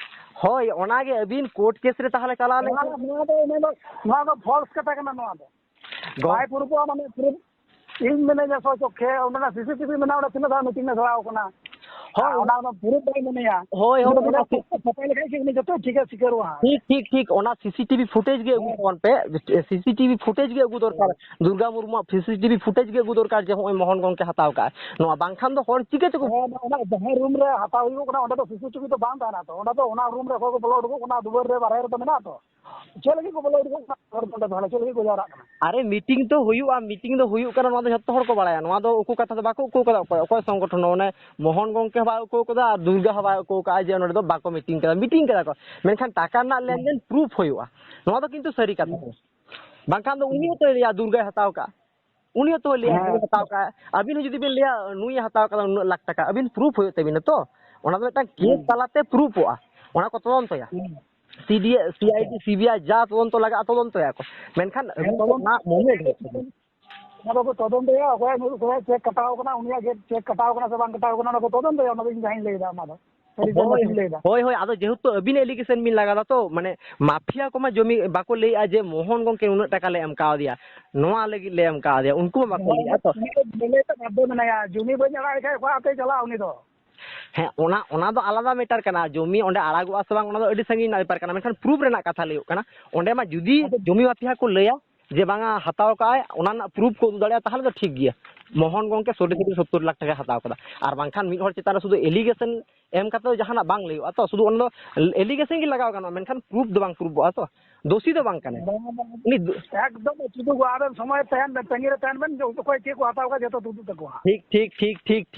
ᱦᱳᱭ, ᱚᱱᱟᱜᱮ ᱟᱹᱵᱤᱱ ᱠᱳᱨᱴ ᱠᱮᱥ ᱨᱮ ᱛᱟᱦᱚᱞᱮ ᱪᱟᱞᱟᱣ ᱱᱚᱣᱟ ᱞᱮᱱᱠᱷᱟᱱ ᱫᱚ, ᱱᱚᱣᱟ ᱫᱚ, ᱱᱚᱣᱟ ᱫᱚ, ᱱᱚᱣᱟ ᱫᱚ ᱯᱷᱚᱞᱥ ᱠᱟᱛᱷᱟ ᱠᱟᱱᱟ ᱱᱚᱣᱟ ᱫᱚ᱾ ᱜᱚ- ᱵᱟᱭ ᱯᱨᱩᱯᱚᱜᱼᱟ, ᱢᱟᱱᱮ ᱯᱨᱩᱯ ᱤᱧ ᱢᱮᱱᱟᱹᱧᱟ ᱥᱚᱪᱚᱠᱠᱷᱮ, ᱚᱸᱰᱮᱱᱟᱜ ᱥᱤᱥᱤᱴᱤᱵᱷᱤ ᱢᱮᱱᱟᱜᱼᱟ, ᱚᱸᱰᱮ ᱛᱤᱱᱟᱹᱜ ᱫᱷᱟᱣ ᱢᱤᱴᱤᱝ ᱞᱮ ᱫᱷᱚᱨᱟᱣ ᱠᱟᱱᱟ᱾ ᱦᱳᱭ, ᱟᱨ ᱚᱱᱟ ᱫᱚ ᱯᱨᱩᱯ ᱵᱟᱭ ᱢᱚᱱᱮᱭᱟ᱾ ᱦᱳᱭ, ᱩᱱᱤ ᱦᱳᱭ, ᱫᱚ ᱚᱱᱟ ᱢᱚᱱᱮᱭᱟ ᱥᱤ- ᱥᱟᱯᱷᱟ ᱞᱮᱠᱷᱟᱡ ᱜᱮ ᱩᱱᱤ ᱡᱚᱛᱚ ᱴᱷᱤᱠᱮ ᱥᱤᱠᱟᱹᱨᱚᱜᱼᱟ᱾ ᱴᱷᱤᱠ, ᱴᱷᱤᱠ, ᱴᱷᱤᱠ, ᱚᱱᱟ ᱥᱤᱥᱤᱴᱤᱵᱷᱤ ᱯᱷᱩᱴᱮᱡᱽ ᱜᱮ ᱟᱹᱜᱩ ᱦᱮᱸ᱾ ᱛᱟᱵᱚᱱ ᱯᱮ, ᱥᱤᱥᱤᱴᱤᱵᱷᱤ ᱯᱷᱩᱴᱮᱡᱽ ᱜᱮ ᱟᱹᱜᱩ ᱫᱚᱨᱠᱟᱨ, ᱫᱩᱨᱜᱟ ᱢᱩᱨᱢᱩᱣᱟᱜ ᱥᱤᱥᱤᱴᱤᱵᱷᱤ ᱯᱷᱩᱴᱮᱡᱽ ᱜᱮ ᱟᱹᱜᱩ ᱫᱚᱨᱠᱟᱨ ᱡᱮ ᱦᱚᱸᱜᱼᱚᱭ ᱢᱳᱦᱚᱱ ᱜᱚᱢᱠᱮ ᱦᱟᱛᱟᱣ ᱠᱟᱜᱼᱟᱭ, ᱱᱚᱣᱟ ᱵᱟᱝᱠᱷᱟᱱ ᱫᱚ ᱦᱚᱲ ᱪᱤᱠᱟᱹ ᱛᱮᱠᱚ ᱦᱮᱸ, ᱚᱱᱟ ᱡᱟᱦᱟᱸ ᱨᱩᱢ ᱨᱮ ᱦᱟᱛᱟᱣ ᱦᱩᱭᱩᱜ ᱠᱟᱱᱟ, ᱚᱸᱰᱮ ᱫᱚ ᱥᱤᱥᱤᱴᱤᱵᱷᱤ ᱫᱚ ᱵᱟᱝ ᱛᱟᱦᱮᱱᱟ ᱛᱚ, ᱚᱸᱰᱮ ᱫᱚ ᱚᱱᱟ ᱨᱩᱢ ᱨᱮ ᱚᱠᱚᱭ ᱠᱚ ᱵᱚᱞᱚ ᱩᱰᱩᱠᱚᱜ ᱠᱟᱱᱟ, ᱫᱩᱣᱟᱹᱨ ᱨᱮ ᱵᱟᱨᱦᱮ ᱨᱮᱫᱚ ᱢᱮᱱᱟᱜᱼᱟ ᱛᱚ᱾ ᱪᱮᱫ ᱞᱟᱹᱜᱤᱫ ᱠᱚ ᱵᱚᱞᱚ ᱩᱰᱩᱠᱚᱜ ᱠᱟᱱᱟ ᱦᱚᱲ ᱱᱚᱰᱮ ᱫᱚ? ᱪᱮᱫ ᱞᱟᱹᱜᱤᱫ ᱠᱚ ᱡᱟᱣᱨᱟᱜ ᱠᱟᱱᱟ? ᱟᱨᱮ, ᱢᱤᱴᱤᱝ ᱫᱚ ᱦᱩᱭᱩᱜᱼᱟ, ᱢᱤᱴᱤᱝ ᱫᱚ ᱦᱩᱭᱩᱜ ᱠᱟᱱᱟ, ᱱᱚᱣᱟ ᱫᱚ ᱡᱷᱚᱛᱚ ᱦᱚᱲ ᱠᱚ ᱵᱟᱲᱟᱭᱟ᱾ ᱱᱚᱣᱟ ᱫᱚ ᱩᱠᱩ ᱠᱟᱛᱷᱟ ᱫᱚ ᱵᱟᱠᱚ ᱩᱠᱩ ᱠᱟᱫᱟ ᱚᱠᱚᱭ, ᱚᱠᱚᱭ ᱥᱚᱝᱜᱚᱴᱷᱚᱱ ᱦᱚᱸ᱾ ᱢᱟᱱᱮ, ᱢᱳᱦᱚᱱ ᱜᱚᱢᱠᱮ ᱦᱚᱸ ᱵᱟᱭ ᱩᱠᱩ ᱠᱟᱫᱟ ᱟᱨ ᱫᱩᱨᱜᱟ ᱦᱚᱸ ᱵᱟᱭ ᱩᱠᱩ ᱠᱟᱜᱼᱟ ᱡᱮ ᱱᱚᱰᱮ ᱫᱚ ᱵᱟᱠᱚ ᱢᱤᱴᱤᱝ ᱠᱟᱫᱟ᱾ ᱢᱤᱴᱤᱝ ᱠᱟᱫᱟ ᱠᱚ, ᱢᱮᱱᱠᱷᱟᱱ ᱴᱟᱠᱟ ᱨᱮᱱᱟᱜ ᱞᱮᱱᱫᱮᱱ ᱯᱨᱩᱯᱷ ᱦᱩᱭᱩᱜᱼᱟ᱾ ᱱᱚᱣᱟ ᱫᱚ ᱠᱤᱱᱛᱩ ᱥᱟᱹᱨᱤ ᱠᱟᱛᱷᱟ ᱠᱟᱱᱟ᱾ ᱵᱟᱝᱠᱷᱟᱱ ᱫᱚ ᱩᱱᱤ ᱦᱚᱸᱛᱚᱭ ᱞᱟᱹᱭᱟ ᱫᱩᱨᱜᱟᱭ ᱦᱟᱛᱟᱣ ᱠᱟᱜᱼᱟ᱾ ᱩᱱᱤ ᱦᱚᱸᱛᱚ ᱞᱟᱹᱭᱟ ᱦᱮᱸ᱾ ᱱᱩᱭ ᱦᱟᱛᱟᱣ ᱠᱟᱜᱼᱟ᱾ ᱟᱹᱵᱤᱱ ᱦᱚᱸ ᱡᱩᱫᱤ ᱵᱤᱱ ᱞᱟᱹᱭᱟ ᱱᱩᱭᱮ ᱦᱟᱛᱟᱣ ᱠᱟᱫᱟ ᱩᱱᱟᱹᱜ ᱞᱟᱠᱷ ᱴᱟᱠᱟ, ᱟᱹᱵᱤᱱ ᱯᱨᱩᱯᱷ ᱦᱩᱭᱩᱜ ᱛᱟᱹᱵᱤᱱᱟ ᱛᱚ᱾ ᱚᱱᱟ ᱫᱚ ᱢᱤᱫᱴᱟᱝ ᱠᱮᱥ ᱦᱮᱸ᱾ ᱛᱟᱞᱟᱛᱮ ᱯᱨᱩᱯᱷᱚᱜᱼᱟ᱾ ᱚᱱᱟ ᱠᱚ ᱛᱚᱫᱚᱱᱛᱚᱭᱟ᱾ ᱦᱮᱸ᱾ ᱥᱤᱰᱤ, ᱥᱤᱟᱭᱰᱤ, ᱥᱤᱵᱤᱟᱭ ᱡᱟ ᱛᱚᱫᱚᱱᱛᱚ ᱞᱟᱜᱟᱜᱼᱟ, ᱛᱚᱫᱚᱱᱛᱚᱭᱟ ᱠᱚ᱾ ᱢᱮᱱᱠᱷᱟᱱ ᱦᱮᱸ, ᱟᱹᱵᱤᱱ ᱫᱚ ᱛᱚᱫᱚᱱᱛᱚ ᱚᱱᱟ ᱢᱚᱢᱮᱱᱴ ᱦᱩᱭᱩᱜ ᱛᱟᱹᱵᱤᱱᱟ᱾ ᱚᱱᱟ ᱫᱚᱠᱚ ᱛᱚᱫᱚᱱᱛᱚᱭᱟ, ᱚᱠᱚᱭᱟᱜ ᱱᱩᱭ, ᱚᱠᱚᱭᱟᱜ ᱪᱮᱠ ᱠᱟᱴᱟᱣ ᱠᱟᱱᱟ, ᱩᱱᱤᱭᱟᱜ ᱜᱮ ᱪᱮᱠ ᱠᱟᱴᱟᱣ ᱠᱟᱱᱟ ᱥᱮ ᱵᱟᱝ ᱠᱟᱴᱟᱣ ᱠᱟᱱᱟ, ᱚᱱᱟ ᱠᱚ ᱛᱚᱫᱚᱱᱛᱚᱭᱟ, ᱚᱱᱟ ᱫᱚ ᱤᱧ ᱡᱟᱦᱟᱸᱧ ᱞᱟᱹᱭᱫᱟ, ᱚᱱᱟ ᱫᱚ᱾ ᱥᱟᱹᱨᱤ ᱥᱮ ᱦᱳᱭ, ᱱᱟᱥᱮᱧ ᱞᱟᱹᱭᱫᱟ? ᱦᱳᱭ, ᱦᱳᱭ, ᱟᱫᱚ ᱡᱮᱦᱮᱛᱩ ᱟᱹᱵᱤᱱ allegation ᱵᱤᱱ ᱞᱟᱜᱟᱣᱫᱟ ᱛᱚ, ᱢᱟᱱᱮ, ᱢᱟᱯᱷᱤᱭᱟ ᱠᱚᱢᱟ ᱡᱚᱢᱤ ᱵᱟᱠᱚ ᱞᱟᱹᱭᱮᱜᱼᱟ ᱡᱮ ᱢᱳᱦᱚᱱ ᱜᱚᱢᱠᱮ ᱱᱩᱱᱟᱹᱜ ᱴᱟᱠᱟ ᱞᱮ ᱮᱢ ᱠᱟᱣᱫᱮᱭᱟ, ᱱᱚᱣᱟ ᱞᱟᱹᱜᱤᱫ ᱞᱮ ᱮᱢ ᱠᱟᱣᱫᱮᱭᱟ, ᱩᱱᱠᱩ ᱢᱟ ᱵᱟᱠᱚ ᱱᱚᱣᱟ ᱞᱟᱹᱭᱮᱜᱼᱟ ᱫᱚ ᱛᱚ᱾ ᱩᱱᱤ ᱫᱚ ᱵᱟᱫᱽᱫᱷᱚ ᱢᱮᱱᱟᱭᱟ, ᱡᱚᱢᱤ ᱵᱟᱹᱧ ᱟᱲᱟᱜ ᱞᱮᱠᱷᱟᱡ ᱚᱠᱟ ᱟᱯᱮ ᱪᱟᱞᱟᱜᱼᱟ ᱩᱱᱤ ᱫᱚ? ᱦᱮᱸ, ᱚᱱᱟ, ᱚᱱᱟ ᱫᱚ ᱟᱞᱟᱫᱟ ᱢᱮᱴᱟᱨ ᱠᱟᱱᱟ, ᱡᱚᱢᱤ ᱚᱸᱰᱮ ᱟᱲᱟᱜᱚᱜᱼᱟ ᱥᱮ ᱵᱟᱝ, ᱚᱱᱟ ᱫᱚ ᱟᱹᱰᱤ ᱥᱟᱺᱜᱤᱧ ᱨᱮᱱᱟᱜ ᱵᱮᱯᱟᱨ ᱠᱟᱱᱟ, ᱢᱮᱱᱠᱷᱟᱱ ᱯᱨᱩᱯᱷ ᱨᱮᱱᱟᱜ ᱠᱟᱛᱷᱟ ᱞᱟᱹᱭᱚᱜ ᱠᱟᱱᱟ᱾ ᱚᱸᱰᱮ ᱢᱟ ᱡᱩᱫᱤ ᱟᱫᱚ ᱡᱚᱢᱤ ᱢᱟᱯᱷᱤᱭᱟ ᱠᱚ ᱞᱟᱹᱭᱟ, ᱡᱮ ᱵᱟᱝᱟ ᱦᱟᱛᱟᱣ ᱠᱟᱜᱼᱟᱭ, ᱚᱱᱟ ᱨᱮᱱᱟᱜ ᱯᱨᱩᱯᱷ ᱠᱚ ᱩᱫᱩᱜ ᱫᱟᱲᱮᱭᱟᱜᱼᱟ, ᱛᱟᱦᱚᱞᱮ ᱫᱚ ᱴᱷᱤᱠ ᱜᱮᱭᱟ᱾ ᱢᱳᱦᱚᱱ ᱜᱚᱝᱠᱮ ᱥᱳᱨ ᱥᱳᱨ ᱥᱚᱛᱛᱚᱨ ᱞᱟᱠᱷ ᱴᱟᱠᱟᱭ ᱦᱟᱛᱟᱣ ᱠᱟᱫᱟ, ᱟᱨ ᱵᱟᱝᱠᱷᱟᱱ ᱢᱤᱫ ᱦᱚᱲ ᱪᱮᱛᱟᱱ ᱨᱮ ᱥᱩᱫᱷᱩ ᱮᱞᱤᱜᱮᱥᱚᱱ ᱮᱢ ᱠᱟᱛᱮ ᱫᱚ ᱡᱟᱦᱟᱱᱟᱜ ᱵᱟᱝ ᱞᱟᱹᱭᱚᱜᱼᱟ ᱛᱚ, ᱥᱩᱫᱷᱩ ᱚᱱᱟ ᱫᱚ ᱮᱞᱤᱜᱮᱥᱚᱱ ᱜᱮ ᱞᱟᱜᱟᱣ ᱜᱟᱱᱚᱜᱼᱟ, ᱢᱮᱱᱠᱷᱟᱱ ᱯᱨᱩᱯᱷ ᱫᱚ ᱵᱟᱝ ᱯᱨᱩᱯᱷᱚᱜᱼᱟ ᱛᱚ᱾ ᱫᱳᱥᱤ ᱫᱚ ᱵᱟᱝ ᱠᱟᱱᱟᱭ ᱩᱱᱤ ᱫᱚ᱾ ᱮᱠᱫᱚᱢ ᱥᱩᱫᱷᱩ ᱟᱵᱮᱱ ᱥᱚᱢᱚᱭ ᱛᱟᱦᱮᱱ ᱵᱮᱱ, ᱛᱟᱺᱜᱤ ᱨᱮ ᱛᱟᱦᱮᱱ ᱵᱮᱱ, ᱚᱠᱚᱭ ᱪᱮᱫ ᱠᱚ ᱦᱟᱛᱟᱣ ᱠᱟᱜ ᱡᱚᱛᱚ ᱛᱩᱫᱩᱜ ᱛᱟᱠᱚᱣᱟ᱾ ᱴᱷᱤᱠ, ᱴᱷᱤᱠ, ᱴᱷᱤᱠ, ᱴᱷᱤᱠ᱾